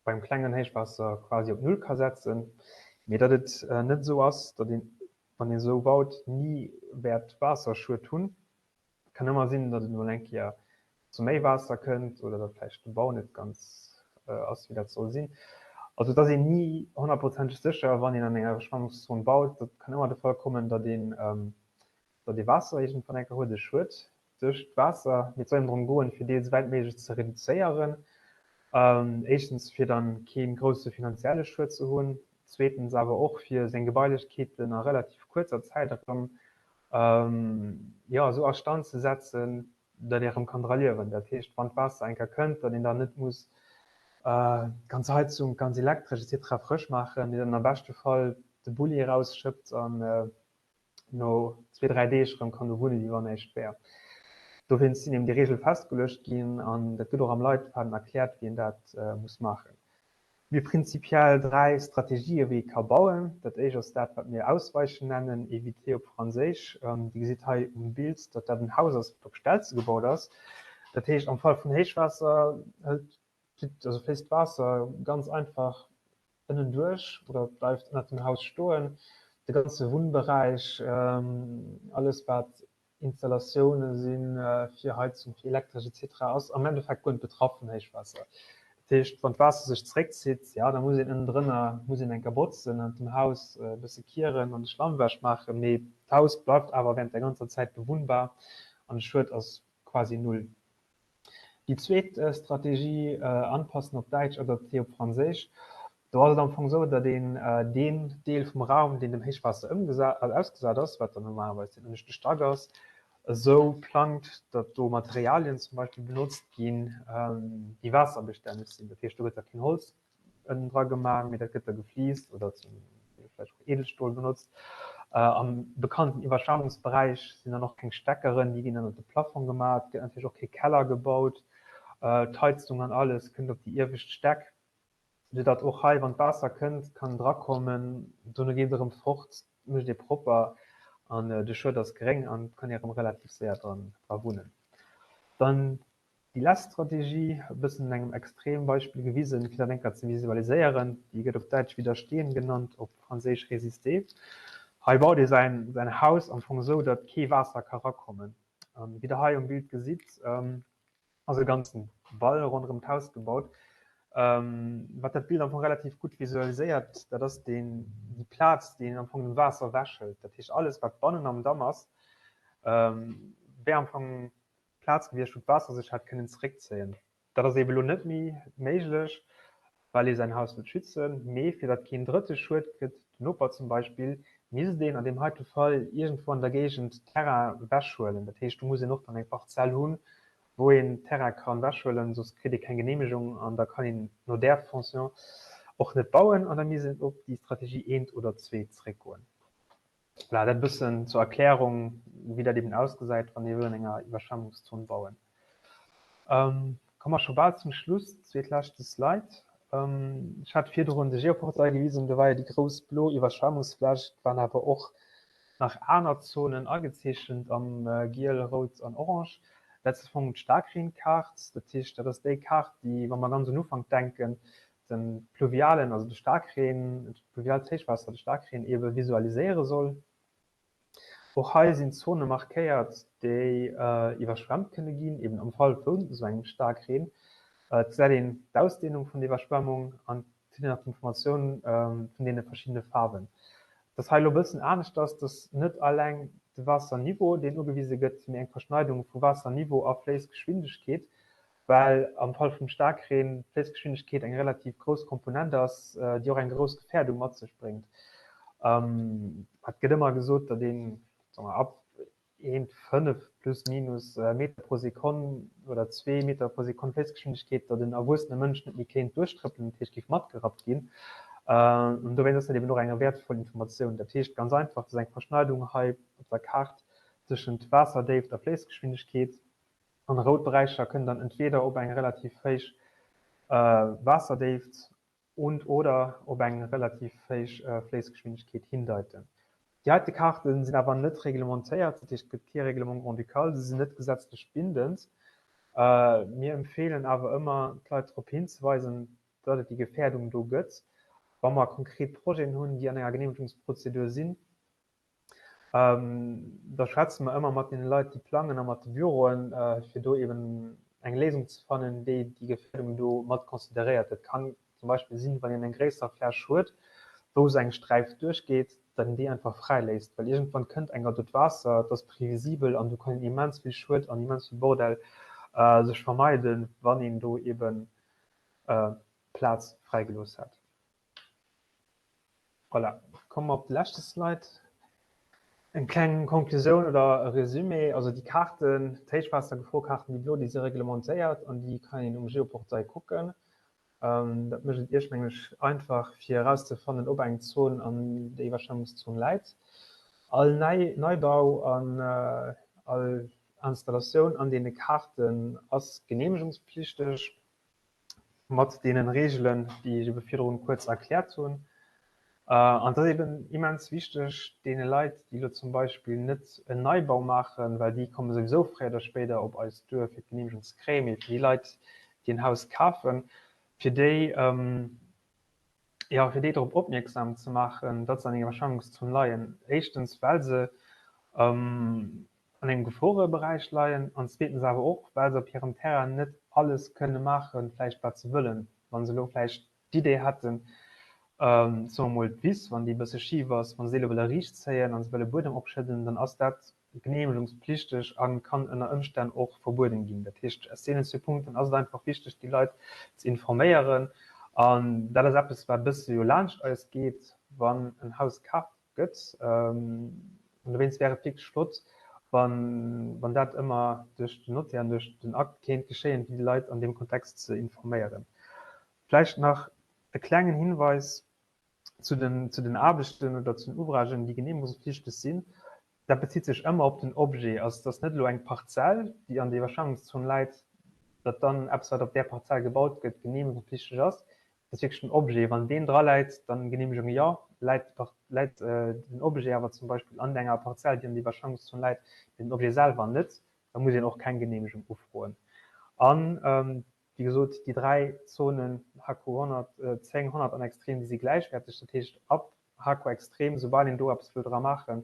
beim klengen Héichwaasser quasi op Null ka setzen, mee datt et net esou ass, datt een, wann een esou baut, ni wäert Waasserschued hunn. Et kann ëmmer sinn, datt et emol eng Kéier zu méi Waasser kënnt oder datt vläicht de Bau net ganz ass, wéi dat soll sinn. Also et ass een ni honnertprozenteg sécher, wann een an enger Iwwerschwemmungszon baut. Dat kann ëmmer de Fall kommen, datt een, datt ee Waasser iergendwann eng Kéier huet, e Schued duerch d'Waasser, mee et soll eben drëm goen, fir dee souwäit méiglech ze reduzéieren. Éischtens, fir dann kee grousse finanzielle Schued ze hunn, zweetens awer och, fir seng Gebailechkeeten a relativ kuerzer Zäit erëm, jo, esou a Stand ze setzen, datt ee erëm kann dra liewen. Dat heescht, wann d'Waasser eng Kéier kënnt, datt een dann net muss d'ganz Heizung, d'ganz Elektresch et cetera frësch maachen, mee dann am beschte Fall de Bulli erausschëppt an, no zwee, dräi Deeg erëm kann do wunnen, wéi wann näischt wär. Dowéinst sinn eben déi Reegele festgeluecht ginn an dat gëtt och am Leitfaden erkläert, wéi een dat muss maachen. Mir hu prinzipiell dräi Strategië wéi ee ka bauen. Dat éischt ass dat, wat mir Ausweichen nennen, éviter op Franséisch. Dir gesitt hei um Bild, datt dat en Haus ass, wat op Stelze gebaut ass. Dat heescht, am Fall vun Héichwaasser hëlt, also fléisst d'Waasser ganz einfach ënnen duerch oder bleift ënnert dem Haus stoen. De ganze Wunnberäich, alles wat Installatioune si fir Heizung, fir Elektresch etc. Ass am Endeffekt guer net betraff vum Héichwaasser. Dat heescht, wann d'Waasser sech zeréckzitt, jo, da muss een ënnendrënner muss een eng Kéier botzen, ënnert dem Haus e bësse kieren an de Schlamm ewechmaachen, mee d'Haus bleift awer während der ganzer Zäit bewunnbar an de Schued ass quasi null. Déi zweet Strategie, anpassen op Däitsch, adapter op Franséisch, do ass et am Fong esou, datt een deen Deel vum Raum, deen dem Héichwaasser ausgesat ass, wat dann normalerweis den ënneschte Stack ass, esou plangt, datt do Materialien zum Beispill benotzt ginn, déi waasserbestänneg sinn. Dat heescht, do gëtt da keen Holz ënnen dra gemaach, mee dat gëtt da gefliist oder zum Deel vläicht och Edelstol benotzt. Am bekannten Iwwerschwemmungsberäich sinn dann och keng Steckeren, déi ginn ënnert de Plafong gemaach. Et gëtt natierlech och kee Keller gebaut. D'Heizung an alles kënnt op déi iewescht Stäck, soudatt och hei, wann d'Waasser kënnt, kann drakommen. Dono geet et erëm fort, mécht ee propper an de Schued ass geréng an et kann ee erëm relativ séier dran wunnen. Dann Déi lescht Strategie, e bëssen un engem Extrembeispill gewisen, fir dat eng Kéier ze visualiséieren, déi gëtt op Däitsch widerstehen genannt, op Franséisch résister. Hei baut ee säin säin Haus am Fong esou, datt kee Waasser ka rakommen. An wéi Der hei um Bild gesitt, ass e ganzen Wall ronderëm d'Haus gebaut. Wat dat Bild am Fong relativ gutt visualiséiert, dat ass deen, déi Plaz, déi een am Fong dem Waasser ewechhëlt. Dat heescht, alles wat bannen am Damm ass, wär am Fong Plaz gewiescht, wou d'Waasser sech hätt kënnen zeréckzéien. Dat ass eebe lo net méi méiglech, well ee säin Haus wëllt schützen. Mee fir datt keen Drëtte Schued kritt, den Noper zum Beispill, misst een an deem heite Fall iergendwou an der Géigend Terrain wechhuelen. Dat heescht, do muss een och dann eng Parzell hunn, wou een Terrain kann wechhuelen, soss kritt ee keng Geneemegung an da kann een no där Fonction och net bauen an da misst een op déi Strategie eent oder zwee zeréckgoen. Voilà, dat e bëssen zur Erklärung, wéi dat eben ausgesäit, wann ee wëll an enger Iwwerschwemmungszon bauen. Ähm, komme mer scho bal zum Schluss, zweetleschte Slide. Ähm, ech hat virdrun de Geoportail gewisen, do war jo déi grouss blo Iwwerschwemmungsfläch, et waren awer och nach aner Zonen agezeechent am Giel, Rout an Orange. Dat ass am Fong d'Staarkreenkaart, dat heescht, dat ass déi Kaart, déi, wa mer ganz un Ufank denken, de pluvialen, also de Staarkreen, d'pluviaalt Héichwaasser, de Staarkreen eebe visualiséiere soll. Och hei sinn Zone markéiert, déi iwwerschwemmt kënne ginn, eben am Fall vun esou engem Staarkreen. Et gesäit een d'Ausdehnung vun der Iwwerschwemmung an et kritt een nach d'Informatioun vun deene verschiddene Faarwen. Wat hei elo e bëssen anescht ass, dass net alleng de Waasserniveau, deen ugewise gëtt, mee eng Verschneidung vu Waasserniveau a Fléissgeschwindegkeet, well am Fall vum Staarkreen d'Fléissgeschwindegkeet eng relativ grouss Komponent ass, déi och eng grouss Gefäerdung mat sech bréngt. Et gëtt ëmmer gesot, datt een, soe mer, ab 1,5 plus minus Meter pro Sekonn oder zwee Meter pro Sekonn Féissgeschwindegkeet, datt en erwuessene Mënsch net méi kéint duerchtrëppelen, dat heescht géif matgerappt ginn. An dowéinst ass dat eben och eng wäertvoll Informatioun. Dat heescht ganz einfach, et ass eng Verschneidung hei op der Kaart tëschent Waasser-Déift a Fléissgeschwindegkeet. An rout Beräicher kënnen dann entweeder op eng relativ héich Waasserdéift und, oder op eng relativ héich Fléissgeschwindegkeet hindeiten. Déi heite Kaarte sinn awer net reglementéiert, dat heescht et gëtt kee Règlement grand-ducal, se sinn net gesetzlech bindend. Mir empfeelen awer ëmmer, d'Leit drop hinzeweisen, datt et déi Gefäerdung do gëtt. Wa mer konkret Projeten hunn, déi an enger Geneemegungsprozedur sinn, Da schwätze mer ëmmer mat deene Leit, déi plangen a mat de Büroen, fir do eben eng Léisung ze fannen, déi déi Gefäerdung do mat consideréiert. Dat kann zum Beispill sinn, wann een eng gréisser Fläch huet, wou esou eng Sträif duerchgeet, datt een déi einfach fräi léisst, well iergendwann kënnt enger do d'Waasser, et ass previsibel an do kann een immens vill Schued an immens vill Bordell sech vermeiden, wann een do eben Plaz fräigelooss hätt. Voilà, komme mer op de leschte Slide. Eng kleng Konklusioun oder e Resumé. Also déi Kaarten, d'Héichwaassergeforkaarten, déi blo, déi si reglementéiert an déi kann een um Geoportail kucken. Dat mécht et Iech, mengen ech, einfach fir erauszefannen, ob eng Zon an der Iwwerschwemmungszon läit. All Neibau an all Installatioun an deene Kaarten ass geneemegungspflichteg. mat deenen Reegelen, déi ech ebe virdrun kuerz erkläert hunn. An et ass eben immens wichteg, deene Leit, déi elo zum Beispill net en Neibau maachen, well déi komme souwisou fréier oder spéider op eis duer, fir d'Geneemegung ze kréien, mee fir déi Leit, déi en Haus kafen, fir déi, jo, fir déi drop opmierksam ze maachen, datt se an enger Iwwerschwemmungszon leien. Éischtens, well se an engem Geforeberäich leien an zweetens awer och, well se op hirem Terrain net alles kënne maachen, vläicht wat se wëllen. Wa se elo vläicht d'Idee hätten, soe mer mol d'Wiss, wann déi e bësse schif ass, wa se déi elo wëlle riichtzéien a se wëlle Buedem opschëdden, dann ass dat geneemegungspflichteg a kann ënner Ëmstänn och verbueden ginn. Dat heescht, aus deenen zwee Punkten ass et einfach wichteg, déi Leit ze informéieren. An dat ass eppes, wat e bësse jo laanscht eis geet, wann en Haus kaf gëtt. An dowéinst wär et wierklech flott, wann, wann dat ëmmer duerch den Notaire an duerch den Akt kéint geschéien, fir déi Leit an deem Kontext ze informéieren. Vläicht nach e klengen Hinweis zu den, zu den Aarbechten oder zu den Ouvragen, déi geneemegungspflichteg sinn. Dat bezitt sech ëmmer op den Objet. Also et ass net elo eng Parzell, déi an der Iwwerschwemmungszon läit, datt dann eppes, wat op där Parzell gebaut gëtt, geneemegungspflichteg ass. Dat ass wierklech den Objet. Wann deen dra läit, dann Genehmegung jo. Läit läit den Objet awer zum Beispill an enger Parzell, déi an der Iwwerschwemmungszon läit, mee den Objet selwer net, da muss een och keng Genehmegung ufroen. An, wéi gesot, déi 3 Zonen, HQ 110, 100 an extrem, déi si gläichwäerteg. Dat heescht, ab HQ extrem, soubal een do eppes wëll dra maachen,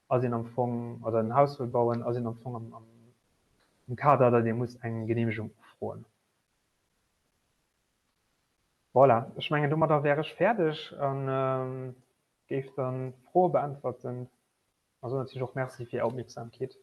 ass een am Fong, oder en Haus wëll bauen, ass een am Fong am Kader, datt ee muss eng Genehmegung ufroen. Voilà, ech mengen domadder wär ech fäerdeg an géif dann Froe beäntwerten. A soen natierlech och Merci fir Är Opmierksamkeet.